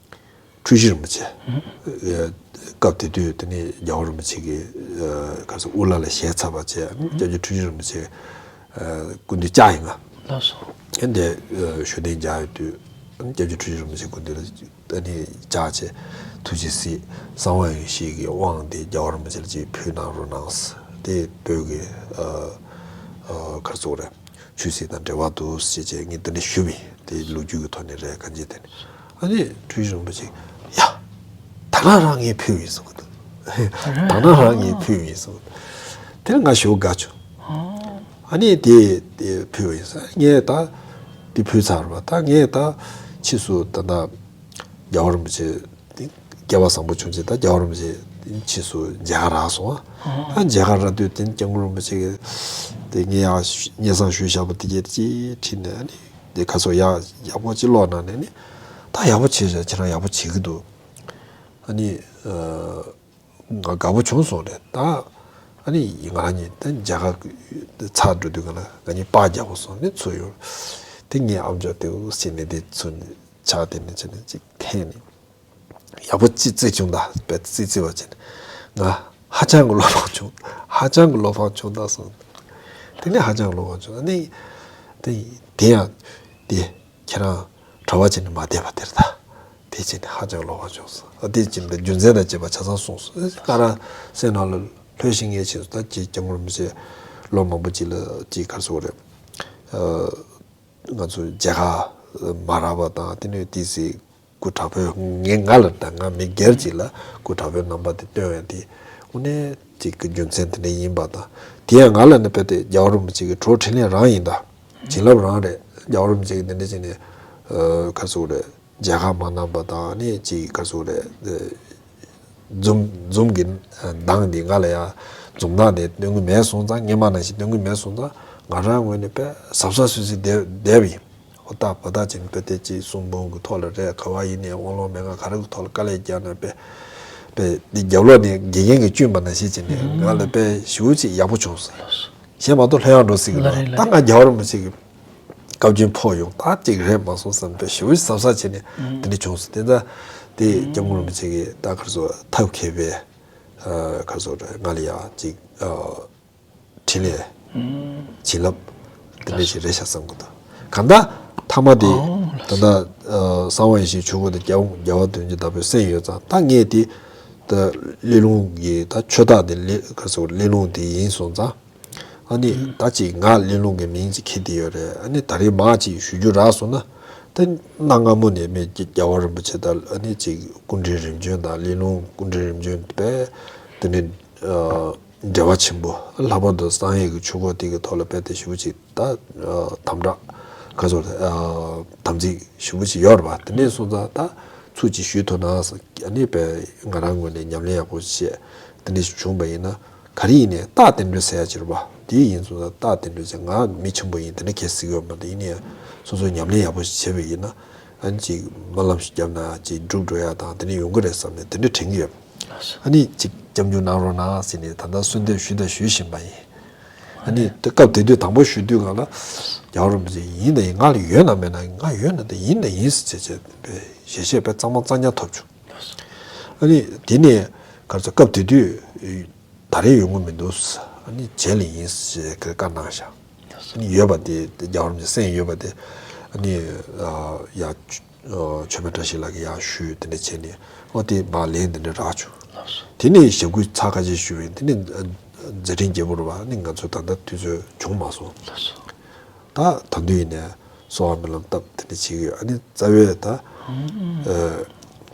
འཁྲུལ་ཞིག་རིན་པོ་ཆེ། ཨེ། སྐབས་དེ་དུས་དེ་ནས་རྒྱལ་བ་རིན་པོ་ཆེ་གིས་ཨེ་ག་རེ་ཟེར་དབུ་བླ་ལ་ཞལ་ཚར་བ་བྱས། སྐྱབས་རྗེ་འཁྲུལ་ཞིག་རིན་པོ་ཆེ་ཨེ་སྐུ་མདུན་བཅར་ཡིན་ང་། ལགས་སོ། ཨེ་འདི་ཨེ་ཞུ་གཏན་འཇགས་ཡོད་དུས། སྐྱབས་རྗེ་འཁྲུལ་ཞིག་རིན་པོ་ཆེ་སྐུ་མདུན་ལ་ཨ་ནི་བཅར་བྱས་ཐུགས་རྗེ་གཟིགས། གསང་བ་ཡེ་ཤེས་ཀྱི་དབང་དེ་རྒྱལ་བ་རིན་པོ་ཆེ་ལ་ཅིག་ཕུལ་གནང་རོགས་གནང་། དེ་བོད་ཀྱི་ཨ་ཨ་ག་རེ་ཟེར་དགོས་རེད། ཆོས་སྲིད་དང་འབྲེལ་བ་འདུག་ཟེར་བྱས་ངས་འདི་འདྲ་ཞུས་པ་ཡིན། དེ་ལོ་རྒྱུས་ཀྱི་ཐོག་ནས་རེད། གང་ཅི་དེ་ནས་ཨ་ནི་འཁྲུལ་ཞིག་རིན་པོ་ཆེ་ཡ་ད་ནང་རང་ངས་ཕུལ་བ་ཡིན་གསུངས་གི་འདུག་ད་ནང་རང་ངས་ཕུལ་བ་ཡིན་གསུངས་གི་འདུག་དེ་ནས་ང་ཞེ་པོ་དགའ་བྱུང་། ཨ་ནི་དེ་དེ་ཕུལ་བ་ཡིན་ཟེར། ངས་ད་དེ་ཕུལ་ཚར་བ། ད་ངས་ད་ཕྱིས་སུ་ད་ད་རྒྱལ་བ་རིན་པོ་ཆེ་དེ་སྐལ་བ་བཟང་པོ་བྱུང་རྗེས་ད་རྒྱལ་བ་རིན་པོ་ཆེ་དེ་ཕྱིས་སུ་མཇལ་ཁ་རག་སོང་ཨ། ད་མཇལ་ཁ་རག་དུས་དེ་སྐྱབས་མགོན་རིན་པོ་ཆེ་གིས་དེ་ངས་ཡང་སྙན་སེང་ཞུས་བཞག་པ་དེ་གྱད་ཅིག་ཁྲིད་ནས། ཨ་ནི་དེ་ཁ་སོ་ཡག་ཡག་པོ་ཅིག་ཀློག་གནང་ནས་ནི། ད་ཡག་པོ་བྱས་བཞག་ཁྱེད་རང་ཡག་པོ་བྱེད་ཀྱི་འདུག་ཨ་ནི་ཨ། ང་དགའ་པོ་བྱུང་སོང་རེད་ད། ཨ་ནི་ང་རང་གཉིས་ད་མཇལ་ཁ་ཚར་འགྲོ་དུས་ག་ལ་ང་གཉིས་པར་རྒྱག་པ་སོང་ནས་ཚུར་ཡོང་། དེ་ངའི་ཨམ་ཅོག་དེ་འུ་ཟེར་ནས་དེ་ཚུར་ཕྱག་དེ་ནས་བྱས་ནས་ཅིག་འཐེན་ནས། ཡག་པོ་ཅིག་བརྩིས་བྱུང་ད། དཔེ་བརྩིས་བརྩིས་པ་བྱས་ནས་ང་ཧ་ཅང་གི་བློ་ཕམ་བྱུང་། ཧ་ཅང་གི་བློ་ཕམ་བྱུང་ད་སོང་། དེ་ནས་ཧ་ཅང་གི་བློ་ཕམ་བྱུང་། ཨ་ནི་དེ་དེ་ཡང་དེ་ཁྱེད་རང་གྲྭ་པ་བྱས་ནས་མ་བསྡད་པ་དེར་ད། དེ་བྱས་ནས་ཧ་ཅང་བློ་ཕམ་བྱུང་སོང་། ཨ་དེ་བྱས་ནས་རྒྱུ་མཚན་དང་བཅས་པ་ཆ་ཚང་གསུངས་སོང་། ང་རང་སེམས་ནང་ལ་ལྷོད་ཤིང་ངེས་ཕྱིན་སོང་། ད་ཅིག་སྐྱབས་མགོན་རིན་པོ་ཆེ་ལོ་མང་པོ་ཅིག་ལ་ཅིག་ག་རེ་ཟེར་དགོས་རེད། ཨ་ང་ཚོ་མཇལ་ཁ་མ་རག་པ་དང་། དེ་ནས་ཏོག་ཙམ་སྐུ་དྲག་པོས་ངས་ང་ལ་ད་ང་མི་སྒེར་ཅིག་ལ་སྐུ་དྲག་པོའི་རྣམ་པ་དེ་སྟོན་ཡ་དེ་དངོས་གནས་ཅིག་གི་རྒྱུ་མཚན་དེ་འདྲ་ཡིན་པ་དང་། དེ་ཡང་ང་ལ་ནི་དཔེ་དེ་རྒྱལ་བ་རིན་པོ་ཆེ་གི་གྲོགས་འཕྲིན་ལས་རང་ཡིན་ད། བྱིན་རླབས་རང་རེད། རྒྱལ་བ་རིན་པོ་ཆེ་གིས་འདི་འདྲ་བྱས་ནས་ཨ་ག་རེ་ཟེར་དགོས་རེད། མཇལ་ཁ་མ་གནང་པ་དང་། ཨ་ནི་ཅིག་ག་རེ་ཟེར་དགོས་རེད། འཛུམ་འཛུམ་གྱི་མདངས་འདི་ང་ལ་ཡང་འཛུམ་མདངས་དེ་སྟོན་གྱི་མེད་སོང་ཙང་། སྔོན་མ་ནང་བཞིན་སྟོན་གྱི་མེད་སོང་ཙང་། ང་རང་ངོས་ནས་དཔེ་གཟབ་གཟབ་སུད་སུད་བསྡད་བསྡད་པ་ཡིན། ཨོ་ད་བ་ད་ཅིག་དཔེ་དེ་ཅིག་གསུང་འབུམ་གྱི་ཐོག་ལ་རེད། ག་བ་ཡིན་ནའི་དབང་ལུང་མན་ངག་ག་རེ་གི་ཐོག་ལ་དཀའ་ལས་བརྒྱབ་ན་དཔེ་དཔེ་འདི་རྒྱབ་ལོགས་ནས་དགེ་རྒན་གྱིས་བསྐྱོན་པ་ནང་བཞིན་བྱས་ནས་ང་ལ་དཔེ་ཞེ་པོ་ཅིག་ཡག་པོ་བྱུང་སོང་། གཞན་མ་གཏོགས་ལྷོད་ཡངས་འགྲོ་སྲིད་ཀྱི་ལ་རེད་ལ་རེད། ད་ང་རྒྱལ་བ་རིན་པོ་ཆེ་གི་བཀའ་བཀྱོན་ཕོག་ཡོང་ད་ཅིག་རེད་མ་སོང་བསམ་པའི་ཞེ་པོ་གཟབ་གཟབ་བྱས་ནས་དེ་འདྲ་བྱུང་སོང་། དེ་ད་དེ་སྐྱབས་མགོན་རིན་པོ་ཆེ་གིས་ད་ག་རེ་ཟེར་ཐབས་མཁས་པའི་ཨ་ག་རེ་ཟེར་ང་ལ་ཡ་ཅིག་ཨ་འཕྲིན་ལས་བྱིན་རླབས་དེ་འདྲ་ཞིག་རེད་ཤག་བསམ་གི་འདུག་གང་ལྟར་མཐའ་མ་དེ་ད་ལྟ་ཨ་གསང་བ་ཡེ་ཤེས་ཆོས་འཁོར་དེ་རྒྱལ་བ་རྒྱལ་བ་དོན་གྱི་བདག་པོའི་གསན་ཡོད་ཙང་། ད་ངས་དེ་ད་གླེང་སློང་གི་ད་ཆོས་བདག་དེ་ལེ་ག་རེ་ཟེར་གླེང་སློང་དེ་ཡིན་སོང་ཙང་། ཨ་ནི་ད་ཅིག་ང་གླེང་སློང་གི་མིང་ཅིག་འཁྱེར་བསྡད་ཡོད་རེད། ཨ་ནི་ད་རེས་མར་ཅིག་ཞུ་རྒྱུ་རག་སོང་ན། ད་གནའ་སྔ་མོ་ནས་མི་རྒྱལ་བ་རིན་པོ་ཆེ་དང་། ཨ་ནི་ཅིག་སྐུ་ཕྲེང་རིམ་བྱོན་དང་། གླེང་སློང་སྐུ་ཕྲེང་རིམ་བྱོན་དཔེ་དེ་ནི་ཨ་འབྲེལ་བ་ཆེན་པོ། ལྷག་པར་དུ་གསང་ཡིག་གི་ཆོས་སྐོར་དེ་གི་ཐོག་ལ་དཔེ་དེ་ཞེ་པོ་ཅིག་ད་ཨ་དམ་དྲག་ག་ཚོད་རེད། ཨ་དམ་ཚིག་ཞེ་པོ་ཅིག་ཡོད་རེད་པ། དེ་ནས་སོང་ཙང་ད་ཚུར་ཅིག་ཞུ་ཐུབ་ན་ཟེར། ཨ་ནི་དཔེ་ང་རང་ངོས་ནས་ཉམས་ལེན་ཡག་པོ་བྱས། དེ་འདྲ་ཞིག་བྱུང་བ་ཡིན་ན། ག་རེ་ཡིན་ནའི་རྟགས་བསྟན་འགྲོའི་ཟེར་ཡ་ཅིག་རེད་པ། དེ་ཡིན་སོང་ཙང་རྟགས་བསྟན་འགྲོའི་ཟེར། ང་མི་ཆེན་པོ་ཡིན་དེ་འདྲ་གལ་སྲིད་ཡོད་མ་རེད། ཡིན་ནའི་སོ་སོ་ཉམས་ལེན་ཡག་པོ་ཞིག་བྱས་པ་ཡིན་ན། ཨ་ནི་ཅིག་སྨོན་ལམ་ཞིག་བརྒྱབ་ན་ཅིག་འགྲུབ་འགྲོ་ཡ་དང་དེ་འདྲ་ཡོང་གི་རེད་བསམ་ནས་དེ་འདྲ་དྲན་གྱི་ཡོད། ཨ་ནི་ཅིག་སྐྱབས་འཇུག་གནང་རོགས་གནང་ཟེར་ནས་ད་ལྟ་གསོལ་འདེབས་ཞུས་དང་ཞུ་བཞིན་པ་ཡིན། ཨ་ནི་དེ་སྐབས་དེ་དུས་དང་པོ་ཞུ་དུས་སྒང་ལ་རྒྱལ་བ་རིན་པོ་ཆེ་ཡིན་དང་ཡིན། ང་ལ་ཡོད་ན་མེད་ན། ང་ཡོད་ན་དེ་ཡིན་དང་ཡིན་ཟེར་བྱས་བྱས་པའི་ཞལ་བཞེས་དཔེ་གཙང་མ་གཙང་རྐྱང་ཐོབ་བྱུང་། ཨ་ནི་དེ་ནས་ག་རེ་ཟེར། སྐབས་དེ་དུས་ད་རེས་ཡོང་གི་མི་འདུག་ཨ་ནི་རྗེས་ལ་ཡིན་ཟེར་བཀའ་གནང་ཤག་ཨ་ནི་ཡོད་པ་དེ་རྒྱལ་བ་རིན་པོ་ཆེ་གསན་ཡོད་པ་དེ་ཨ་ནི་ཡ་ཆོས་འཕེལ་བཀྲ་ཤིས་ལགས་ཀྱིས་ཡར་ཞུས། དེ་འདྲ་བྱས་ནས་ཨོ་དེ་མར་ལན་དེ་འདྲ་རག་བྱུང་། དེ་ནས་ཞབས་སྐུལ་ཚར་ཁ་ཤས་ཞུས་པ་ཡིན། དེ་ནས་མཛད་འཕྲིན་རྒྱས་པོ་རེད་པ། ཨ་ནི་ང་ཚོ་ད་ལྟ་དུས་ཚོད་བྱུང་མ་སོང་། ད་ད་དུང་ཡིན་ནའི་གསོལ་བ་སྨོན་ལམ་བཏབ་དེ་འདྲ་བྱེད་ཀྱི་ཡོད། ཨ་ནི་རྩ་བའི་ད་ཨ་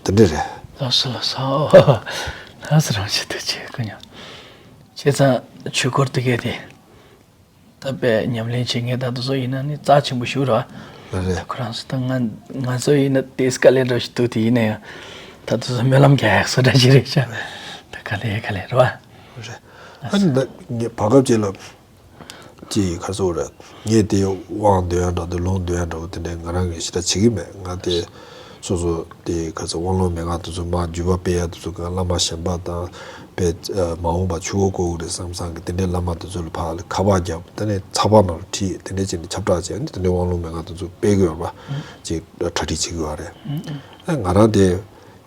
དེ་འདྲ་རེད། ལགས་སོ་ལགས་སོ། ལགས་སོ། རང་ཤི་ཐུགས་རྗེ་ཆེ་སྐུ་ཉིད། བྱས་ཙང་ཆོས་སྐོར་དེ་གས་དེ་ད་དཔེ་ཉམས་ལེན་བྱེད་མཁན་ད་དེ་ཚོ་ཡིན་ན་ནི་རྩ་ཆེན་པོ་ཞིག་རེད། རེད། ཁོ་རང་ཚོ་ད་ང་ང་ཚོ་ཡིན་ན་དེ་དཀའ་ལས་འདྲ་ཞིག་འདུག་དེ་ཡིན་ན་ཡང་ད་དུ་སྨོན་ལམ་རྒྱག་ཡག་བཟོ་འདྲ་ཞིག་རེད་ཤག་ད་དཀའ་ལས་དཀའ་ལས་རེད་བ། རེད། ཨ་ནི་ད་ངས་བར་སྐབས་ཅིག་ལ་ཅིག་ག་རེ་ཟེར་དགོས་རེད། ངས་དེ་དབང་འདོན་ཡག་འདྲ་དེ་ལུང་འདོན་ཡག་འདྲ་བོ་དེ་འདྲའི་ང་རང་གིས་ཞེ་དྲག་བྱེད་ཀྱི་མེད། ང་དེ་སོ་སོ་དེ་ག་རེ་ཟེར་དབང་ལུང་མན་ངག་དེ་ཚོ་མར་བརྒྱུད་པ་སྤེལ་ཡག་དེ་ཚོ་གང་བླ་མ་གཞན་པ་དང་དཔེ་མ་འོངས་པ་ཆུ་བོ་བསྐོར་གི་རེད་བསམ་བསམ་གི་དེ་འདྲའི་བླ་མ་དེ་ཚོ་ལ་ཕར་ལ་ཁ་པར་བརྒྱབ། དེ་ནས་ཚགས་པར་ནང་ལ་བྲིས། དེ་འདྲའི་བྱས་ནས་ཁྱབ་བསྒྲགས་བྱས་ནས་དེ་འདྲའི་དབང་ལུང་མན་ངག་དེ་ཚོ་སྤེལ་གི་ཡོད་པ་ཅིག་གྲ་སྒྲིག་བྱེད་ཀྱི་ཡོད་རེད། ཨ་ང་རང་དེ་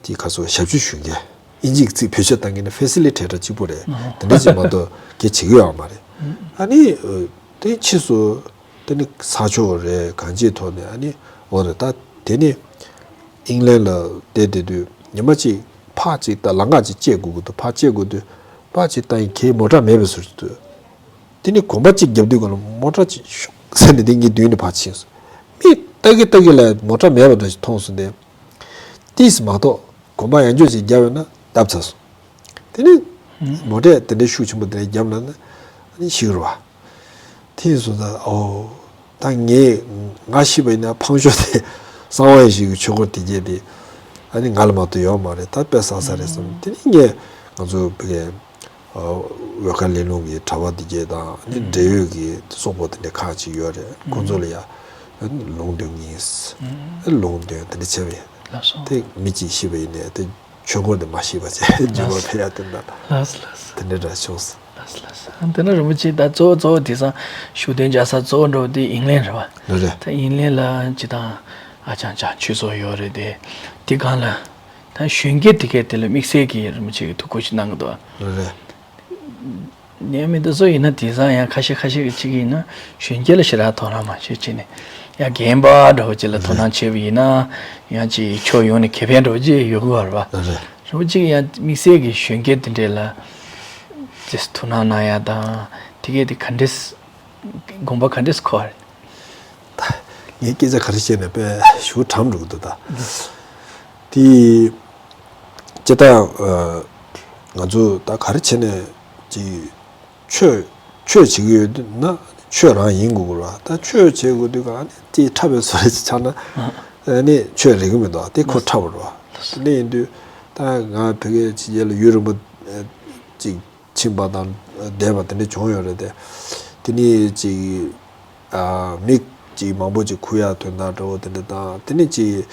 དེ་ག་རེ་ཟེར་ཞབས་ཕྱི་ཞུ་མཁན། ཨིན་ཇིའི་ཚིག་བེད་སྤྱོད་བཏང་མཁན་ནི་ཕེ་སི་ལི་ཊེ་ཊར་གཅིག་པུ་རེད། དེ་འདྲ་ཅིག་མ་གཏོགས་གལ་ཆེ་གི་ཡོད་མ་རེད། ཨ་ནི་དེ་ཕྱིས་སུ་དེ་ནི་ས་ཕྱོགས་རེད། གང་ཅིའི་ཐོག་ནས་ཨ་ནི་འོ་རེད། ད་དེ་ནི་ཨིང་ལན་ལ་བསྡད་བསྡད་དུས་ཉི་མ་གཅིག་ཕར་གཅིག་ད་ལམ་ཁ་གཅིག་བཅད་དགོས་ཀྱི་འདུག་ཕར་བཅད་དགོས་དུས་ཕར་གཅིག་ད་ཡིན་གྱི་མོ་ཊ་མེད་པའི་ཟུར་དུ། དེ་ནི་གོམ་པ་གཅིག་བརྒྱབ་དུས་གང་ལ་མོ་ཊ་གཅིག་ཤུགས་ཟེར་ནས་དེ་ངའི་མདུན་ནས་ཕར་ཕྱིན་སོང་། མིག་ལྟ་གི་ལྟ་གི་ལ་མོ་ཊ་མེད་པ་འདྲ་ཞིག་མཐོང་སོང་སྟེ། ཏིས་མ་གཏོགས་གོམ་པ་ཡང་བསྐྱར་ཞིག་བརྒྱབ་ཡོད་ན་བརྡབ་ཚར་སོང་། དེ་ནི་མོ་ཊས་དེ་འདྲའི་ཤུགས་ཆེན་པོ་དེ་འདྲ་བརྒྱབ་ན་ནི་ཤི་རུ་བ། དེ་སོང་ཙང་ཨོ། ད་ངས་ང་ཤི་བ་ཡིན་ན་ཕངས་ཤོས་དེ་གསང་བ་ཡེ་ཤེས་ཀྱི་ཆོས་སྐོར་དེ་རྒྱས་དེ་ཨ་ནི་ང་ལ་མ་གཏོགས་ཡོད་མ་རེད། ད་དཔེ་བསགས་ས་རེད་བསམ། དེ་ནི་ངས་ང་ཚོ་བོད་ཀྱི་ཨ་བོད་ཁ་ལས་རླུང་གི་གྲྭ་པ་དེ་གྱད་དང་ནི་འབྲེལ་ཡོད་ཀྱི་སོག་པོ་དེ་འདྲ་ཁག་ཅིག་ཡོད་རེད། ཁོང་ཚོ་ལ་ཡང་ལུང་འདོན་ངེས། ལུང་འདོན་དེ་འདྲ་བྱས་པས་ལགས་སོ། དེ་མི་གཅིག་ཤི་བ་ཡིན་ནའི་དེ་ཆོས་འཁོར་དེ་མ་ཤི་བ་བྱས་འགྱུར་བ་ཕེབས་ཡ་དེ་འདྲ་ལགས་སོ་ལགས་སོ། དེ་འདྲ་འདྲ་བྱུང་སོང་། ལགས་སོ་ལགས་སོ། དེ་ནི་རིན་པོ་ཆེ་ད་གཙོ་བོ་གཙོ་བོ་དེང་སང་ཤུགས་ལྡན་རྒྱལ་ས་གཙོ་བོ་འགྲོ་བ་དེ་ཨིང་ལན་རེད་བ། ལགས་རེད། ད་ཨིང་ལན་ལ་སྤྱིར་བཏང་ཨ་ཅང་ཅང་ཆོས་ཚོགས་ཡོད་རེད་དེ། དེ་སྒང་ལ། ད་གཞོན་སྐྱེས་དེ་གས་དེ་ལ་དམིགས་བསལ་གྱི་རིན་པོ་ཆེ་གི་ཐུགས་ཁུར་ཞིག་གནང་གི་འདུག་ཨ། རེད། ཉན་མི་འདུག་སོ་ཡིན་ན་དེང་སང་ཡང་ཁ་ཤས་ཁ་ཤས་ཀྱི་གཅིག་ཡིན་ན་གཞོན་སྐྱེས་ལ་ཞེ་དྲག་དོ་སྣང་མ་བྱེད་ཅེས་ནས་ཡང་རྒན་པ་འདྲ་བོ་ཅིག་ལ་དོ་སྣང་བྱས་པ་ཡིན་ན་ཡང་ཅིག་ཕྱོགས་ཡོངས་ནས་ཁེ་ཕན་འདྲ་བོ་ཅིག་ཡོད་དགོས་པ་རེད་པ། རེད། རིན་པོ་ཆེ་གི་ཡང་དམིགས་བསལ་གྱི་གཞོན་སྐྱེས་དེ་འདྲས་ལ་ཅིག་ཐུགས་སྣང་གནང་ཡ་དང་དེ་གས་དེ་ག་འདྲས། དགོངས་པ་ག་འདྲས་འཁོར་བ་རེད། ད་ངས་སྐད་ཆ་ག་རེ་བཤད་ནས་དཔེ་ཞུ་གྲམ་འགྲོ་གི་འདུག་ད། དེ་ཅི་ལྟར་ང་ཚོ་ད་ག་རེ་བྱས་ནས་ཅིག་ཆོས་ཆོས་བྱེད་ཀྱི་ཡོད་ན་ཆོས་རང་ཡིན་དགོས་ཀྱི་རེད་བ། ད་ཆོས་བྱེད་དགོས་དུས་གང་ནས་དེ་འཁྲབ་པའི་བཟོ་རེ་ཆགས་ན་ནི་ཆོས་རེད་གི་མི་འདུག་དེ་ཁོ་འཁྲབ་པ་རེད་བ། དེ་འདྲ་ཡིན་དུས་ད་ང་བོད་སྐད་ཕྱི་རྒྱལ་ལ་ཡུན་རིང་པོ་ཅིག་ཕྱིན་པ་དང་བསྡད་པ་དེ་འདྲ་བྱུང་ཡོད་རེད་དེ། དེ་ནས་ཅིག་ཨ་མི་ཅིག་མང་པོ་ཅིག་ཁུར་ཡག་དོན་དག་འདྲ་བོ་དེ་འདྲ་དང་དེ་ནས་ཅིག་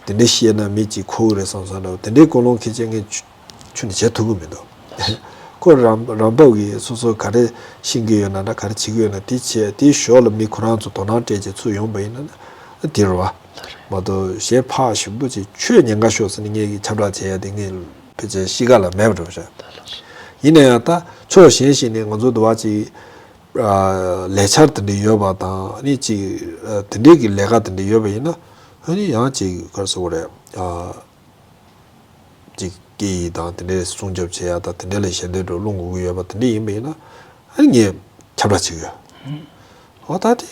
དེ་འདྲ་བཤད་ན་མི་ཅིག་ཁུར་གི་རེད་བསམ་བསམ་འདྲ་བོ་དེ་འདྲའི་ཀུན་སློང་ཁྱེད་ཅག་ངས་ཁྱོན་ནས་བྱེད་ཐུབ་ཀྱི་མི་འདུག་ཁོ་རང་རང་བབས་ཀྱིས་སོ་སོ་ག་རེ་ཤེས་ཀྱི་ཡོད་ན་འདྲ་ག་རེ་བྱེད་ཀྱི་ཡོད་ན་དེ་བྱས་དེའི་ཞོར་ལ་མི་ཁོ་རང་ཚོ་དོ་སྣང་སྤྲད་བྱས་ཚུར་ཡོང་པ་ཡིན་ན་ན་དེ་རེད་བ། མ་གཏོགས་གཞན་ཕར་ཞིབ་པོ་ཅིག་ཆོས་ཉེན་ཁ་ཤོར་ཟེར་ནས་ངས་ཀྱི་ཁྱབ་བསྒྲགས་བྱས་ཡ་དེ་ངས། ཕལ་ཆེར་གཤིས་ཀ་ལ་མེད་པ་འགྲོ་བཞག་ཡིན་ན་ཡང་ད་ཕྱོགས་གཞན་ཞིག་ནས་ང་ཚོ་འདི་བ་ཅིག་ལས་འཆར་དེ་འདྲ་ཡོད་པ་དང་ཨ་ནི་ཅིག་དེ་འདྲའི་གི་ལས་ཀ་དེ་འདྲ་ཡོད་པ་ཡིན་ན་ཨ་ནི་ཡང་ཅིག་ག་རེ་ཟེར་དགོས་རེད། ཅིག་སྐད་ཡིག་དང་དེ་འདྲའི་སྲུང་སྐྱོབ་བྱེད་ཡ་དང་དེ་འདྲ་ལ་ཞལ་འདེབས་འགྲོ་སློང་དགོས་ཀྱི་ཡོད་པ་དེ་འདྲ་ཡིན་པ་ཡིན་ན་ཨ་ནི་ངས་ཁྱབ་བསྒྲགས་བྱེད་ཀྱི་ཡོད། འོ་ད་དེ་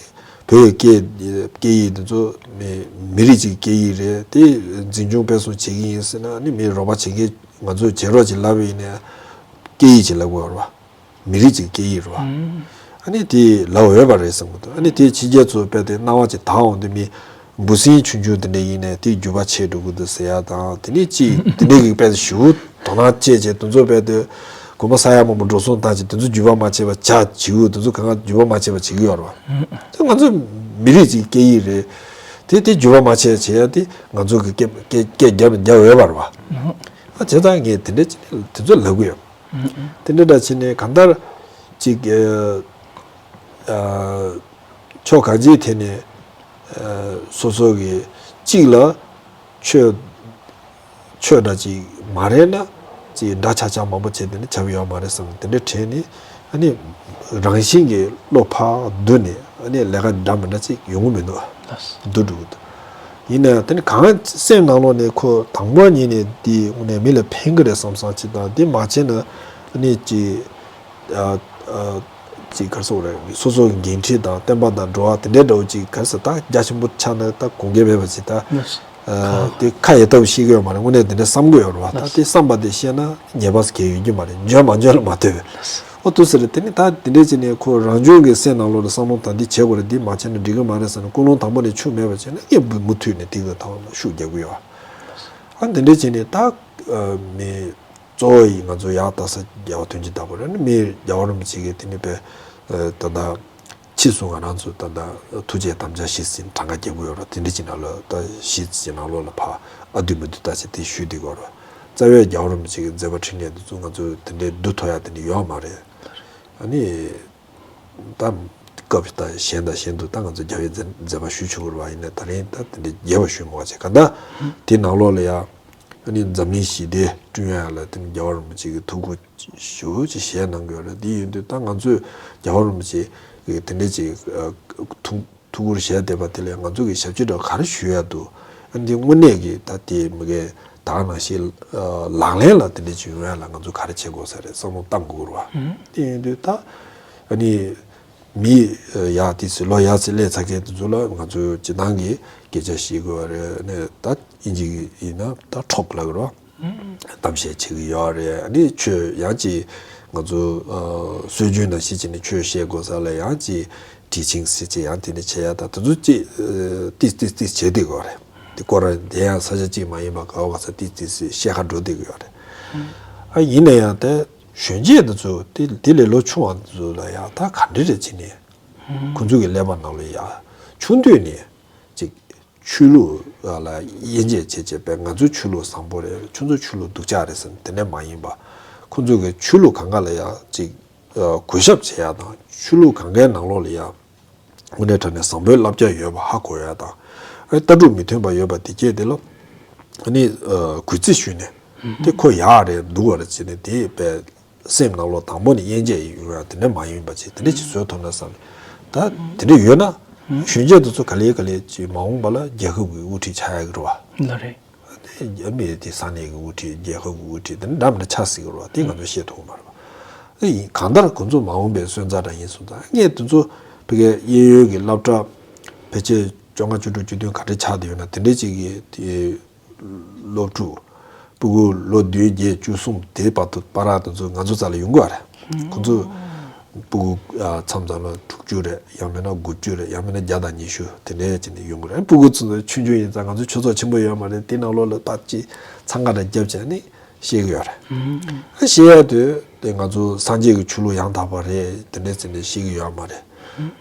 བོད་ཀྱི་སྐད་སྐད་ཡིག་འདི་ཚོ་མི་མི་རིགས་གཅིག་སྐད་ཡིག་རེད། དེ་འཛིན་སྐྱོང་སྤེལ་གསུམ་བྱེད་ཀྱི་ཡིན་ཟེར་ན་ནི་མི་རོགས་པ་བྱེད་མཁན་ང་ཚོས་བྱེད་རོགས་ཅིག་ལབ་པ་ཡིན་ན་སྐད་ཡིག་ཅིག་ལབ་དགོས་རེད་བ། མི་རིགས་གཅིག་སྐད་ཡིག་རེད་བ། ཨ་ནི་དེ་ལབ་འོས་པ་རེད་བསམ་གི་འདུག་ཨ་ནི་དེ་ཕྱི་རྒྱལ་ཚོ་དཔེ་དེ་སྣང་བ་ཅིག་དག་འོང་དུས་མི་འབུ་སྲིན་ཆུང་ཆུང་དེ་འདྲ་ཡིན་ནས་དེ་འགྱུར་བ་ཆེ་འགྲོ་གི་འདུག་ཟེར་ཡ་དང་དེ་ནས་ཅིག་དེ་འདྲ་གི་དཔེ་ཞུ་དོ་སྣང་བྱས་བྱས་དེ་ཚོ་དཔེ་དེ། དགོན་པ་ས་ཡ་མང་པོ་འགྲོ་སོང་བཏང་བྱས་དེ་ཚོ་འགྱུར་བ་མ་བྱས་པ་བྱ་བྱིའུ་དེ་ཚོ་གང་ག་འགྱུར་བ་མ་བྱས་པ་བྱེད་ཀྱི་ཡོད་རེད་བ། དེ་ང་ཚོ་མི་རིགས་ཅིག་སྐད་ཡིག་རེད། དེ་དེ་འགྱུར་བ་མ་བྱས་བྱས་ཡ་དེ་ང་ཚོ་གི་སྐད་སྐད་སྐད་རྒྱབ་རྒྱབ་འོས་པ་རེད་བ། ཨ་བྱས་ཙང་ངས་དེ་འདྲ་ཅིག་དེ་ཚོ་ལབ་གི་ཡོད། དེ་འདྲ་འདྲ་བྱས་ནས་གང་ལྟར་ཅིག་ཨ་ཕྱོགས་གང་ཅིའི་ཐད་ནས་སོ་སོ་གི་གཅིག་ལ། ཆོས་ཆོས་འདྲ་ཅིག་མ་རེད་ན་ཅིག་འདྲ་ཆགས་ཆགས་མང་པོ་བྱས་དེ་ནི་བྱ་བ་ཡོད་མ་རེད་བསམ་དེ་འདྲ་དྲན་ནས་ཨ་ནི་རང་བཞིན་གྱི་བློ་ཕར་བསྡུ་ནས་ཨ་ནི་ལས་ཀ་འདྲ་མི་འདྲ་ཅིག་ཡོང་གི་མི་འདུག་བསྡུ་འགྲོ་གི་འདུག་ཡིན་ན་དེ་ནི་གང་སེམས་ནང་ལོགས་ནས་ཁོ་དང་པོ་ཉིད་ནས་འདི་དངོས་གནས་མི་ལ་ཕན་གི་རེད་བསམ་བསམ་ཅིག་དང་འདི་མ་བྱས་ན་ཨ་ནི་ཅིག་ཨ་ཨ་ཅིག་ག་རེ་ཟེར་དགོས་རེད། སོ་སོ་གི་འགན་འཁྲི་དང་བསྟན་པ་དང་འགྲོ་བ་དེ་འདྲའི་འདྲ་བོ་ཅིག་ག་རེ་ཟེར་ད་རྒྱ་ཆེན་པོ་ཆགས་ན་ད་དགོངས་འགལ་མེད་པ་ཅིག་ད་ཨ་དེ་ཁ་ཡ་ལྟ་བུ་ཤེས་ཀྱི་ཡོད་མ་རེད། དངོས་གནས་དེ་འདྲ་བསམ་གྱི་ཡོད་རེད་བ། ད་དེ་བསམ་པ་དེ་བཤད་ན་ཉེས་པ་གང་ཡང་ཡོད་ཀྱི་མ་རེད། འཇོན་མ་འཇོན་ལ་མ་ལྟོས་པའི་ ཨོ་ཏུ་ཟེར་དེ་ནི་ད་དེ་འདྲས་བྱས་ནས་ཁོ་རང་བྱུང་གི་སེམས་ནང་ལོགས་ལ་བསམ་བློ་ད་འདི་བྱེད་དགོས་རེད། འདི་མ་བྱས་ན་འགྲིག་གི་མ་རེད་ཟེར་ནས་ཀུན་སློང་དང་པོ་ནས་ཆུད་མེད་པ་བྱས་ན་ཨེ་མུ་མཐུད་ནས་དེ་གི་ཐོག་ལ་ཤུགས་རྒྱག་གི་ཡོད། ཨ་འདི་འདྲས་བྱས་ནས་ད་མི་གཙོ་བོ་ཡིས་ང་ཚོ་ཡག་ལྟ་ས་རྒྱལ་བ་དོན་གྱི་བདག་པོ་རེད། ནི་མི་རྒྱལ་བ་རིན་པོ་ཆེ་གིས་དེ་ནི་པས་ད་ལྟ་ཕྱིས་སུ་ང་རང་ཚོ་ད་ལྟ་ཐུགས་རྗེ་དམ་བཅའ་བཞེས་ཟིན་གྲངས་ཀ་རྒྱག་གི་ཡོད་རེད། དེ་འདྲས་ཀྱི་ནང་ལོགས་ད་བཞེས་ཀྱི་ནང་ལོགས་ལ་ཕ་ཨ་བསྡུས་མི་བསྡུས་ད་ཆ་དེ་ཞུས་བསྡད་ཀྱི་ཡོད་རེད། རྩ་བའི་རྒྱལ་བ་རིན་པོ་ཆེ་གི་མཛད་པ་འཕྲིན་ལས་འདི་ཚོ་ང་ཚོས་དེ་འདྲའི་བསྡུ་ཐུབ་ཡ་དེ་འདྲ་ཡོད་མ་རེད། ཨ་ནི་ད་སྐབས་ད་གཞན་དང་གཞན་དུ་ད་ང་ཚོ་རྒྱལ་བའི་མཛད་མཛད་པ་ཞུ་ཆོག་གི་རེད་བ། ཡིན་ནའི་ད་རིང་ད་དེ་འདྲའི་རྒྱས་པ་ཞུ་མ་བྱས་ག་ད་དེ་ནང་ལོགས་ལ་ཡ་ཨ་ནི་འཛམ་གླིང་ཞི་བདེ་བསྐྲུན་ཡ་ལ་དེ་ནི་རྒྱལ་བ་རིན་པོ་ཆེ་གི་ཐུགས་ཁུར་ཞེ་པོ་ཅིག་བཞེས་གནང་གི་ཡོད་རེད། དེ་ཡིན་དུས་ད་ང་ཚོས་རྒྱལ་བ་རིན་པོ་ཆེ་གི་དེ་འདྲའི་ཅིག་ཐུགས་ཐུགས་ཁུར་བཞེས་བསྡད་པ་དེ་ལས་ང་ཚོ་གི་ཞབས་ཕྱི་འདྲ་བ་ག་རེ་ཞུ་ཡ་འདུག་ཨ་འདི་དངོས་གནས་ཀྱི་ད་དེ་མི་གའི་ད་ག་ནང་བཞིན་ལག་ལེན་ལ་དེ་འདྲ་ཅིག་ཡོང་ཡ་ལ་ང་ཚོ་ག་རེ་བྱེད་དགོས་ས་རེད་བསམ་བློ་བཏང་དགོས་རེད་བ། དེ་ཡིན་དུས་ད་ཨ་ནི་མི་ཡག་དེ་ཚོ་ལོ་ཡག་ཚེ་སླེབས་ཚར་མཁན་དེ་ཚོ་ལ་ང་ཚོ་སྤྱི་བཏང་གི་སྐད་ཆ་བཤད་དགོས་པ་རེད། ཨ་ནི་ད་དབྱིན་ཇི་གི་ཡིན་ན་ད་ཁྲོག་ལབ་དགོས་རེད་བ། གཏམ་བཤད་བྱེད་ཀྱི་ཡོད་རེད། ཨ་ནི་ཆོས་ཡང་ཅིག་ང་ཚོ་ཨ་སྲོལ་རྒྱུན་ནང་བཞིན་བྱས་ནས་ཆོས་བཤད་དགོས་ས་ལ་ཡང་ཅིག་ཊི་ཆིང་ཟེར་ཅིག་ཡང་དེ་འདྲ་བྱེད་ཡ་ད་དེ་ཚོ་ཅིག་ཨ་ཏིས་ཏིས་ཏིས་བྱེད་བསྡད་ཀྱི་ཡོད་རེད། དེ་སྐོར་ར་དེ་ཡང་ས་ཆ་གཅིག་མ་ཡིན་པ་ག་བ་ག་ས་ཏིས་ཏིས་བཤད་ཁ་འགྲོ་བསྡད་ཀྱི་ཡོད་རེད། ཨ་ཡིན་ན་ཡང་དེ་གཞོན་སྐྱེས་དེ་ཚོ་དེ་དེ་ལས་ལོ་ཆུང་བ་དེ་ཚོ་ལ་ཡང་ད་ག་འདྲ་རེད་བྱས་ནས་ཁོང་ཚོ་གི་ཀླད་པ་ནང་ལ་ཡང་ཆུང་དུས་ནས་ཅིག་ཆོས་ལུགས་ལ་དབྱེ་འབྱེད་བྱེད་བྱེད་པའི་ང་ཚོའི་ཆོས་ལུགས་བཟང་པོ་རེད། ཁྱོད་ཚོའི་ཆོས་ལུགས་སྡུག་ཅག་རེད་ཟེར་ནས་དེ་འདྲ་མ་ཡིན་པ། ཁོང་ཚོ་གི་ཆོས་ལུགས་གང་ག་ལ་ཡང་ཅིག་གུས་ཞབས་བྱེད་ཡ་དང་ཆོས་ལུགས་གང་གའི་ནང་ལོགས་ལ་ཡང་དངོས་གནས་དྲང་གནས་བཟང་པོའི་བསླབ་བྱ་ཡོད་པ་ཧ་གོ་ཡ་དང་། ཨ་ལྟ་གྲུབ་མི་མཐུན་པ་ཡོད་པ་དེ་སྐྱེས་དེ་ལ་ཨ་ནི་གུས་བརྩི་ཞུས་ནས་དེ་ཁོ་ཡག་རེད་སྡུག་པ་རེད་ཟེར་ནས་དེ་དཔེ། སེམས་ནང་ལོགས་དང་པོ་ནས་དབྱེ་འབྱེད་ཡོང་ཡ་དེ་འདྲ་མ་ཡིན་པ་ཅིག་དེ་འདྲ་ཅིག་བཟོ་ཐུབ་ན་བསམ། ད་དེ་འདྲ་ཡོད་ན་གཞོན་སྐྱེས་དེ་ཚོ་ག་ལེ་ག་ལེ་ཅིག་མ་འོངས་པ་ལ་རྒྱལ་ཁབ་ཀྱི་དབུ་ཁྲིད་ཆགས་ཡ་གི་རེད་བ། ལ་རེད། དེ་མི་དེ་ས་གནས་ཀྱི་དབུ་ཁྲིད་རྒྱལ་ཁབ་ཀྱི་དབུ་ཁྲིད་དེ་འདྲ་འདྲ་མི་འདྲ་ཆགས་སྲིད་ཀྱི་རེད་བ། དེ་ང་ཚོ་ཤེས་ཐུབ་ཀྱི་མ་རེད་བ། དེ་ཡིན་གང་ལྟར་ཁོང་ཚོ་མ་འོངས་པའི་སོན་རྩ་འདྲ་ཡིན་སོང་ཙང་ངས་དེ་ཚོ་ཕ་གིའི་གཡས་གཡོན་གྱི་སློབ་གྲྭ་ཕལ་ཆེར་བཅོ་ལྔ་བཅུ་དྲུག་བཅུ་བདུན་ག་འདྲ་ཆགས་བསྡད་ཡོད་ན་དེ་འདྲ་ཅིག་གི་དེ། སློབ་ཕྲུག་སྤུ་གུ་ལོ་བདུན་བརྒྱད་བཅུ་གསུམ་དེ་བར་དུ་བར་དུ་ཚོ་ང་ཚོ་རྩ་ལ་ཡོང་གི་བ་རེད། ཁོང་ཚོ་སྤུ་གུ་མཚམས་མཚམས་ལ་དྲུག་ཅུ་རེད། ཡང་མིན་ན་དགུ་བཅུ་རེད། ཡང་མིན་ན་བརྒྱ་དང་ཉི་ཤུ་དེ་འདྲའི་ཅིག་ནས་ཡོང་གི་རེད། སྤུ་གུ་ཚོ་ཆུང་ཆུང་ཡིན་ཙང་ང་ཚོ་ཆོས་ཚོགས་ཆེན་པོ་ཡོད་མ་རེད། དེ་ནང་ལོགས་ལ་ཕར་ཅིག་འཚང་ཁ་འདྲ་བརྒྱབ་བྱས་ནས་བཤད་གི་ཡོད་རེད། ཨ་བཤད་ཡ་དུས་དེ་ང་ཚོ་སངས་རྒྱས་ཀྱི་ཆོས་ལུགས་ཡང་དག་པ་རེད་དེ་འདྲའི་ཟེར་ནས་བཤད་གི་ཡོད་མ་རེད།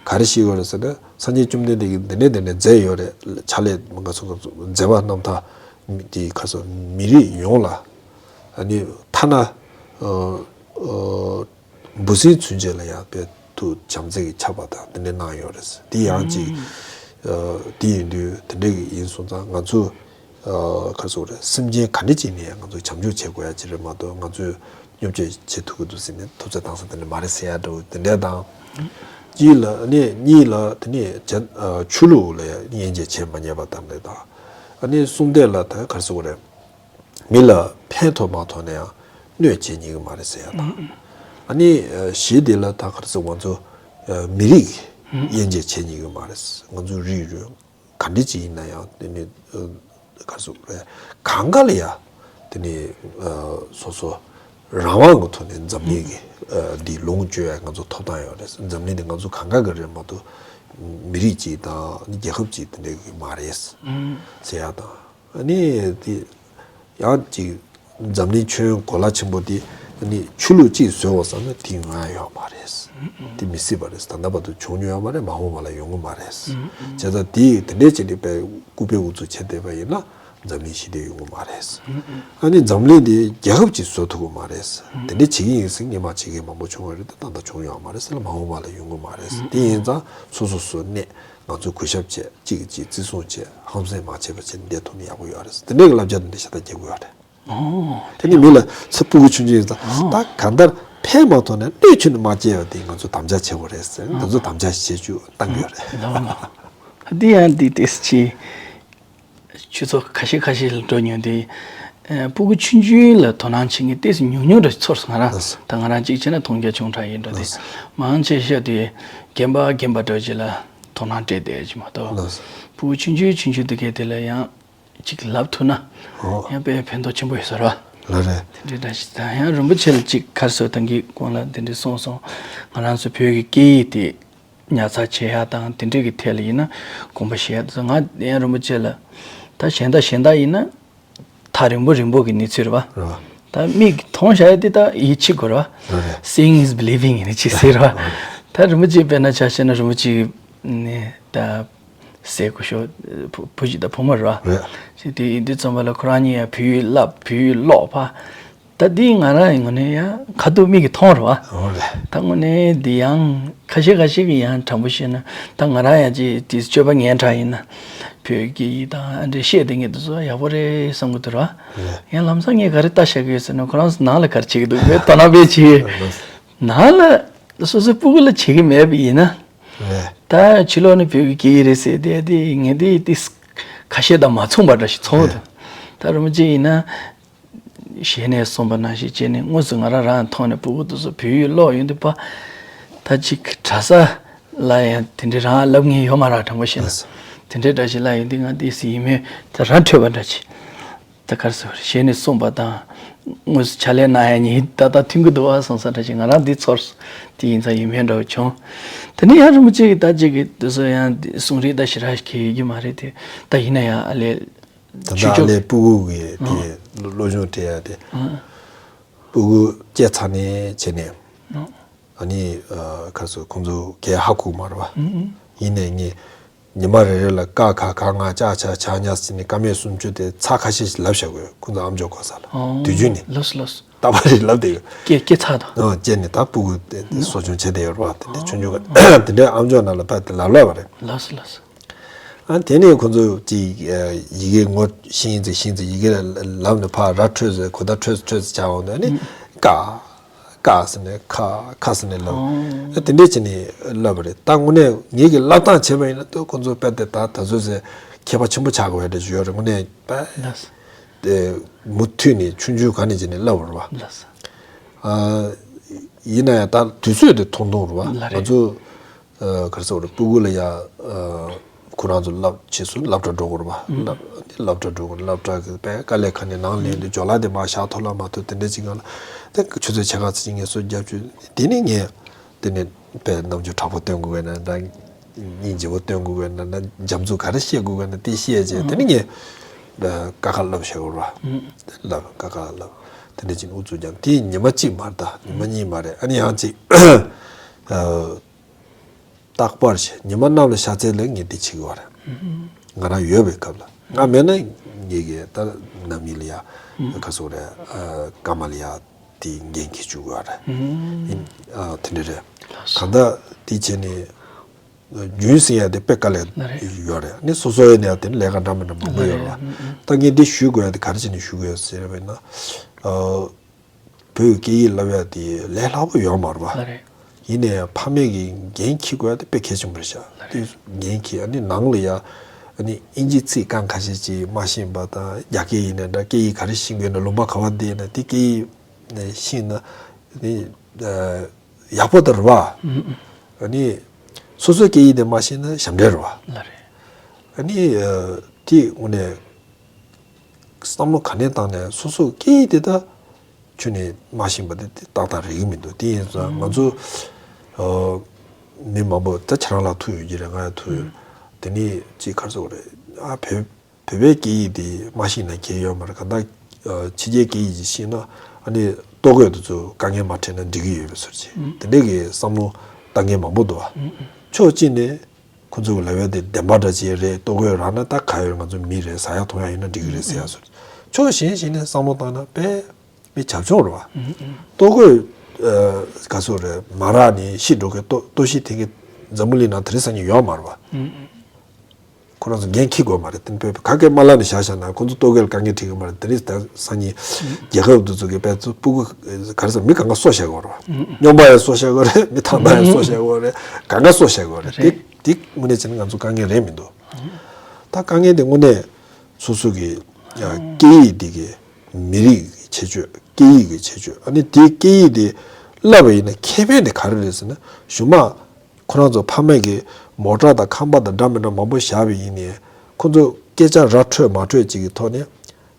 ག་རེ་བཤད་གི་ཡོད་རེད་ཟེར་ན་སངས་རྒྱས་བཅོམ་ལྡན་འདས་ཀྱིས་འདི་འདྲའི་འདི་འདྲའི་མཛད་ཡོད་རེད། ཕྱག་ལས་ང་ཚོ་ང་ཚོ་མཛད་པ་རྣམ་ཐར། དེ་ག་ཚོད་མི་རིགས་ཡོངས་ལ་ཨ་ནི་ཐ་ན་ཨ་ཨ་འབུ་སྲིན་ཚུན་ཆད་ལ་ཡང་དཔེ་དུ་བྱམས་བརྩེ་གི་ཆར་པ་དང་དེ་འདྲའི་གནང་ཡོད་རེད། དེ་ཡང་ཅིག་ཨ་དེ་ཡིན་དུས་དེ་འདྲའི་གི་ཡིན་སོང་ཙང་ང་ཚོ་ཨ་ག་ཚོད་རེད། སེམས་ཅན་ག་འདྲ་ཅིག་ནས་ང་ཚོ་བྱམས་སྐྱོང་བྱེད་དགོས་ཡ་ཅིག་རེད་མ་གཏོགས་ང་ཚོས་སྙོམས་སྤྱོད་བྱེད་ཐུབ་ཀྱི་འདུག་ཟེར་ནས་ཐུབ་ཚོད་བཏང་ས་དེ་འདྲ་མ་རེད་ཟེར་ཡ་འདྲ་བོ་དེ་འདྲ་དང་། གཅིག་ལ་ནི་གཉིས་ལ་དེ་ནས་བྱ་ཨ་ཆོས་ལུགས་ལ་དབྱེ་འབྱེད་བྱེད་མ་ཉན་པ་དང་འདྲ་དང་། ཨ་ནི་གསུམ་པ་ལ་ད་ག་རེ་ཟེར་དགོས་རེད། མི་ལ་ཕན་ཐོགས་མ་ཐོགས་ན་ཡང་གནོད་བྱེད་ཉན་གི་མ་རེད་ཟེར་ཡ་དང་། ཨ་ནི་ཨ་བཞི་དེ་ལ་ད་ག་རེ་ཟེར་ང་ཚོ་ཨ་མི་རིགས་དབྱེ་འབྱེད་བྱེད་ཉན་གི་མ་རེད། ང་ཚོ་རིགས་རུས་ག་འདྲ་ཅིག་ཡིན་ན་ཡང་དེ་ནི་ཨ་ག་རེ་ཟེར་དགོས་རེད། གང་ག་ལ་ཡང་དེ་ནི་ཨ་སོ་སོ་རང་དབང་གི་ཐོག་ནས་འཛམ་གླིང་གི་ཨ་འདི་ལོངས་སྤྱོད་ཡ་ང་ཚོ་ཐོབ་ཐང་ཡོད་རེད། འཛམ་གླིང་འདི་ང་ཚོ་གང་ག་གི་རེད་མ་གཏོགས་མི་རིགས་གཅིག་དང་རྒྱལ་ཁབ་གཅིག་དེ་འདྲ་གི་མ་རེད་ཟེར་ཡ་དང་། ཨ་ནི་དེ་ཡང་ཅིག་འཛམ་གླིང་ཁྱོན་གོ་ལ་ཆེན་པོ་དེ་ཨ་ནི་ཆོས་ལུགས་གཅིག་བཟོས་པ་བསམ་ན་དེ་ཡོང་ཡ་ཡོད་མ་རེད། དེ་མི་སྲིད་པ་རེད། ད་ལྟ་བར་དུ་བྱུང་མྱོང་ཡོད་མ་རེད། མ་འོངས་པ་ལ་ཡོང་གི་མ་རེད། བྱས་ཙང་དེ་དེ་འདྲའི་ཅིག་ནས་དཔེ་སྐུ་པའི་འུ་ཚུགས་བྱས་བསྡད་པ་ཡིན་ན་འཛམ་གླིང་ཞི་བདེ་ཡོང་གི་མ་རེད། ཨ་ནི་འཛམ་གླིང་འདི་རྒྱལ་ཁབ་ཅིག་བཟོ་ཐུབ་ཀྱི་མ་རེད། དེ་འདྲ་བྱེད་ཀྱི་ཡིན་ཟེར་སྔོན་མ་བྱེད་མཁན་མང་པོ་བྱུང་བ་རེད། ད་ལྟ་བྱུང་ཡོད་མ་རེད་ཟེར་ལ་མ་འོངས་པ་ལ་ཡོང་གི་མ་རེད། དེ་ཡིན་ཙང་སོ་སོ་སོ་གནས། ང་ཚོས་གུས་ཞབས་བྱས། གཅིག་གིས་གཅིག་བརྩི་སྲུང་བྱས། ཧམ་སེམས་མ་བྱས་པ་བྱས་ནས་བསྡད་ཐུབ་ན་ཡག་པོ་ཡོད་རེད། དེ་འདྲའི་གི་བསླབ་བྱ་དེ་འདྲ་ཤ་སྟག་རྒྱག་དགོས་ཡོད་རེད། ཨོ། དེ་ནི་མི་ལ་ཚ་སྤུ་གུ་ཆུང་ཆུང་ཡིན་ཙང་ཨོ། ད་གང་ལྟར་ཕན་མ་ཐོགས་ན་གནོད་ཁྱོན་ནས་མ་སྐྱེལ་བ་དེ་ང་ཚོ་དམ་བཅའ་བྱེད་དགོས་རེད་ཟེར། ང་ཚོ་དམ་བཅའ་བྱེད་རྒྱུ་བཏང་ཡོད་རེད། ལགས་ལགས། འདི་ཡང་འདི་ཏོག་ཙམ་ཅིག་ཆོས་ཚོགས་ཁ་ཤས་ཁ་ཤས་ལ་འགྲོ་མྱོང་དུས། ཨ་སྤུ་གུ་ཆུང་ཆུང་ལ་དོ་སྣང་བྱེད་མཁན་ཏོག་ཙམ་ཉུང་ཉུང་འདྲ་ཚོར་སོང་ང་རང་། ལགས་སོ། ད་ང་རང་གཅིག་བྱས་ན་མཐོང་རྒྱ་ཆུང་དྲགས་ཡིན་འགྲོ་དུས། ལགས་སོ། མང་ཆེ་ཤོས་དེ་རྒན་པ་རྒན་པ་འདྲ་ཅིག་ལ་དོ་སྣང་སྤྲད་བསྡད་ཀྱི་མ་གཏོགས། ལགས་སོ། སྤུ་གུ་ཆུང་ཆུང་ཆུང་ཆུང་དེ་གས་དེ་ལ་ཡང་ཅིག་ལབ་ཐུབ་ན། ཨོ། ཡང་དཔེ་ཕན་ཐོགས་ཆེན་པོ་ཡོད་ས་རེད་བ། ལགས་རེད། དེ་འདྲའི་འདྲ་ཞིག་དང་ཡང་རིན་པོ་ཆེ་ལ་གཅིག་ག་རེ་ཟེར་ད་གིན་གོང་ལ་དེ་འདྲའི་གསུངས་སོང་། ང་རང་ཚོ་བོད་ཀྱི་སྐད་ཡིག་དེ་ཉར་ཚགས་བྱེད་ཡག་དང་དེ་འདྲའི་གི་ཐད་ལ་ཡིན་ན་དགོངས་པ་བཞེས་ཡག་དེ་ཚོ་ང་ཡང་རིན་པོ་ཆེ་ལ་ད་གཞན་དག་གཞན་དག་ཡིན་ན་ཐག་རིང་པོ་རིང་པོ་གི་གནས་ཚུལ་རེད་བ། རེད་བ། ད་མིག་གིས་མཐོང་བཞག་ཡག་དེ་ད་ཡིད་ཆེས་དགོས་རེད་བ། རེད་རེད། Seeing is believing ཡིན་ནི་ཅིག་ཟེར་བ། རེད། ད་རིན་པོ་ཆེ་དཔེར་ན་ཆ་བཞག་ན་རིན་པོ་ཆེ་ནས་ད། སྲས་སྐུ་ཞབས་བུ་བུ་གཅིག་དང་བུ་མོ་རེད་བ། རེད། ཞེས་དེ་ཡིན་དུས་ཙམ་པ་ལ་ཁོ་རང་གཉིས་ཡང་བོད་ཡིག་བསླབ། བོད་ཡིག་ཀློག་པ། ད་འདི་ང་རང་ཡི་ངོས་ནས་ཡང་ཁ་ཐུག་མིག་གིས་མཐོང་རེད་བ། འོ་རེད། ད་དངོས་གནས་འདི་ཡང་ཁ་ཤས་ཁ་ཤས་ཀྱིས་ཡང་དྲང་པོ་བཤད་ན་ད་ང་རང་ཡང་ཅིག་དེ་སྤྱོད་པ་ངན་དྲགས་ཡིན་ན་བོད་ཀྱི་ཡིག་དང་ཨ་འདྲས་བཤད་བསྡད་མཁན་དེ་ཚོ་ཡག་པོ་རེད་བསམ་གྱི་འདུག་རེད་བ། རེད། ཡང་ལམ་སང་ངས་ག་རེ་ལྟ་བཞག་གི་ཡོད་ཟེར་ན་ཁོ་རང་ཚོ་ནང་ལ་ག་རེ་བྱེད་ཀྱི་འདུག་མེད་དོ་སྣང་དཔེ་བྱེད་ཀྱི་ཡོད། ནང་ལ་སོ་སོའི་སྤུ་གུ་ལ་བྱེད་ཀྱི་མེད་པ་ཡིན་ན། རེད། ད་ཕྱི་ལོགས་ནས་བོད་ཀྱི་སྐད་ཡིག་རེད་ཟེར་དེ་དེ་ངས་དེ་དེ་ཁ་ཤས་དང་མ་མཚུངས་པ་འདྲ་ཞིག་ཚོར་འདུག་རེད། ད་རིན་པོ་ཆེ་ཡིན་ན་ཞལ་ནས་གསུངས་པ་ནང་བཞིན་བྱས་ནས་དངོས་སུ་ང་རང་རང་མཐོང་ནས་སྤུ་གུ་དེ་ཚོ་བོད་ཡིག་ཀློག་ཡོང་དུས་པ་ད་ཅིག་གྲྭ་ས་ལ་ཡང་དེ་འདྲའི་རང་བསླབ་མཁན་ཡོད་མ་རེད་དྲང་པོ་བཤད་ན། ལགས་སོ། དེ་འདྲའི་འདྲ་ཞིག་བསླབ་ཡོང་དུས་ང་དེ་སྲིད་ཡིན་མོད་ད་རང་འཕྲོད་པ་འདྲ་ཅིག་ད་ག་རེ་ཟེར་ཞལ་ནས་གསུངས་པ་དང་དངོས་སུ་ཕྱག་ལས་གནང་ཡ་གཉིས་ཏག་ཏག་མཐུན་གྱི་འདུག་བ་བསམ་ས་འདྲ་ཞིག་ང་རང་འདི་ཚོར་སོང་། དེ་ཡིན་ཙང་ཡིད་སྨོན་འདྲ་བོ་བྱུང་། དེ་ནས་ཡང་རིན་པོ་ཆེ་གིས་ད་ཅིག་གི་དེ་ཚོ་ཡང་གསུང་རིགས་ད་ཞེ་དྲག་གི་ཡོད་ཀྱི་མ་རེད་དེ་ད་ཡིན་ན་ཡང་ཨ་ལས་ད་ལྟ་ཆོས་ཨ་ཕྱོགས་ལས་སྤུ་གུ་གི་ཨང་དེ་སློབ་སྦྱོང་སྤྲད་ཡ་དེ་ཨང་སྤུ་གུ་སྐྱེས་ཚར་ནས་བྱས་ནས་ཨང་ཨ་ནི་ཨ་ག་རེ་ཟེར་ཁོང་ཚོ་གས་ཧ་གོ་གི་མ་རེད་བ། ཨང་ཨང་ཡིན་ནའི་ངས། ཉི་མ་རེ་རེ་ལ་ཀ་ཁ་ག་ང་ཅ་ཆ་ཇ་ཉ་ཟེར་ནས་ཀ་མད་སུམ་ཅུ་དེ་ཚར་ཁ་ཤས་ཤིག་ལབ་བཞག་གོ་ཁོང་ཚོ་ཨམ་ཅོག་གོ་ས་ལ། ཨོ། དུས་རྒྱུན་ནས། ལགས་སོ་ལགས་སོ། རྟག་པར་རེ་ལབ་བསྡད་ཡོད། སྐད་སྐད་ཚར་དང་། ཨོ་སྐྱེས་ནས་ད་སྤུ་གུ་དེ་ཨོ། གསོ་སྐྱོང་བྱས་བསྡད་ཡོད་རེད་བ། དེ་འདྲའི་ཆུང་ཆུང་ག་དེ་འདྲའི་ཨམ་ཅོག་ནང་ལ་ཕར་དེ་ལབ་ལབ་པ་རེད། ལགས་སོ་ལགས་སོ། ཨ་དེ་ནས་ཁོང་ཚོ་ཅིག་ཡི་གེ་ངོ་ཤེས་ཚེ་ཤེས་ཚེ་ཡི་གེ་ལབ་ནས་ཕར་ར་འཕྲོད་ཟེར་གོ་ད་འཕྲོད་ཟེར་འཕྲོད་ཟེར་བྱ་འོང་དུས་ཨ་ནི་ཀ། ཀ་ཟེར་ནས་ཁ་ཁ་ཟེར་ནས་ལབ། ཨོ། དེ་འདྲས་བྱས་ནས་ལབ་པ་རེད། ད་དངོས་གནས་ངེད་ཀྱིས་ལབ་སྟངས་བྱས་པ་ཡིན་ན་ད་ཁོང་ཚོ་དཔེ་དེ་ད་ད་ཚོད་ཟེར་མཁས་པ་ཆེན་པོ་ཆགས་དགོས་ཡ་འདྲ་ཞིག་ཡོད་རེད། དངོས་གནས་དཔེ་ལགས་སོ། དེ་མུ་མཐུད་ནས་ཆུང་ཆུང་ག་ནས་བྱས་ནས་ལབ་པ་རེད་བ། ལགས་སོ། ཨ་ཡིན་ན་ཡང་ད་དུས་ཚོད་དེ་ཐུང་ཐུང་རེད་བ། ལགས་རེད། ང་ཚོ། ཨ་ག་རེ་ཟེར་དགོས་རེད། སྤུ་གུ་ལ་ཡ་ཨ་ཁོ་རང་ཚོ་སློབ་ཆེད་དུ་སློབ་གྲྭ་འགྲོ་དགོས་རེད་པ། ཨུམ། སློབ་སློབ་གྲྭ་འགྲོ་དགོས་རེད། སློབ་གྲྭ་གི་དཔེ་དཀའ་ལས་ཁག་ནས་ནང་ལེན་དུས་སྦྱོར་ལ་དེ་མར་བཞག་ཐུབ་ལ་མ་ཐུབ་དེ་འདྲ་ཅིག་སྒང་ལ་དེ་ཆུ་ཚོད་ཕྱེད་ཀ་ཙམ་ངལ་གསོ་རྒྱབ་བཅུག་དེ་ནས་ངས་དེ་ནས་དཔེ་རྣམ་འགྱུར་དྲག་པོ་སྟོན་དགོས་ཀྱི་ན་འདྲ། སྙིང་རྗེ་པོ་སྟོན་དགོས་ཀྱི་ན་འདྲ། འཇམ་རྩུབ་ག་རེ་བཤད་དགོས་ཀྱི་ན་དེ་བཤད་བྱས་དེ་ནས་ངས་ཀ་ཁ་སློབ་བྱེད་དགོས་རེད་པ། ཨུམ། སློབ་ཀ་ཁ་སློབ་དེ་འདྲ་ཅིག་ཨུ་ཚུགས་རྒྱབ་དེ་ཉི་མ་གཅིག་མ་རེད། ད་ཉི་མ་གཉིས་མ་རེད། ཨ་ནི་ཡང་ཅིག་ཨ། རྟག་པར་བྱས་ཉི་མ་གནམ་ལ་ཤར་ཚད་ལ་ངས་འདི་བྱེད་ཀྱི་ཡོད་རེད། ང་རང་ཡོད་པའི་སྐབས་ལ་ང་མེད་ན་ངེད་ཀྱིས་ད་ནམ་ཡིན་ལ་ཡ་ག་ཟེར་དགོས་རེད། ཨ་སྐར་མ་ལ་ཡ་དེ་འགན་འཁྱེར་བཅུག་གི་ཡོད་རེད། ཡིན་ཨ་དེ་འདྲ་རེད། གང་ལྟར་དེ་བྱས་ནས་རྒྱུན་སྲིང་ཡ་དེ་དཔེ་དཀའ་ལས་ཡོད་རེད། ནི་སོ་སོ་ཡིན་ན་ཡ་དེ་ནི་ལས་ཀ་འདྲ་མི་འདྲ་མང་པོ་ཡོད་རེད་བ། ད་ངས་འདི་ཞུ་དགོས་ཡ་དེ་ག་རེ་བྱས་ནས་ཞུ་དགོས་ཡ་ཟེར་བ་ཡིན་ན། བོད་ཀྱི་སྐད་ཡིག་བསླབ་ཡ་དེ་ལས་སླ་པོ་ཡོད་མ་རེད་པ། ལགས་རེད། ཡིན་ནའི་ཕ་མས་ཀྱི་འགན་འཁྱེར་དགོས་ཡ་དེ་དཔེ་གལ་ཆེན་པོ་རེད་ཤག་ལགས་རེད། དེ་འགན་འཁྱེར་ཨ་ནི་ནང་ལ་ཡ་ཨ་ནི་ཨིན་ཇི་ཚིག་རྐང་ཁ་ཤས་ཅིག་མ་ཤེས་པ་དང་རྒྱ་སྐད་ཡིན་ན་འདྲ་སྐད་ཡིག་ག་རེ་ཤེས་དགོས་ན་ལུང་པ་ག་བ་བསྡད་ན་དེ་སྐད་ཡིག་ཤེས་ན་ནི་ཡག་པོ་དེ་རེད་པ། ཨ་ནི་སོ་སོའི་སྐད་ཡིག་དེ་མ་ཤེས་ན་ཞབས་འདྲེན་རེད་པ། ལགས་རེད། ཨ་ནི་དེ་དངོས་གནས་བསམ་བློ་ག་ནས་བཏང་ནས་སོ་སོའི་སྐད་ཡིག་དེ་ད། ཁྱོན་ནས་མ་ཤེས་པ་དེ་དེ་ཏག་ཏག་རེག་གི་མི་འདུག་དེ་ཡིན་ཙང་ང་ཚོ་ཨ་མི་མང་པོ་ད་ཁྱེད་རང་ལ་ཐུག་ཡོད་ཀྱི་རེད། ང་ཡང་ཐུག་ཡོད། དེ་ནས་ཅིག་ག་རེ་ཟེར་དགོས་རེད། ཨ་བོད་བོད་པའི་སྐད་ཡིག་དེ་མ་ཤེས་ན་གལ་ཡོད་མ་རེད། གང་ལྟར་ཨ་ཕྱི་རྒྱལ་སྐད་ཡིག་ཅིག་ཤེས་ན་ཨ་ནི་ལྟོ་གོས་དེ་ཚོ་དཀའ་ངལ་མ་འཕྲད་ན་འགྲིག་གི་ཡོད་པའི་བཟོ་འདྲ་ཅིག་དེ་འདྲས་ཀྱི་བསམ་བློ་བཏང་མཁན་མང་པོ་འདུག་བ། ཕྱོགས་གཅིག་ནས་ཁོ་ཚོ་གི་ལབ་ཡ་དེ་བདེན་པ་འདྲ་ཅིག་རེད། ལྟོ་གོས་རག་ན་ད་ག་ཡོད་ང་ཚོ་མི་རེད། ཟ་ཡ་འཐུང་ཡ་ཡིན་ན་འགྲིག་གི་རེད་ཟེར་ཡ་བཟོ་འདྲ། ཕྱོགས་གཞན་ཞིག་ནས་བསམ་བློ་བཏང་ན་དཔེ་མི་བྱབ་ཆུང་རེད་བ། ལྟོ་གོས་ཨ་ག་ཚོད་རེད་མ་རག་ནས་ཤི་འགྲོ་མཁན་ལྟོ་ལྟོ་ཤི་འཐེན་མཁན་འཛམ་བུ་གླིང་ནང་དེ་རིང་སང་ཉིན་ཡོད་མ་རེད་བ། ཁོ་རང་ཚོ་འགན་འཁྱེར་དགོས་མ་རེད། དེ་བོད་ག་གེ་མ་ལབ་ནས་བཞག་བཞག་ན་ཁོ་ཚོ་ལྟོ་གོས་ལ་དཀའ་ངལ་འཕྲད་ཀྱི་མ་རེད། དེ་རིང་ད་སང་ཉིན་རྒྱལ་ཁབ་དེ་ཚོ་གི་དཔེ་ཚོ་སྤུ་གུ་ག་རེ་ཟེར་མི་གང་ག་གསོ་བྱེད་དགོས་རེད་བ། སྨྱོན་པ་ཡང་གསོ་བྱེད་དགོས་རེད། མི་ཐང་པ་ཡང་གསོ་བྱེད་དགོས་རེད། གང་ག་གསོ་བྱེད་དགོས་རེད། དེ་རེད། དེ་དངོས་གནས་བྱས་ན་ང་ཚོ་དཀའ་ངལ་རེད་མི་འདུག་ད་དཀའ་ངལ་དེ་དངོས་གནས་སོ་སོ་གི་ཡ་སྐད་ཡིག་འདི་གི་མི་རིགས་ཀྱི་ཁྱད་ཆོས། སྐད་ཡིག་གི་ཁྱད་ཆོས། ཨ་ནི་དེ་སྐད་ཡིག་དེ་བསླབ་པ་ཡིན་ན་ཁེ་ཕན་དེ་ག་རེ་རེད་ཟེར་ན་གཞུག་མ་ཁོ་རང་ཚོ་ཕ་མས་ཀྱི་མོ་ཊ་དང་ཁང་པ་དང་འདྲ་མི་འདྲ་མང་པོ་བཞག་པ་ཡིན་ནའི་ཁོ་ཚོ་སྐད་ཆ་ར་འཕྲོད་མ་འཕྲོད་ཅིག་གི་ཐོག་ནས་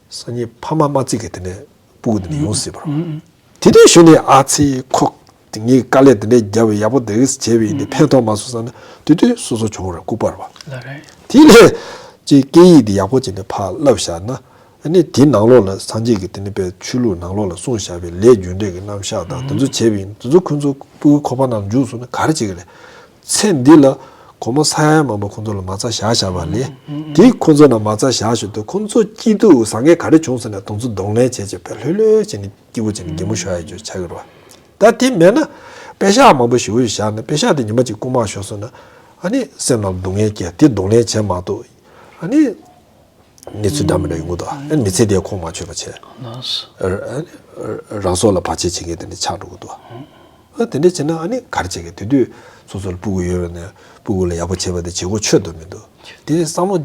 སང་ཉིན་ཕ་མ་མ་བརྩི་གི་དེ་ནས་ སྤུ་གུ་དེ་འདྲ་ཡོང་སྲིད་པ་རེད། དེ་དུས་གཞུག་ནས་ཨ་ཙི་ཁོ་ངས་དཀའ་ལས་དེ་འདྲ་བརྒྱབ་པའི་ཡག་པོ་དེ་རིགས་བྱས་པ་ཡིན་ཏེ་ཕན་ཐོགས་མ་སོང་བསམ་ན་དེ་དུས་སོ་སོ་གྱོང་རེད། ལྐུགས་པ་རེད་པ། ལགས་རེད། དེ་ལས་ཅིག་སྐད་ཡིག་དེ་ཡག་པོ་བྱས་ནས་ཕར་བསླབ་བཞག་ན། ཨ་ནི་དེའི་ནང་ལོགས་ལ་སངས་རྒྱས་ཀྱི་དེ་ནི་པའི་ཆོས་ལུགས་ནང་ལོགས་ལ་གསུངས་བཞག་པའི་ལས་རྒྱུ་འབྲས་ཀྱི་རྣམ་གཞག་དང་དེ་ཚོ་བྱས་པ་ཡིན། དེ་ཚོ་ཁོ་ཚོ་སྤུ་གུའི་ཁོག་པ་ནང་འཇུག་སོང་ན་ག་རེ་བྱེད་ཀྱི་རེད། ཚེ་འདི་ལ་སྒོར་མོ་ས་ཡ་མང་པོ་ཁོ་ཚོ་ལ་མ་རྩ་བཞག་བཞག་པ་ལས། དེ་ཁོ་ཚོ་ལ་མ་རྩ་བཞག་ཞོར་དུ་ཁོ་ཚོ་སྐྱིད་སྡུག་བཟང་ངན་ག་རེ་བྱུང་སོང་ན་དེ་ཚོ་གདོང་ལེན་བྱས་བྱས་པའི་ལྷོད་ལྷོད་བྱས་ནས་སྐྱིད་པོ་བྱས་ནས་གད་མོ་ཤོར་ཡ་ཅིག་ཆགས་ཀྱི་རེད་པ། ད་དེ་མེད་ན་པེ་ཤག་མང་པོ་ཞེ་པོ་ཞིག་བཞག་ན་པེ་ཤག་དེ་ཉི་མ་གཅིག་རྐུ་མ་ཤོར་སོང་ན་ཨ་ནི་སེམས་ནང་སྡུག་བསྔལ་སྐྱེ། དེ་གདོང་ལེན་བྱེད་མ་གཏོགས་ཨ་ནི་གནས་ཚུལ་འདྲ་མི་འདྲ་ཡོང་གི་འདུག་ཨ་ནི་མི་ཚེ་དེ་ཁོང་མ་ཆོད་པ་བྱས། ལགས་སོ། ཨ་ནི་རང་སྲོག་ལ་བར་ཆད་བྱེད་མཁན་དེ་འདྲ་ཆགས་འགྲོ་གི་འདུག་ཨ་དེ་འདྲ་བྱས་ན་ཨ་ནི་ག་རེ་བྱེད་ཀྱི། དེ་དུས་སོ་སོ་ལ་སྤུ་གུ་ཡོད་པ་ནས་སྤུ་གུ་ལ་ཡག་པོ་བྱེད་པ་དེ་བྱེད་སྒོ་ཆོད་དུ་མི་འདུག་དེ་བསམ་བློ་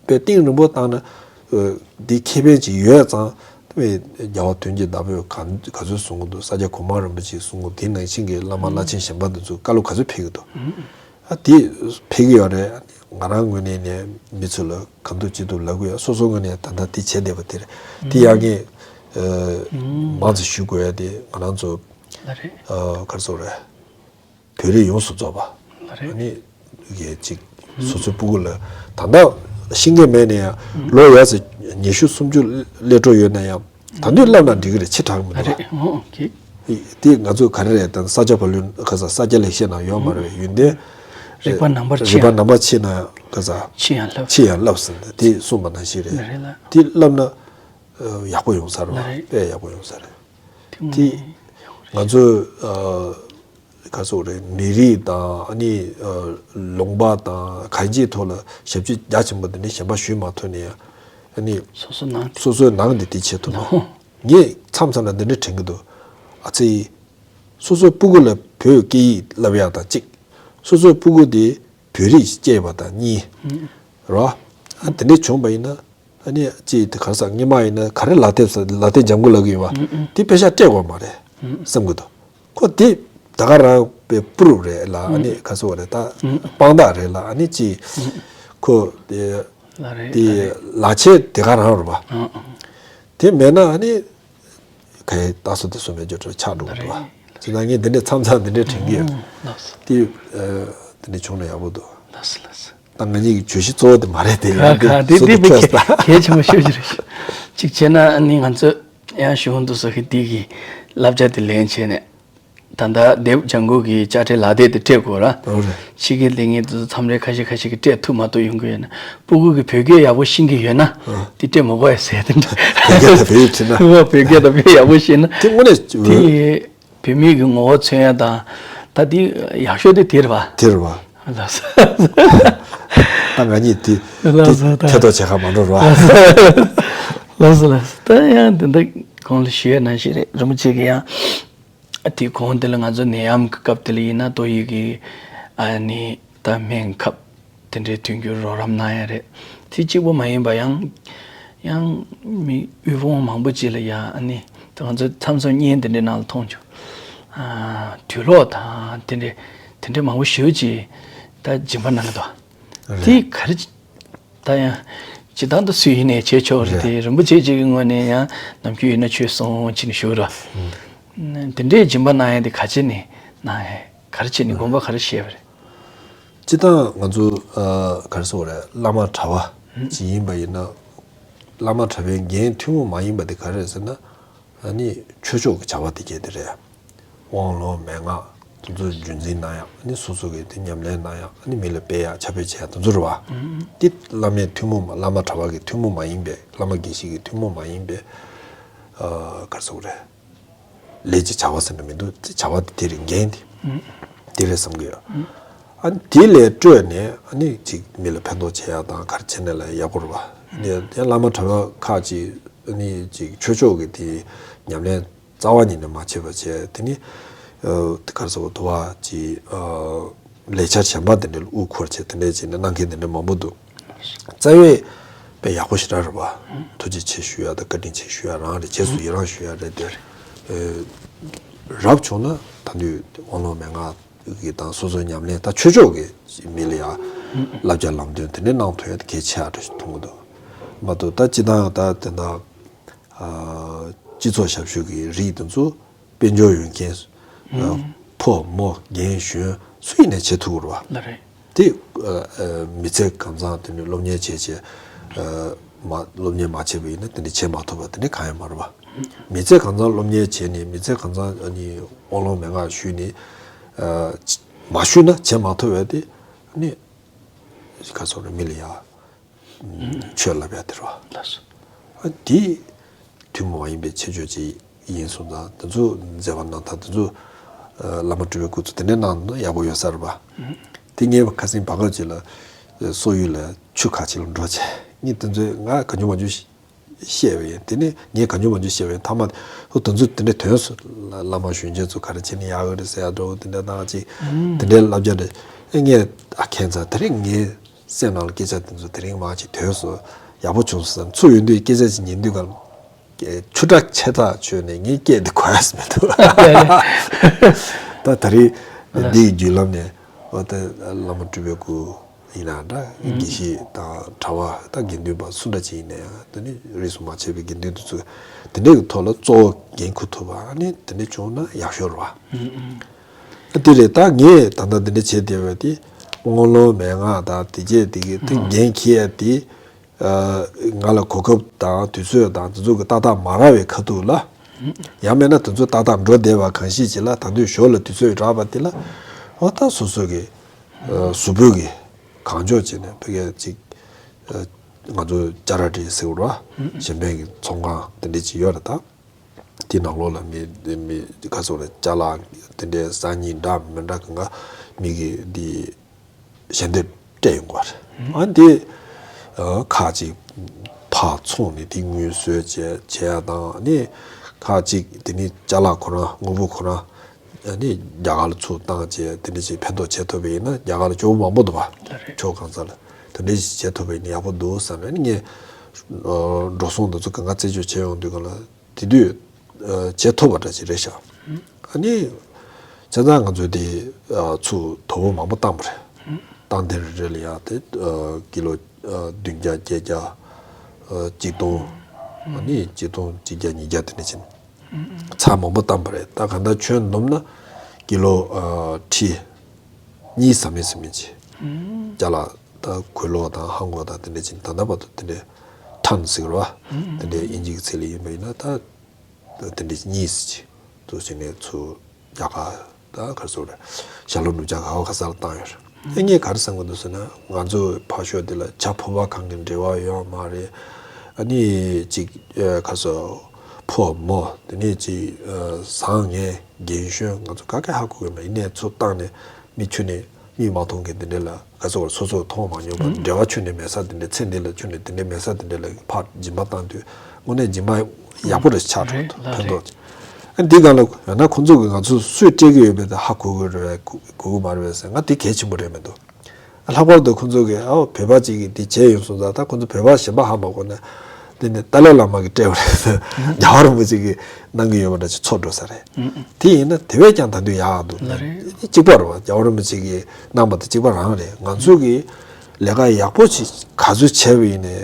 དཔེ་གཏིང་རིང་པོ་བཏང་ན། ཨ་འདི་ཁེ་ཕན་ཅིག་ཡོད་ཙང་། དཔེ་རྒྱལ་བ་དོན་གྱི་བདག་པོས་ག་ག་ཚོད་གསུང་གི་འདུག་ས་སྐྱ་གོང་མ་རིན་པོ་ཆེས་གསུང་གི་འདུག་དེ་ནང་བཞིན་གྱི་བླ་མ་བླ་ཆེན་གཞན་པ་འདི་ཚོས་བཀའ་སློབ་ག་ཚོད་ཕེབས་ཀྱི་འདུག་ཨ་དེ་ཕེབས་ཀྱི་ཡོད་རེད། ང་རང་ངོས་ནས་ནས་མི་ཚོ་ལ་གང་ཐུབ་ཅི་ཐུབ་ལབ་ཀྱི་ཡོད། སོ་སོ་ངོས་ནས་ད་ལྟ་དེ་བྱས་བསྡད་པ་དེ་རེད། དེ་ཡང་ངས་ཨ་མང་ཙམ་ཞུ་དགོས་ཡ་དེ་ང་རང་ཚོ་ལགས་རེད། ཨ་ག་རེ་ཟེར་དགོས་རེད། བོད་རིགས་ཡོངས་སུ་རྫོགས་པ། ལགས་རེད། ཨ་ནི་གལ་ཅིག་སོ་སོའི་སྤུ་གུ་ལ་ད་ལྟ་ཤེས་མཁན་མེད་ན་ཡང་ལོ་ཡར་ཙམ་ཉི་ཤུ་སུམ་ཅུ་སླེབས་འགྲོ་ཡོད་ན་ཡང་ད་དུང་བསླབ་ན་འགྲིག་གི་རེད། ཕྱི་དྲགས་མི་འདུག་ལགས་རེད། ཨོ་ཨོ་ཁེ། དེ་ང་ཚོས་ག་རེ་རེད་ད་ས་སྐྱ་པ་ལུན་ག་ས་ས་སྐྱ་ལེགས་བཤད་ནང་ཡོད་མ་རེད་པས། ཡོན་ཏན་རིག་པ་ནང་པར་ཕྱིན་རིག་པ་ནང་པར་ཕྱིན་ན་ག་ས་ཕྱིན་ཡང་བསླབ། ཕྱིན་ཡང་བསླབ་ཟེར་ནས་དེ་གསུངས་པ་ནང་བཞིན་རེད། ལགས་རེད་ལགས། དེ་བསླབ་ན་ཡག་པོ་ཡོང་ས་རེད་པ། ལགས་རེད། དཔེ་ཡག་པོ་ཡོང་ས་རེད། དེ་ང་ཚོས་ག་ཚོད་རེད། མི་རིགས་དང་ཨ་ནི་ལུང་པ་དང་གང་ཅིའི་ཐོག་ལ་ཞབས་ཕྱི་རྒྱ་ཆེན་པོ་དེ་འདྲ་གཞན་པ་ཞུས་མ་ཐུབ་ནའི་ཨ་ནི་སོ་སོ་ནང་སོ་སོའི་ནང་དེ་དེ་བྱེད་ཐུབ་ན། ངས་མཚམས་མཚམས་ལ་འདི་འདྲ་དྲན་གྱི་འདུག་ཨ་ཙི། སོ་སོའི་སྤུ་གུ་ལ་བོད་སྐད་ཡིག་བསླབ་ཡག་དང་གཅིག་སོ་སོའི་སྤུ་གུ་དེ་བོད་རིགས་སྐྱེས་པ་དང་གཉིས། རོ། ཨ་དེ་འདྲ་བྱུང་བ་ཡིན་ན། ཨ་ནི་ཅིག་དེ་ག་ས་སྔོན་མ་ཡིན་ན་ག་རེ་ལག་དེབ་ལག་དེབ་ལྗང་གུ་ལབ་ཀྱི་ཡོད་པ། དེ་པེ་ཤག་སྤྲད་དགོས་མ་རེད་བསམ་གྱི་འདུག་ཁོ་དེ་ད་ག་རང་པའི་པུ་རུབ་རེད་ལ། ཨ་ནི་ག་ས་བ་རེད་ད། དཔང་རྟགས་རེད་ལ། ཨ་ནི་ཅིག་ཁོ་དེ་ལགས་རེད། དེ་ལག་ལག་རེད། ལག་ཆས་དེ་ག་རང་རེད་པ། དེ་མེད་ན་ཨ་ནི། ག་ཡེ་ལྟ་སོ་དེ་སོ་མེད་རྒྱུ་འཕྲོ་ཆགས་འགྲོ་གི་འདུག་བ། ལགས་རེད། ཅི་ད་ངས་འདི་འདྲའི་མཚམས་མཚམས་འདི་འདྲའི་དྲན་གྱི་ཡོད། ལགས་སོ། དེ་ཨ་དེ་འདྲ་བྱུང་ན་ཡག་པོ་འདུག་ལགས་སོ་ལགས་སོ། ད་ང་གཉིས་ཀྱི་བརྗོད་གཞི་གཙོ་བོ་དེ་མ་རེད་དེ། ཡང་དེ་ག་དེ་སོ་དེ་དེ་དཔེ་ཁྱད་ཁྱད་ཆེན་པོ་ཤོད་ཀྱི་རེད། གཅིག་བྱས་ན་ཨ་ནི་ང་ཚོས་ཡང་ཞུ་ཧོན་དུ་སོ་ཁི་དེ་གི་བསླབ་བྱ་དེ་ལེན་བྱས་ནས། ད་ལྟ་དེབ་ལྗང་གུ་གི་དཔྱ་ཁྲལ་ལག་དེབ་དེ་སྤྲད་དགོས་ར། ཨོ་རེད། ཕྱི་རྒྱལ་སླེབས་མཁན་དེ་ཚོ་མཚམས་རེ་ཁ་ཤས་ཁ་ཤས་ཀྱིས་སྤྲད་ཐུབ་མ་ཐུབ་ཡོང་གི་ཡོད་ན། སྤུ་གུ་གིས་བོད་སྐད་ཡག་པོ་ཤེས་ཀྱི་ཡོད་ན། ཨ། དེ་སྤྲད་མི་དགོས་ཡ་ཟེར་དེ་འདྲ། བོད་སྐད་དང་བོད་ཡིག་བྲིས་ན། ཨོ་བོད་སྐད་དང་བོད་ཡག་པོ་ཤེས་ན། དེ་དངོས་གནས། དེ་བོད་མི་གི་ངོ་བོ་མཚོན་ཡ་དང་། ད་དེ་ཡག་ཤོས་དེ་དེ་རེད་པ། དེ་རེད་པ། ལགས་སོ། ད་ང་གཉིས་དེ་ལགས་སོ། དེ་ད་ཐེ་གཏོགས་བྱེད་ཁ་མ་འགྲོ་ར། ལགས་སོ་ལགས་སོ། ད་ཡང་དེ་འདྲ་གོང་ལ་ཞུས་ཡ་ནང་བཞིན་རེད། རིན་པོ་ཆེ་གིས་ཡང་། དེའི་གོང་དེ་ལ་ང་ཚོ་ནད་ཡམས་ཀྱི་སྐབས་དེ་ལ་ཡིན་ན་ཏོག་དབྱིབས་ཀྱི་ཨ་ནི་ད་སྨན་ཁབ་དེ་འདྲའི་མཐུན་འགྱུར་རོགས་རམ་གནང་ཡ་རེད། དེ་གཅིག་པོ་མ་ཡིན་པ་ཡང་ཡང་མི་དབུལ་ཕོངས་མང་པོ་ཅིག་ལ་ཡ་ཨ་ནི་ད་ང་ཚོ་མཚམས་མཚམས་བརྙན་དེ་འདྲའི་ནང་ལ་མཐོང་བྱུང་། ཨ་དུག་ལོག་དང་དེ་འདྲའི་དེ་འདྲའི་མང་པོ་ཞེ་པོ་ཅིག་ད་སྦྱིན་པ་གནང་གི་འདུག་རེད། དེ་ག་རེ་ད་ཡང་། སྤྱིར་བཏང་དུ་སུ་ཡིན་ནའི་བྱེད་ཆོག་རེད་དེ། རེད། རིན་པོ་ཆེ་གཅིག་གི་ངོས་ནས་ཡང་ནམ་རྒྱུན་ཡིན་ན་ཆོས་གསུང་བྱས་ནས་བཞུགས་ར། ཨུམ། དེ་འདྲའི་སྦྱིན་པ་གནང་ཡ་དེ་ག་བྱས་ནས་གནང་ཡ། ག་རེ་བྱས་ནས་དགོངས་པ་ག་རེ་བཞེས་པ་རེད། སྤྱིར་བཏང་ང་ཚོ་ཨ་ག་རེ་ཟེར་དགོས་རེད། བླ་མ་གྲྭ་པ་ཅིག་ཡིན་པ་ཡིན་ན། བླ་མ་གྲྭ་པའི་འགན་ཐུན་མོང་མ་ཡིན་པ་དེ་ག་རེ་རེད་ཟེར་ན། ཨ་ནི་ཆོས་ཕྱོགས་ཀྱི་བྱ་བ་དེ་གྱད་དེ་རེད། དབང་ལུང་མན་ངག་དེ་ཚོ་རྒྱུན་འཛིན་གནང་ཡག་ཨ་ནི་སོ་སོ་གི་དེ་ཉམས་ལེན་གནང་ཡག་ཨ་ནི་མི་ལ་སྤེལ་ཡག་ཕྱག་དཔེ་བྱེད་ཡག་དེ་ཚོ་རེད་པ། ཨུམ། དེ་བླ་མའི་ཐུན་མོང་མ་བླ་མ་གྲྭ་པ་གི་ཐུན་མོང་མ་ཡིན་པའི་བླ་མ་དགེ་བཤེས་ཀྱི་ཐུན་མོང་མ་ཡིན་པའི་ཨ་ག་རེ་ཟེར་དགོས་རེད། ལས་ཀྱི་བྱ་བ་ཟེར་ན་མི་འདུག་དེ་བྱ་བ་དེ་དེ་རེད། འགན་དེ་ཨུམ། དེ་རེད་བསམ་གྱི་ཡོད། ཨུམ། ཨ་ནི་དེ་ལས་སྤྲོས་ནས་ཨ་ནི་ཅིག་མི་ལ་ཕན་ཐོགས་བྱེད་ཡག་དང་ག་རེ་བྱས་ནས་ལ་ཡག་པོ་རེད་པ། ཨུམ། དེ་བླ་མ་གྲྭ་པ་ཁག་ཅིག་ཨ་ནི་ཅིག་ཆོས་ཕྱོགས་ཀྱི་དེ་ཉམས་ལེན་རྩ་བ་ཉིད་ནས་མ་བྱས་པ་བྱས། དེ་ནི་ཨ་ག་རེ་ཟེར་དགོས། དུ་བ་ཅིག་ཨ་ལས་འཆར་གཞན་པ་དེ་འདྲ་ལ་དབུ་འཁོར་བྱས་དེ་འདྲ་བྱས་ནས་གནང་མཁན་དེ་འདྲ་མང་པོ་འདུག་རྩ་བའི་དཔེ་ཡག་པོ་ཞེ་དྲག་རེད་པ། ཐུགས་རྗེ་ཆེ་ཞུ་ཡ་དང་བཀའ་དྲིན་ཆེ་ཞུ་ཡ་རང་རེད། རྗེས་སུ་ཡི་རང་ཞུ་ཡ་རེད་དེ། ཨ་རབ་བྱུང་ན་ད་དུང་དབང་ལུང་མན་ངག་གི་དང་སོ་སོའི་ཉམས་ལེན་ད་ཆོས་ཕྱོགས་ཀྱི་མི་ལ་ཡ་བསླབ་བྱ་ལམ་སྟོན་དེ་འདྲ་གནང་ཐུབ་ཡ་དེ་གལ་ཆེ་ཨ་འདྲ་ཞིག་མཐོང་གི་འདུག་མ་གཏོགས་ད་སྤྱིར་བཏང་ད་དེ་འདྲ། ཨ་ སྤྱི་ཚོགས་ཞབས་ཞུ་གི་རིགས་དེ་ཚོ་དཔལ་འབྱོར་ཡོད་མཁན། ཕོ་མོ་རྒན་གཞོན་སུ་ཡིན་ནས་བྱེད་ཐུབ་ཀྱི་རེད་བ། ལགས་རེད། དེ་མི་ཚེ་གང་ཚང་དེ་ནས་སློབ་གཉེར་བྱས་བྱས། མ་སློབ་གཉེར་མ་བྱས་པ་ཡིན་ན་དེ་འདྲ་བྱེད་མ་ཐུབ་པ་དེ་འདྲ་གང་ཡང་མ་རེད་བ། མི་ཚེ་གང་ཚང་སློབ་གཉེར་བྱས་ནས་མི་ཚེ་གང་ཚང་ཨ་ནི་དབང་ལུང་མན་ངག་ཞུས་ནས། མ་ཞུས་ན་བྱེད་མ་ཐུབ་པ་དེ་ཨ་ནི་ག་ཚོད་རེད། མི་ལ་ཡ་ཆོས་ལབ་ཡ་དེ་རེད་བ། ལགས་སོ། ཨ་དེ་ཐུན་མོང་མ་ཡིན་པའི་ཁྱད་ཆོས་ཅིག་ཡིན་སོང་ཙང་དེ་ཚོ་མཛད་པ་གནང་སྟངས་དེ་ཚོ་བླ་མ་སྤྲུལ་པའི་སྐུ་ཚོ་དེ་འདྲ་གནང་ན་ཡག་པོ་ཡོད་ས་རེད་བ། དེ་ངས་ཁ་སང་བར་སྐབས་ཅིག་ལ་སོག་ཡུལ་ལ་ཆུ་ཁ་ཅིག་ལ་འགྲོ་བྱས། ངས་དེ་ཚོ་ང་གང་བྱུང་མང་བྱུང་བཤད་པ་ཡིན། དེ་ནས་ངས་གང་བྱུང་མང་བྱུང་བཤད་པ་ཡིན། ཐ་མ་ཧོ་དེ་ཚོ་དེ་འདྲ་དོན་སོང་། བླ་མ་གཞོན་སྐྱེས་ཚོ་ག་རེ་བྱས་ནས་ཡག་གི་རེད་ཟེར་ཡ་འདྲ་བོ་དེ་འདྲ་གནང་ཅིག་དེ་འདྲའི་བསླབ་བྱ་རེད། ཨེ་ངས་ཨ་ཁྱེད་ཚོ་དེ་རིང་ངའི་སེམས་ནང་ལ་སྐད་ཆ་དེ་ཚོ་དེ་རིང་མང་ཅིག་དོན་སོང་། ཡག་པོ་བྱུང་སོང་བསམ། ཚུར་ཡོང་དུས་སྐད་ཆ་ཅིག་ཉན་དུས་ག་ལ་ཆུ་ཁྲག་ཆེ་ཐག་ཆོད་ནས་ངའི་སྐད་དེ་གོ་ཡ་མི་འདུག་ད་ད་རེས་འདི་ཡི་བརྒྱུད་ལམ་ནས་འོ་ད་བླ་མ་སྤྲུལ་པའི་སྐུ་ཡིན་ན་འདྲ། དགེ་བཤེས་དང་གྲྭ་པ་དང་དགེ་འདུན་པ་སུ་འདྲ་ཅིག་ཡིན་ན་ཡང་དེ་ནི་རིས་སུ་མ་ཆད་པའི་དགེ་འདུན་དེ་ཚོ་དེ་འདྲའི་གི་ཐོག་ལ་གཙོ་བོ་འགན་འཁུར་ཐུབ་པ་ནི་དེ་འདྲ་བྱུང་ན་ཡག་ཤོས་རེད་བ། དེ་རེད། ད་ངས་ད་ལྟ་འདི་འདྲ་བྱས་བསྡད་པ་དེ་དབང་ལུང་མན་ངག་དང་དེ་བྱས་དེ་གི་དེ་འགན་འཁྱེར་ཡ་དེ། ང་ལ་གོ་སྐབས་དང་དུས་ཚོད་དང་དེ་ཚོ་གི་ཏག་ཏག་མ་རག་པའི་ཁ་ཐུག་ལ། ཡང་མིན་ན་དེ་ཚོ་ཏག་ཏག་འགྲོ་བསྡད་པ་གང་ཞིག་ཅིག་ལ་ད་དུང་ཞོར་ལ་དུས་ཚོད་རག་པ་དེ་ལ། འོ་ད་སོ་སོ་གི་གཟུགས་པོ་གི་གང་མགྱོགས་བྱས་ནས་ཕ་གིར་ཅིག་ང་ཚོ་ཅ་ར་ཊི་ཟེར་བ་རེད་བ། གཞན་ཕན་གྱི་ཚོང་ཁང་དེ་འདྲ་ཅིག་ཡོད་རེད་ད། དེའི་ནང་ལོགས་ལ་མི་མི་ག་ཚོད་རེད། ཅ་ལག་དེ་འདྲའི་སང་ཉིན་འདྲ་མི་འདྲ་གང་ག་མི་གི་འདི་ཞལ་འདེབས་སྤྲད་ཡོང་གི་རེད། ཨ་འདི་ཁག་ཅིག་ཕར་ཚོང་ནས་དེ་དངུལ་བཟོས་བྱས་བྱས་ཡ་དང་ནི། ཁག་ཅིག་དེ་ནི་ཅ་ལག་ཁོ་རང་དངོས་པོ་ཁོ་རང་ནི་རྒྱ་གར་ལ་ཚུར་བཏང་བྱས་དེ་འདྲ་ཞིག་ཕན་ཐོགས་བྱེད་ཐུབ་པ་ཡིན་ན་རྒྱ་གར་ལ་ཇོ་བོ་མང་པོ་འདུག་བ། ལགས་རེད། ཕྱོགས་གང་ས་ལ་དེ་འདྲ་ཞིག་བྱེད་ཐུབ་པ་ཡིན་ན་ཡག་པོ་འདུག་བསམ་ནས་ངས་འགྲོ་སོང་དེ་ཚོ་གང་ག་རྩད་གཅོད་བྱེད་ཡོང་དུས་གང་ལ། དེ་དུས་བྱེད་ཐུབ་པ་འདྲ་ཞིག་རེད་ཤག་ཨ་ནི་བྱས་ཙང་ང་ཚོས་དེ་ཚུར་དོ་པོ་མང་པོ་བཏང་པ་རེད། བཏང་དེ་རེ་རེ་ལ་ཡ་དེ་ཀི་ལོ་བདུན་བརྒྱ་བརྒྱད་བརྒྱ་གཅིག་སྟོང་། ཨ་ནི་གཅིག་སྟོང་གཅིག་བརྒྱ་ཉིས་བརྒྱ་དེ་འདྲ་ཕྱིན། ཚར་མང་པོ་བཏང་པ་རེད། ད་གང་ལྟར་ཁྱོན་བསྡོམས་ན་ཀི་ལོ་ཁྲི་གཉིས་ཟ་མིན་ཟ་མིན་ཅིག་ཅ་ལག་ད་གོས་ལོག་དང་ཧང་གོ་དང་དེ་འདྲ་ཕྱིན། ད་ལྟ་བར་དུ་དེ་འདྲ་ཐན་ཟེར་བ་དེ་འདྲ་དབྱིན་ཇིའི་ཚིག་ལ་ཡིན་པ་ཡིན་ན་ད། དེ་འདྲ་གཉིས་ཙམ་ཅིག་འདུག་ཟེར་ནས་ཚུར་རྒྱ་གར་ད་ག་རེ་ཟེར་དགོས་རེད། ཞྭ་ལུ་ནུབ་བྱང་ག་བ་ག་ས་ལ་བཏང་ཡོད་རེད། ཨེ་ངས་ག་རེ་བསམ་གི་འདུག་ཟེར་ན་ང་ཚོ་ཕར་ཕྱོགས་འདི་ལ་བྱ་ཕོ་བ་གང་གི་འབྲེལ་བ་ཡོད་མ་རེད། ཨ་ནི་ཅིག་ཨེ་ག་རེ་ཟེར་ཕོ་མོ་དེ་ནས་ཅིག་ཨེ་བཟང་ངན་རྒན་གཞོན་ང་ཚོ་ག་གེ་ཧ་གོ་གི་མ་རེད། ཡིན་ནའི་ཚུར་བཏང་ནས་མི་ཁྱོན་ནས། མིག་མ་མཐོང་མཁན་དེ་འདྲ་ལ་ག་ཚོད་སོ་སོ་མཐོང་མ་མྱོང་བ་འབྲེལ་བ་ཁྱོན་ནས་མེད་ས་དེ་འདྲ་ཚེ་འདི་ལ་ཁྱོན་ནས་དེ་འདྲ་མེད་ས་དེ་འདྲ་ལ་ཕར་སྦྱིན་པ་བཏང་དུས་དངོས་གནས་སྦྱིན་པ་ཡག་པོ་རེ་ཆགས་འགྲོ་འདུག་ཕན་ཐོགས་ཅིག་ཨ་འདི་ག་ལ་ཡང་ན་ཁོང་ཚོ་གིས་ང་ཚོ་སུས་སྤྲད་ཀྱི་ཡོད་པའི་དེ་ཧ་གོ་གི་རེད་གོ་གི་མ་རེད་པས་ཟེར་ང་དེ་གལ་ཆེན་པོ་རེད་མི་འདུག་ལྷག་པར་དུ་ཁོང་ཚོ་གིས་ཨའོ་བོད་པ་ཅིག་གིས་འདི་བྱས་ཡོང་སོང་ཙང་ད་ཁོང་ཚོ་བོད་པ་གཞན་པ་ཧ་མ་གོ་ནས། དེ་ནས་ཏཱ་ལའི་བླ་མ་གིས་སྤྲད་པ་རེད། རྒྱལ་བ་རིན་པོ་ཆེ་གིས་གནང་གི་ཡོད་པ་འདྲ་ཅིག་ཚོར་འགྲོ་ས་རེད། དེ་ཡིན་ན་དེ་བས་ཀྱང་ད་དུང་ཡག་འདུག་ལགས་རེད། གཅིག་པ་རེད་བ། རྒྱལ་བ་རིན་པོ་ཆེ་གིས་གནང་པ་དང་གཅིག་པ་རང་རེད། ང་ཚོ་གིས་ལས་ཀ་ཡག་པོ་ཞིག་ག་ཚོད་བྱས་པ་ཡིན་ནའི་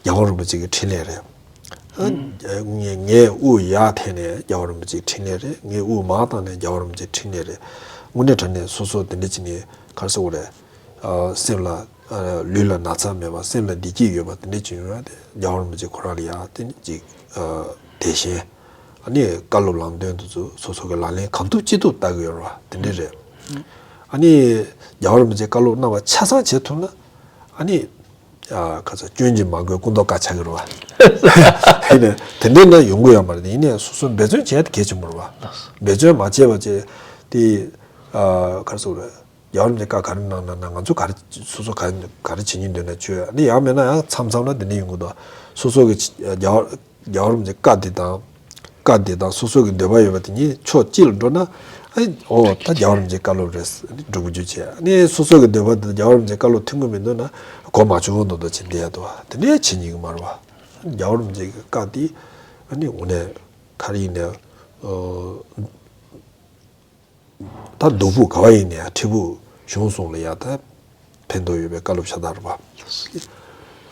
རྒྱལ་བ་རིན་པོ་ཆེ་གི་འཕྲིན་ལས་རེད། ཨ་ངས་ངས་དབུགས་ཡར་འཐེན་ནས་རྒྱལ་བ་རིན་པོ་ཆེ་གི་འཕྲིན་ལས་རེད། ངས་དབུགས་མར་བཏང་ནས་རྒྱལ་བ་རིན་པོ་ཆེ་གི་འཕྲིན་ལས་རེད། དངོས་གནས་དྲང་གནས་སོ་སོ་དེ་འདྲ་བྱས་ནས་ག་རེ་ཟེར་དགོས་རེད། ཨ་སེམས་ལ་ཨ་ལུས་ལ་ན་ཚ་མེད་པ་སེམས་ལ་བདེ་སྐྱིད་ཡོད་པ་དེ་འདྲ་ཅིག་ཡོང་ཡ་དེ་རྒྱལ་བ་རིན་པོ་ཆེ་ཁོ་རང་ལ་ཡ་དེ་ནི་ཅིག་ཨ་དད་ཞེན། ཨ་ནི་བཀའ་སློབ་ལམ་སྟོན་དེ་ཚོ་སོ་སོ་གི་ལག་ལེན་གང་ཐུབ་ཅི་ཐུབ་བསྟར་གི་ཡོད་རེད་བ། དེ་འདྲ་རེད། ཨ་ནི་རྒྱལ་བ་རིན་པོ་ཆེ་བཀའ་སློབ་གནང་བ་ཆ་ཚང་བྱེད་ཐུབ་ན་ཨ་ནི་ཨ་ཁ་ཚ་སྐྱོན་གྱིས་མ་གོས་སྐུ་མདོག་དཀར་ཆགས་ཀྱི་རེད་བ། ཡིན་ནའི་དེ་འདྲ་ན་ཡོང་གི་ཡོད་མ་རེད། ཡིན་ནའི་སོ་སོ་འབད་བརྩོན་བྱེད་ཡ་དེ་གལ་ཆེན་པོ་རེད་བ། འབད་བརྩོན་མ་བྱས་པ་བྱས་དེ་ཨ་ག་རེ་ཟེར་དགོས་རེད། རྒྱལ་བ་རིན་པོ་ཆེ་བཀའ་ག་རེ་གནང་ན་གནང་། ང་ཚོ་ག་རེ་སོ་སོ་ག་ག་རེ་བྱེད་སྙིང་འདོད་ན་བྱོས། ཨ་ནི་ཡང་མེད་ན་ཡང་མཚམས་མཚམས་ལ་དེ་འདྲ་ཡོང་གི་འདུག་སོ་སོ་གི་རྒྱལ་བ་རྒྱལ་བ་རིན་པོ་ཆེ་བཀའ་འདི་དང་། བཀའ་འདི་དང་སོ་སོ་གི་འདོད་པ་ཡོད་པ་དེ་གཉིས་ཕྱོགས་གཅིག་ལ་འགྲོ་ན། ཨ་ནི་ཨོ་ད་རྒྱལ་བ་རིན་པོ་ཆེའི་བཀའ་སློབ་རེད་ཟེར་ནས་སྒྲུབ་རྒྱུ་བྱས། ཨ་ནི་སོ་སོ་གི་འདོད་པ་དང་རྒྱལ་བ་རིན་པོ་ཆེའི་བཀའ་སློབ་མཐུན་གྱི་མི་འདུག་ན་གོ་མ་ཆོད་མདོག་མདོག་བྱས་བསྡད་ཡ་འདུག་དེ་འདྲ་བྱེད་ཉན་གི་མ་རེད་བ། རྒྱལ་བ་རིན་པོ་ཆེ་གི་བཀའ་འདི་ཨ་ནི་དངོས་གནས་ག་རེ་ཡིན་ནའི་ཨོ། ད་སྡུག་ཕུག་ག་བ་ཡིན་ནའི་ཡང་འཕྲལ་ཕུག་གཞུང་གསུམ་ལ་ཡང་ད་ཕན་ཐོགས་ཡོད་པའི་བཀའ་སློབ་ཤ་སྟག་རེད་པ།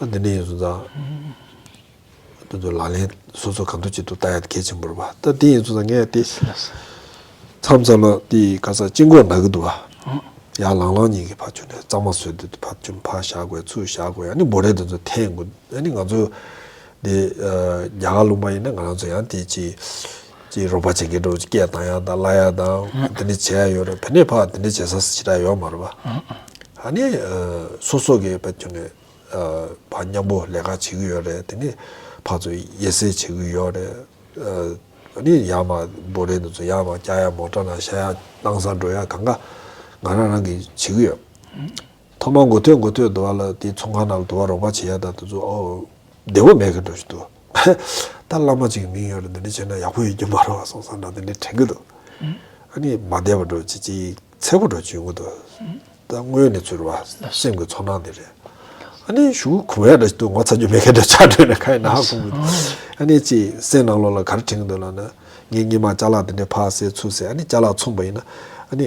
ཨ་འདི་འདྲ་ཡིན་སོང་ཙང་ དེ་ཚོ་ལག་ལེན་སོ་སོ་གང་ཐུབ་ཅི་ཐུབ་བསྟར་ཡ་དེ་གལ་ཆེན་པོ་རེད་པ། ད་དེ་ཡིན་ཚུལ་ད་ངས་དེ་མཚམས་མཚམས་ལ་དེ་ག་ས་དཔྱད་འགོག་ན་གི་འདུག་བ། ཡར་ལངས་ལངས་ཉིན་གྱི་ཕར་བྱུང་ནས་གཙང་མ་བཟོས་དུས་ཕར་བྱུང་ཕར་བཞག་དགོས། ཚུར་བཞག་དགོས། ཨ་ནི་འབོ་རས་དེ་ཚོ་འཐེན་དགོས། ཨ་ནི་ང་ཚོ་དེ་རྒྱ་གར་ལུང་པ་ཡིན་ན་ང་རང་ཚོ་ཡང་དེ་ཅི་ཅི་རོགས་པ་བྱེད་མཁན་འདྲ་བོ་ཅིག་སྐད་བཏང་ཡ་དང་གླ་ཡ་དང་དེ་འདྲ་བྱེད་ཡ་ཡོད་རེད། ཕ་ནས་ཕར་དེ་འདྲ་བྱེད་ས་ཞེ་དྲག་ཡོད་མ་རེད་པ། ཨ་ནི་སོ་སོ་གི་ཕར་བྱུང་ནས། ཕར་མཉམ་པོ་ལས་ཀ་བྱེད་ཀྱི་ཡོད་རེད། དེ་ནས་ཕར་ཚུར་དབྱེ་གསེས་བྱེད་ཀྱི་ཡོད་རེད། ཨ་ནི་ཡར་མར་འབོ་རས་དེ་ཚོ་ཡར་མར་བཀྱག་ཡ། མོ་ཊ་ནང་བཞག་ཡ། སྣང་ས་འགྲོ་ཡ། གང་ག་ང་རང་རང་གིས་བྱེད་ཀྱི་ཡོད། ཐོག་མར་འགོ་ཐོན་འགོ་ཐོན་དུ་བ་ལ་དེ་ཚོང་ཁང་ནང་ལ་དུ་བ་རོགས་པ་བྱེད་ཡ་དང་དེ་ཚོ་ཨོ་བདེ་བོ་མེད་མཁན་འདྲ་ཞིག་འདུག་ད་བླ་མ་ཅིག་མིང་ཡོད་རེད། འདི་འདྲ་བྱས་ན་ཡག་པོ་ཡོད་ཀྱི་མ་རེད་པ་སོང་ཙང་ན་དེ་འདྲ་དྲན་གྱི་འདུག་ཨ་ནི་མ་བདེ་བ་འདྲ་ཅིག་ཅིག་འཚེར་པོ་འདྲ་བྱུང་གི་འདུག་ད་དངོས་གནས་ཚོར་བ་སེམས་ཀྱི་ཚོར་སྣང་དེ་རེད། ཨ་ནི་གཞུག་གུ་གུ་ཡ་འདྲ་ཞིག་འདུག་ངོ་ཚ་རྒྱུ་མེད་མཁན་འདྲ་ཆགས་འགྲོ་ནས་ཁ་ཡི་ནང་ཁུག་གི་འདུག་ཨ་ནི་ཅིག་སེམས་ནང་ལོགས་ལ་ག་རེ་དྲན་གྱི་འདུག་ལབ་ན། ངས་སྔོན་མ་ཅ་ལག་དེ་འདྲ་ཕར་བསད་ཚུར་བསད། ཨ་ནི་ཅ་ལག་ཚོང་པ་ཡིན་ན། ཨ་ནི་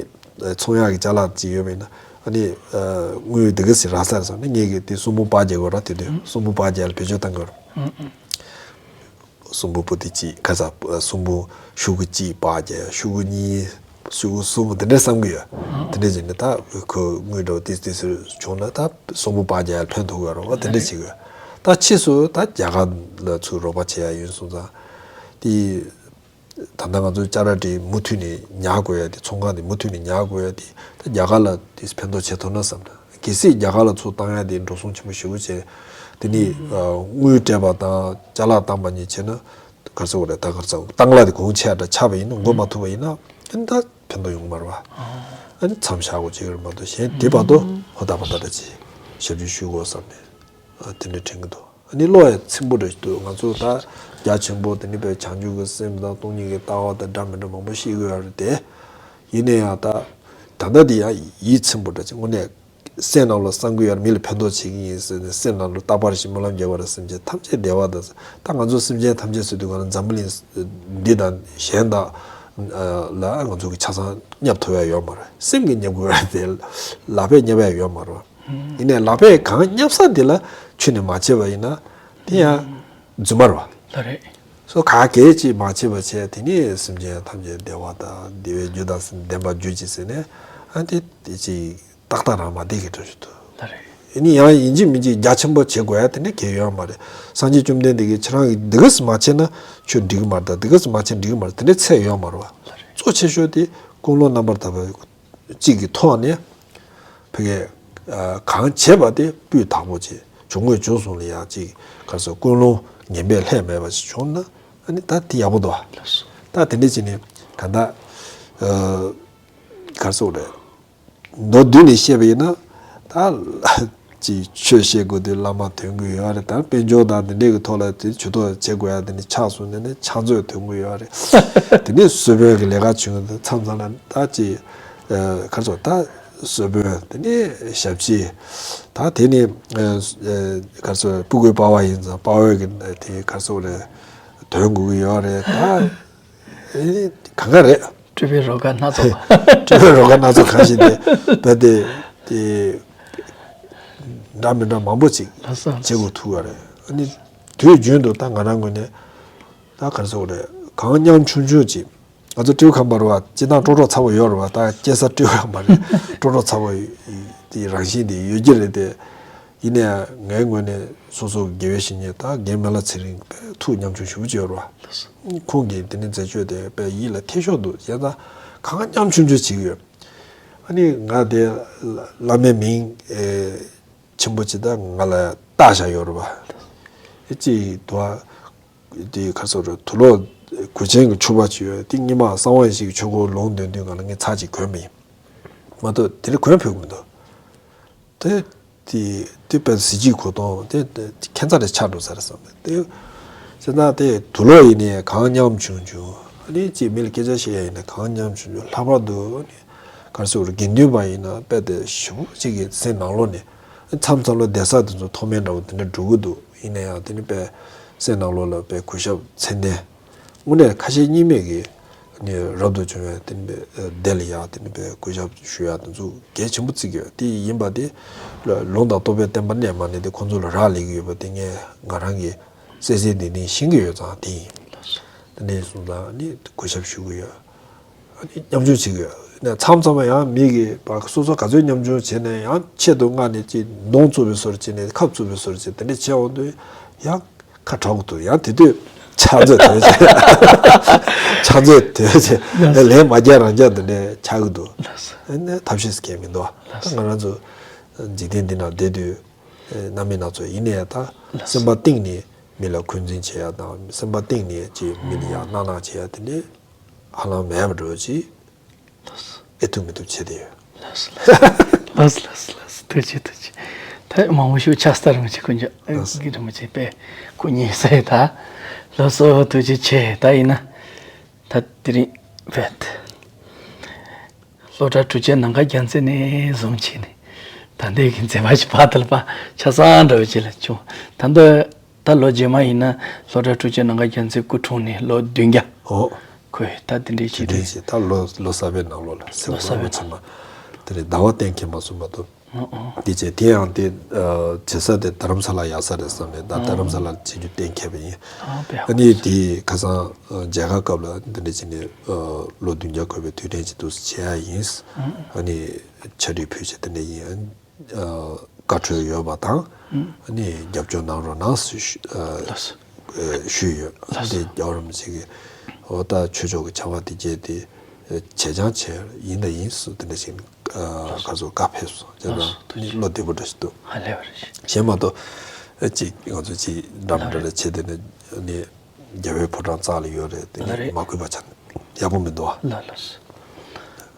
ཚོང་ཡག་གི་ཅ་ལག་ཅིག་ཡོད་པ་ཡིན་ན། ཨ་ནི་དངུལ་འདི་ག་ཟེ་རག་ས་རེད་བསམ་ནས་ངས་གི་དེ་སུམ་པོ་པར་རྒྱག་དགོས་ར། དེ་དུས་སུམ་པོ་པར་རྒྱག་ལ་བེད་སྤྱོད་བཏང་དགོས་ར། སུམ་པོ་པོ་ཏི་གཅིག་ག་ས་སུམ་པོ་ཤོག་གུ་གཅིག་པར་རྒྱག་ཤོག་གུ་གཉིས་ཤོག་གུ་གསུམ་དེ་འདྲ་བསམ་གི་ཡོད། དེ་འདྲ་བྱས་ནས་ད་ཁོ་དངུལ་འདྲ་བོ་ཏི་ཏི་ཟེར་བྱུང་ན་ད་སུམ་པོ་པར་རྒྱག་ཡ་ཕན་ཐོགས་ཡོད་རེད་པ། དེ་འདྲ་བྱེད་གི་ཡོད། ད་ཕྱིས་སུ་ད་རྒྱ་གར་ལ་ཚུར་རོགས་པ་བྱེད་ཡ་ཡིན་སོང་ཙང་དེ། ད་ལྟ་ང་ཚོ་ཅ་ལག་དེ་མུ་མཐུད་ནས་ཉར་དགོས་ཡ་དེ། ཚོང་ཁང་དེ་མུ་མཐུད་ནས་ཉར་དགོས་ཡ་དེ། ད་རྒྱ་གར་ལ་དེ་ཕན་ཐོགས་བྱེད་ཐུབ་ན་བསམ་ན། གལ་སྲིད་རྒྱ་གར་ལ་ཚུར་བཏང་ཡ་དེ་འགྲོ་སོང་ཆེན་པོ་ཞེ་པོ་བྱས། དེ་ནི་དངུལ་སྤྲད་པ་དང་ཅ་ལག་བཏང་པ་གཉིས་བྱས་ན་ག་རེ་ཟེར་དགོས་རེད། ད་ག་རེ་ཟེར་བཏང་གླ་དེ་གོང་ཆེ་ཡ་འདྲ་ཆགས་པ་ཡིན་ན། འགོ་མ་ཐུག་པ་ཡིན་ན། ཨ་ནི་ད་ཕན་ཐོགས་ཡོང་གི་མ་རེད་པ། ཨ་ནི་མཚམས་བཞག་དགོས་བྱེད་ཀྱི་རེད་མ་གཏོགས། གཞན་དེ་བར་དུ་ཧོ་ད་པ་ད་འདྲ་ཅིག་ཞབས་ཕྱི་ཞུ་དགོས་བསམ་ནས། ཨ་དེ་འདྲ་དྲན་གྱི་འདུག་ཨ་ནི་བློ་ཡང་ཚིམ་པོ་འདྲ་ཞིག་འདུག་ང་ཚོ་ད་རྒྱ་ཆེན་པོ་དེ་ནི་བས་བྱང་ཆུབ་ཀྱི་སེམས་དང་སྟོང་ཉིད་ཀྱི་ལྟ་བ་དང་འདྲ་མི་འདྲ་མང་པོ་ཤེས་ཀྱི་ཡོད་རེད་དེ། ཡིན་ན་ཡང་ད་ད་ལྟ་འདི་ཡང་ཡིད་ཚིམ་པོ་འདྲ་ཅིག་དངོས་གནས་སེམས་ནང་ལ་བསམ་གྱི་ཡོད་རེད། མི་ལ་ཕན་ཐོགས་བྱེད་ཀྱི་ཡིན་ཟེར་ནས། སེམས་ནང་ལ་རྟག་པར་ཞིག་སྨོན་ལམ་རྒྱག་པ་རེད། སེམས་ཅན་ཐམས་ཅད་བདེ་བ་དང་། ད་ང་ཚོ་སེམས་ཅན་ཐམས་ཅད་ཟེར་དུས་ག་ལ་འཛམ་བུ་གླིང་འདི་དང་གཞན་དག་ལ་ང་ཚོ་གི་ཆ་ཚང་བསྙབ་ཐུབ་ཡ་ཡོད་མ་རེད། སེམས་ཀྱིས་བསྙབ་དགོས་རེད་དེ། ལག་པས་བསྙབ་ཡ་ཡོད་མ་རེད། ཡིན་ནའི་ལག་པས་གང་བསྙབས་ས་དེ་ལ་ཁྱོན་ནས་མ་བྱས་པ་ཡིན་ན་དེ་ཡང་རྫུན་མ་རེད་པ། ལགས་རེད། སོ་ག་གེ་ཅིག་མ་བྱས་པ་བྱས། དེ་ནི་སེམས་ཅན་ཐམས་ཅད་བདེ་བ་དང་བདེ་བའི་རྒྱུ་དང་ལྡན་པར་གྱུར་ཅིག་ཟེར་ནས། ཨ་དེ་དེ་ཅིག་ཏག་ཏག་རང་མ་བསྡད་ཀྱི་འདྲ་ཞིག་འདུག་ལགས་རེད། ཨ་ནི་ཡང་ཡིན་གཅིག་མིན་གཅིག་རྒྱ་ཆེན་པོ་བྱེད་དགོས་ཡ་དེ་འདྲ་གང་ཡང་ཡོད་མ་རེད། སངས་རྒྱས་བཅོམ་ལྡན་འདས་ཀྱིས་ཁྱེད་རང་གིས་འདི་ག་ཙམ་མ་བྱས་ན་ཁྱོད་འགྲིག་གི་མ་རེད། ད་འདི་ག་ཙམ་མ་བྱས་འགྲིག་གི་མ་རེད། དེ་འདྲའི་ཚད་ཡོད་མ་རེད་པ། ལགས་རེད། གཙོ་ཆེ་ཤོས་དེ་ཀུན་སློང་རྣམ་པར་དག་པ་གཅིག་གི་ཐོག་ནས་ཕ་གིའི་གང་བྱས་པ་དེ་སྤུས་དག་པོ་བྱས། བྱུང་དངོས་བྱུང་སོང་ལ་ཡང་ཅིག་ག་རེ་ཟེར། ཀུན་སློང་ངན་པས་ལྷད་མེད་པ་ཞིག་བྱུང་ན་ཨ་ནི་ད་དེ་ཡག་པོ་འདུག་པ། ལགས་སོ། ད་དེ་འདྲ་བྱས་ནས་གང་ལྟར་ག་རེ་ཟེར་དགོས་རེད། མདོར་བསྡུས་ནས་བཤད་པ་ཡིན་ན། ད་ཅིག་ཆོས་བཤད་དགོས་དུས་བླ་མ་ཐོན་གྱི་ཡོད་རེད། ད་དཔལ་འབྱོར་དང་འདི་འདྲའི་གི་ཐོག་ལ་དེ་ཇུས་གཏོགས་བྱེད་དགོས་ཡ་དེ་ནི་ཆགས་སོང་ནས་ནི་ཕྱག་མཛོད་ཐོན་གྱི་ཡོད་རེད། དེ་ནས་གསོལ་དཔོན་གྱི་ལས་ཀ་བྱུང་གི་འདུག་མཚམས་མཚམས་ལ་ད་ཅིག་ག་རེ་ཟེར། ད་གསོལ་དཔོན་དེ་ནས་ཞབས་ཕྱི། ད་དེ་ནས་ག་རེ་ཟེར། སྤུ་གུའི་པ་ཕ་ཡིན་ཙང་པ་ཕའི་གི་དེ་ག་རེ་ཟེར་དགོས་རེད། ཐོན་དགོས་ཀྱི་ཡོད་རེད། ད་ཨེ་གང་ག་རེད། སྤྲུལ་པའི་རོགས་པ་སྣ་ཚོགས་པ། སྤྲུལ་པའི་རོགས་པ་སྣ་ཚོགས་གང་ཞིག་དེ་ད་དེ་དེ་འདྲ་མི་འདྲ་མང་པོ་ཅིག་ལགས་སོ། བྱེད་དགོས་ཐུག་པ་རེད། ཨ་ནི་དུས་རྒྱུན་དུ་ད་ང་རང་ངོས་ནས་ད་ག་རེ་ཟེར་དགོས་རེད། གང་ཉམ་ཆུང་ཆུང་ཅིག་ང་ཚོ་སྤྲེའུ་ཁམས་པ་རེད་པ། སྤྱིར་བཏང་ཀྲོ་ཀྲོ་ཚ་པོ་ཡོད་རེད་པ། ད་སྐྱེ་ས་སྤྲེའུ་ཁམས་པ་རེད། ཀྲོ་ཀྲོ་ཚ་པོ་དེ་རང་བཞིན་དེ་ཡོད་ཀྱི་རེད་དེ། ཡིན་ནའང་ངའི་ངོས་ནས་སོ་སོ་དགེ་བའི་བཤེས་གཉེན་ད་རྒན་སྨན་བླ་ཚེ་རིང་དཔེ་ཐུགས་ཉམ་ཆུང་ཞེ་པོ་ཅིག་ཡོད་རེད་པ། ཁོང་གིས་དེ་ནས་མཛད་སྤྱོད་དེ་དཔེ་ཡིད་ལ་འཐད་ཤོས་འདུག་བྱས་ཙང་གང་ཉམ་ཆུང་ཆུང་བྱེད་ཀྱི་ཡོད། ཨ་ནི་ང་དེ་བླ་མའི་མིང་ཆེན་པོ་ཅིག་ད་ང་ལ་བཏགས་བཞག་ཡོད་རེད་པ། ཨེ་ཅིག་དུ་བ། དེ་ག་རེ་ཟེར་དགོས་རེད། དུག་ལོག་གོས་ཆེན་གྱི་ཕྱུ་པ་ཅིག་ཡོད། དེ་སྔོན་མ་གསང་བ་ཡེ་ཤེས་ཀྱི་ཆོས་སྐོར་ལུང་འདོན་དུས་སྒང་ལ་ངས་ཚར་གཅིག་གོན་པ་ཡིན། མ་གཏོགས་དེ་རིང་གོན་ཕོད་ཀྱི་མི་འདུག་དེ་དེ་དེ་དཔེ་གཟི་བརྗིད་གོ་སྟངས་དེ་དེ་ཁྱད་མཚར་རེ་ཆགས་འགྲོ་ས་རེད་བསམ་པས། དེ་བྱས་ཙང་དེ་དུག་ལོག་ཡིན་ནའི་གང་ཉམ་ཆུང་ཆུང་། ཨ་ནི་ཅིག་མི་ལ་སྐད་ཆ་བཤད་ཡ་ཡིན་ན་གང་ཉམ་ཆུང་ཆུང་། ལྷག་པར་དུ་ཨ་ནི་ག་རེ་ཟེར་དགོས་རེད། དགེ་འདུན་པ་ཡིན་ན་དཔེ་དེ་ཞེ་པོ་ཅིག་གི་སེམས་ནང་ལོགས་ནས། མཚམས་མཚམས་ལ་བསྡད་ས་དེ་ཚོ་མཐོ་དམན་འདྲ་བོ་དེ་འདྲ་འགྲོ་གི་འདུག་ཡིན་ན་ཡང་དེ་ནི་དཔེ་སེམས་ནང་ལོགས་ལ་དཔེ་གུས་ཞབས་མཚན་ལྡན། དངོས་གནས་ཁ་ཞེ་གཉིས་མེད་ཀྱི་ནི་རབ་ཏུ་བྱུང་བའི་དེ་ནི་དཔེ་སྡེ་ལ་ཡང་དེ་ནི་དཔེ་གུས་ཞབས་ཞུ་ཡ་དེ་ཚོ་གལ་ཆེན་པོ་བརྩི་གི་ཡོད། དེ་ཡིན་པ་དེ་ལུང་དང་རྟོགས་པའི་བསྟན་པ་གནས་མ་གནས་དེ་ཁོང་ཚོ་ལ་རག་ལས་ཀྱི་ཡོད་པ་དེ་ངས་ང་རང་གི་ གསལ་གསལ་ཏན་ཏན་ཤེས་ཀྱི་ཡོད་ཙང་དེ་ཡིན། དེ་ནས་སོང་ཙང་ནི་གུས་ཞབས་ཞུ་གི་ཡོད། ཨ་ནི་མཉམ་ཆུང་བྱེད་ཀྱི་ཡོད། ནས་མཚམས་མཚམས་ཡང་མི་གིས་སོ་སོ་ག་ཚོད་མཉམ་ཆུང་བྱས་ནས་ཡང་ཆེད་དུ་མངགས་ནས་ཅིག་གདོང་བཙུགས་པའི་བཟོ་འདྲ་བྱས་ནས་ཁབ་བཙུགས་པའི་བཟོ་འདྲ་བྱས་དེ་འདྲ་བྱས་འོང་དུས་ཡང་ཁ་གྲག་གི་འདུག་ཡང་དེ་དུས་ཕྱག་མཛོད་དེ་བྱས། ཕྱག་མཛོད་དེ་བྱས་ལན་མ་རྒྱག་རང་རྒྱག་དེ་འདྲ་ཆགས་ཀྱི་འདུག་ཨ་ནི་ཐབས་ཤེས་སུ་གལ་མི་འདུག་ད་ང་རང་ཚོ་འཇིག་རྟེན་འདི་ནང་བསྡད་དུས། རྣམ་སྨིན་སྣ་ཚོགས་ཡིན་ནའི་ད་སེམས་པ་གཏིང་ནས་མི་ལ་འཁོན་འཛིན་བྱེད་ཡ་དང་སེམས་པ་གཏིང་ནས་ཅིག་མི་ལ་ཡང་གནག་གནག་བྱེད་ཡ་དེ་འདྲའི་ཧ་ལམ་མེད་པ་འདྲ་བོ་ཅིག་ཨེ་ཐུབ་མི་ཐུབ་བྱེད་དེ་ཡོད། ལགས་སོ་ལགས་སོ་ལགས་སོ། ཐུགས་རྗེ་ཆེ། ཐུགས་རྗེ་ཆེ། ད་མང་པོ་ཞིག་ཕྱག་སྟར་རིན་པོ་ཆེ་ཁོང་ཅག་ལགས་སོ། གི་རིན་པོ་ཆེ་པས་སྐུ་ཉེ་ཟེར་ད། ལགས་སོ་ཐུགས་རྗེ་ཆེ། ད་ཡིན་ན་ད་དེ་རིང་བས། སློབ་གྲྭ་དྲུག་ཅུའི་ནང་ཁ་རྒྱལ་མཚན་ནས་བཟུང་བྱས་ནས་ད་ལྟའི་གི་མཛད་པ་ཞིག་བར་དུ་ལ་ཕར་ཆ་ཚང་འདྲ་བོ་ཅིག་ལ་བྱུང་། ད་ལྟ་ད་ལོ་རྗེས་མ་ཡིན་ན་སློབ་གྲྭ་དྲུག་ཅུའི་ནང་ཁ་རྒྱལ་མཚན་སྐུ་འཁྲུངས་ནས་ལོ་བདུན་བརྒྱ། ཨོ། ཁོས་ད་དེ་འདྲའི་དེ་ཞིག་འདྲའི་རེད། ཞིག་ད་ལོ་ལོ་གསར་པའི་ནང་ལོགས་ལ་ཟེར་ལོ་གསར་པའི་ལོ་ཕྱི་མ་དེ་རེད། ཟླ་བ་གཏན་འཁེལ་མ་སོང་མ་གཏོགས། ཨོ་ཨོ། དེ་བྱས་དེ་ཡང་དེ་བྱེད་ས་དེ་རྡ་རམ་ས་ལ་ཡག་ས་རེད་བསམ་ནས་ད་རྡ་རམ་ས་ལ་བྱེད་རྒྱུ་གཏན་འཁེལ་བ་ཡིན། ཨ་དཔེ་ཡག་པོ། ཨ་ནི་དེ་ཁ་སང་མཇལ་ཁ་སྐབས་ལ་འདི་འདྲ་བྱས་ནས་ལོ་བདུན་བརྒྱ་འཁོར་བའི་དུས་དྲན་གྱི་འདུག་སེ་བྱེད་ཡ་ཡིན། ཨ་ནི་ཕྱག་བྲིས་ཕུལ་བྱས་དེ་འདྲ་ཡིན། བཀའ་འཁྲོལ་ཡོད་པ་དང་། ཨ་ནི་རྒྱབ་སྐྱོར་གནང་རོགས་གནང་ཞུ་ཞུས་ཡོད། དེ་རྒྱལ་བ་རིན་པོ་ཆེ་གིས་འོ་ད་ཆོས་ཕྱོགས་ཀྱི་བྱ་བ་དེ་བྱས་ཏེ། བྱས་ཀྱང་བྱས་ཡིན་དང་ཡིན་སུ་དེ་འདྲ་ཞིག་ག་ཚོད་བཀའ་ཕེབས་སོང་། བྱས་ཙང་ནི་བློ་བདེ་པོ་འདྲ་ཞིག་འདུག་ཧ་ལས་པ་རེད། གཞན་མ་གཏོགས་ཅིག་ང་ཚོ་ཅིག་འདྲ་མི་འདྲ་ལ་བྱས་དེ་ནི་ནི་རྒྱལ་བའི་ཕོ་བྲང་རྩ་ལ་ཡོད་རེད། དེ་ལ་ནི་རེད། མ་གུས་པ་ཆགས་ན་ཡག་པོ་མི་འདུག་ཨ། ལགས་ལགས་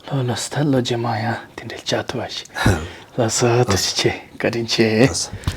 སོ། ལགས་ལགས་སོ། ད་ལོ་རྗེས་མ་ཡང་དེ་འདྲའི་བཅར་ཐུབ་པ་ཞིག་ལགས་སོ། ཐུགས་རྗེ་ཆེ། བཀའ་དྲིན་ཆེ། ལགས་སོ།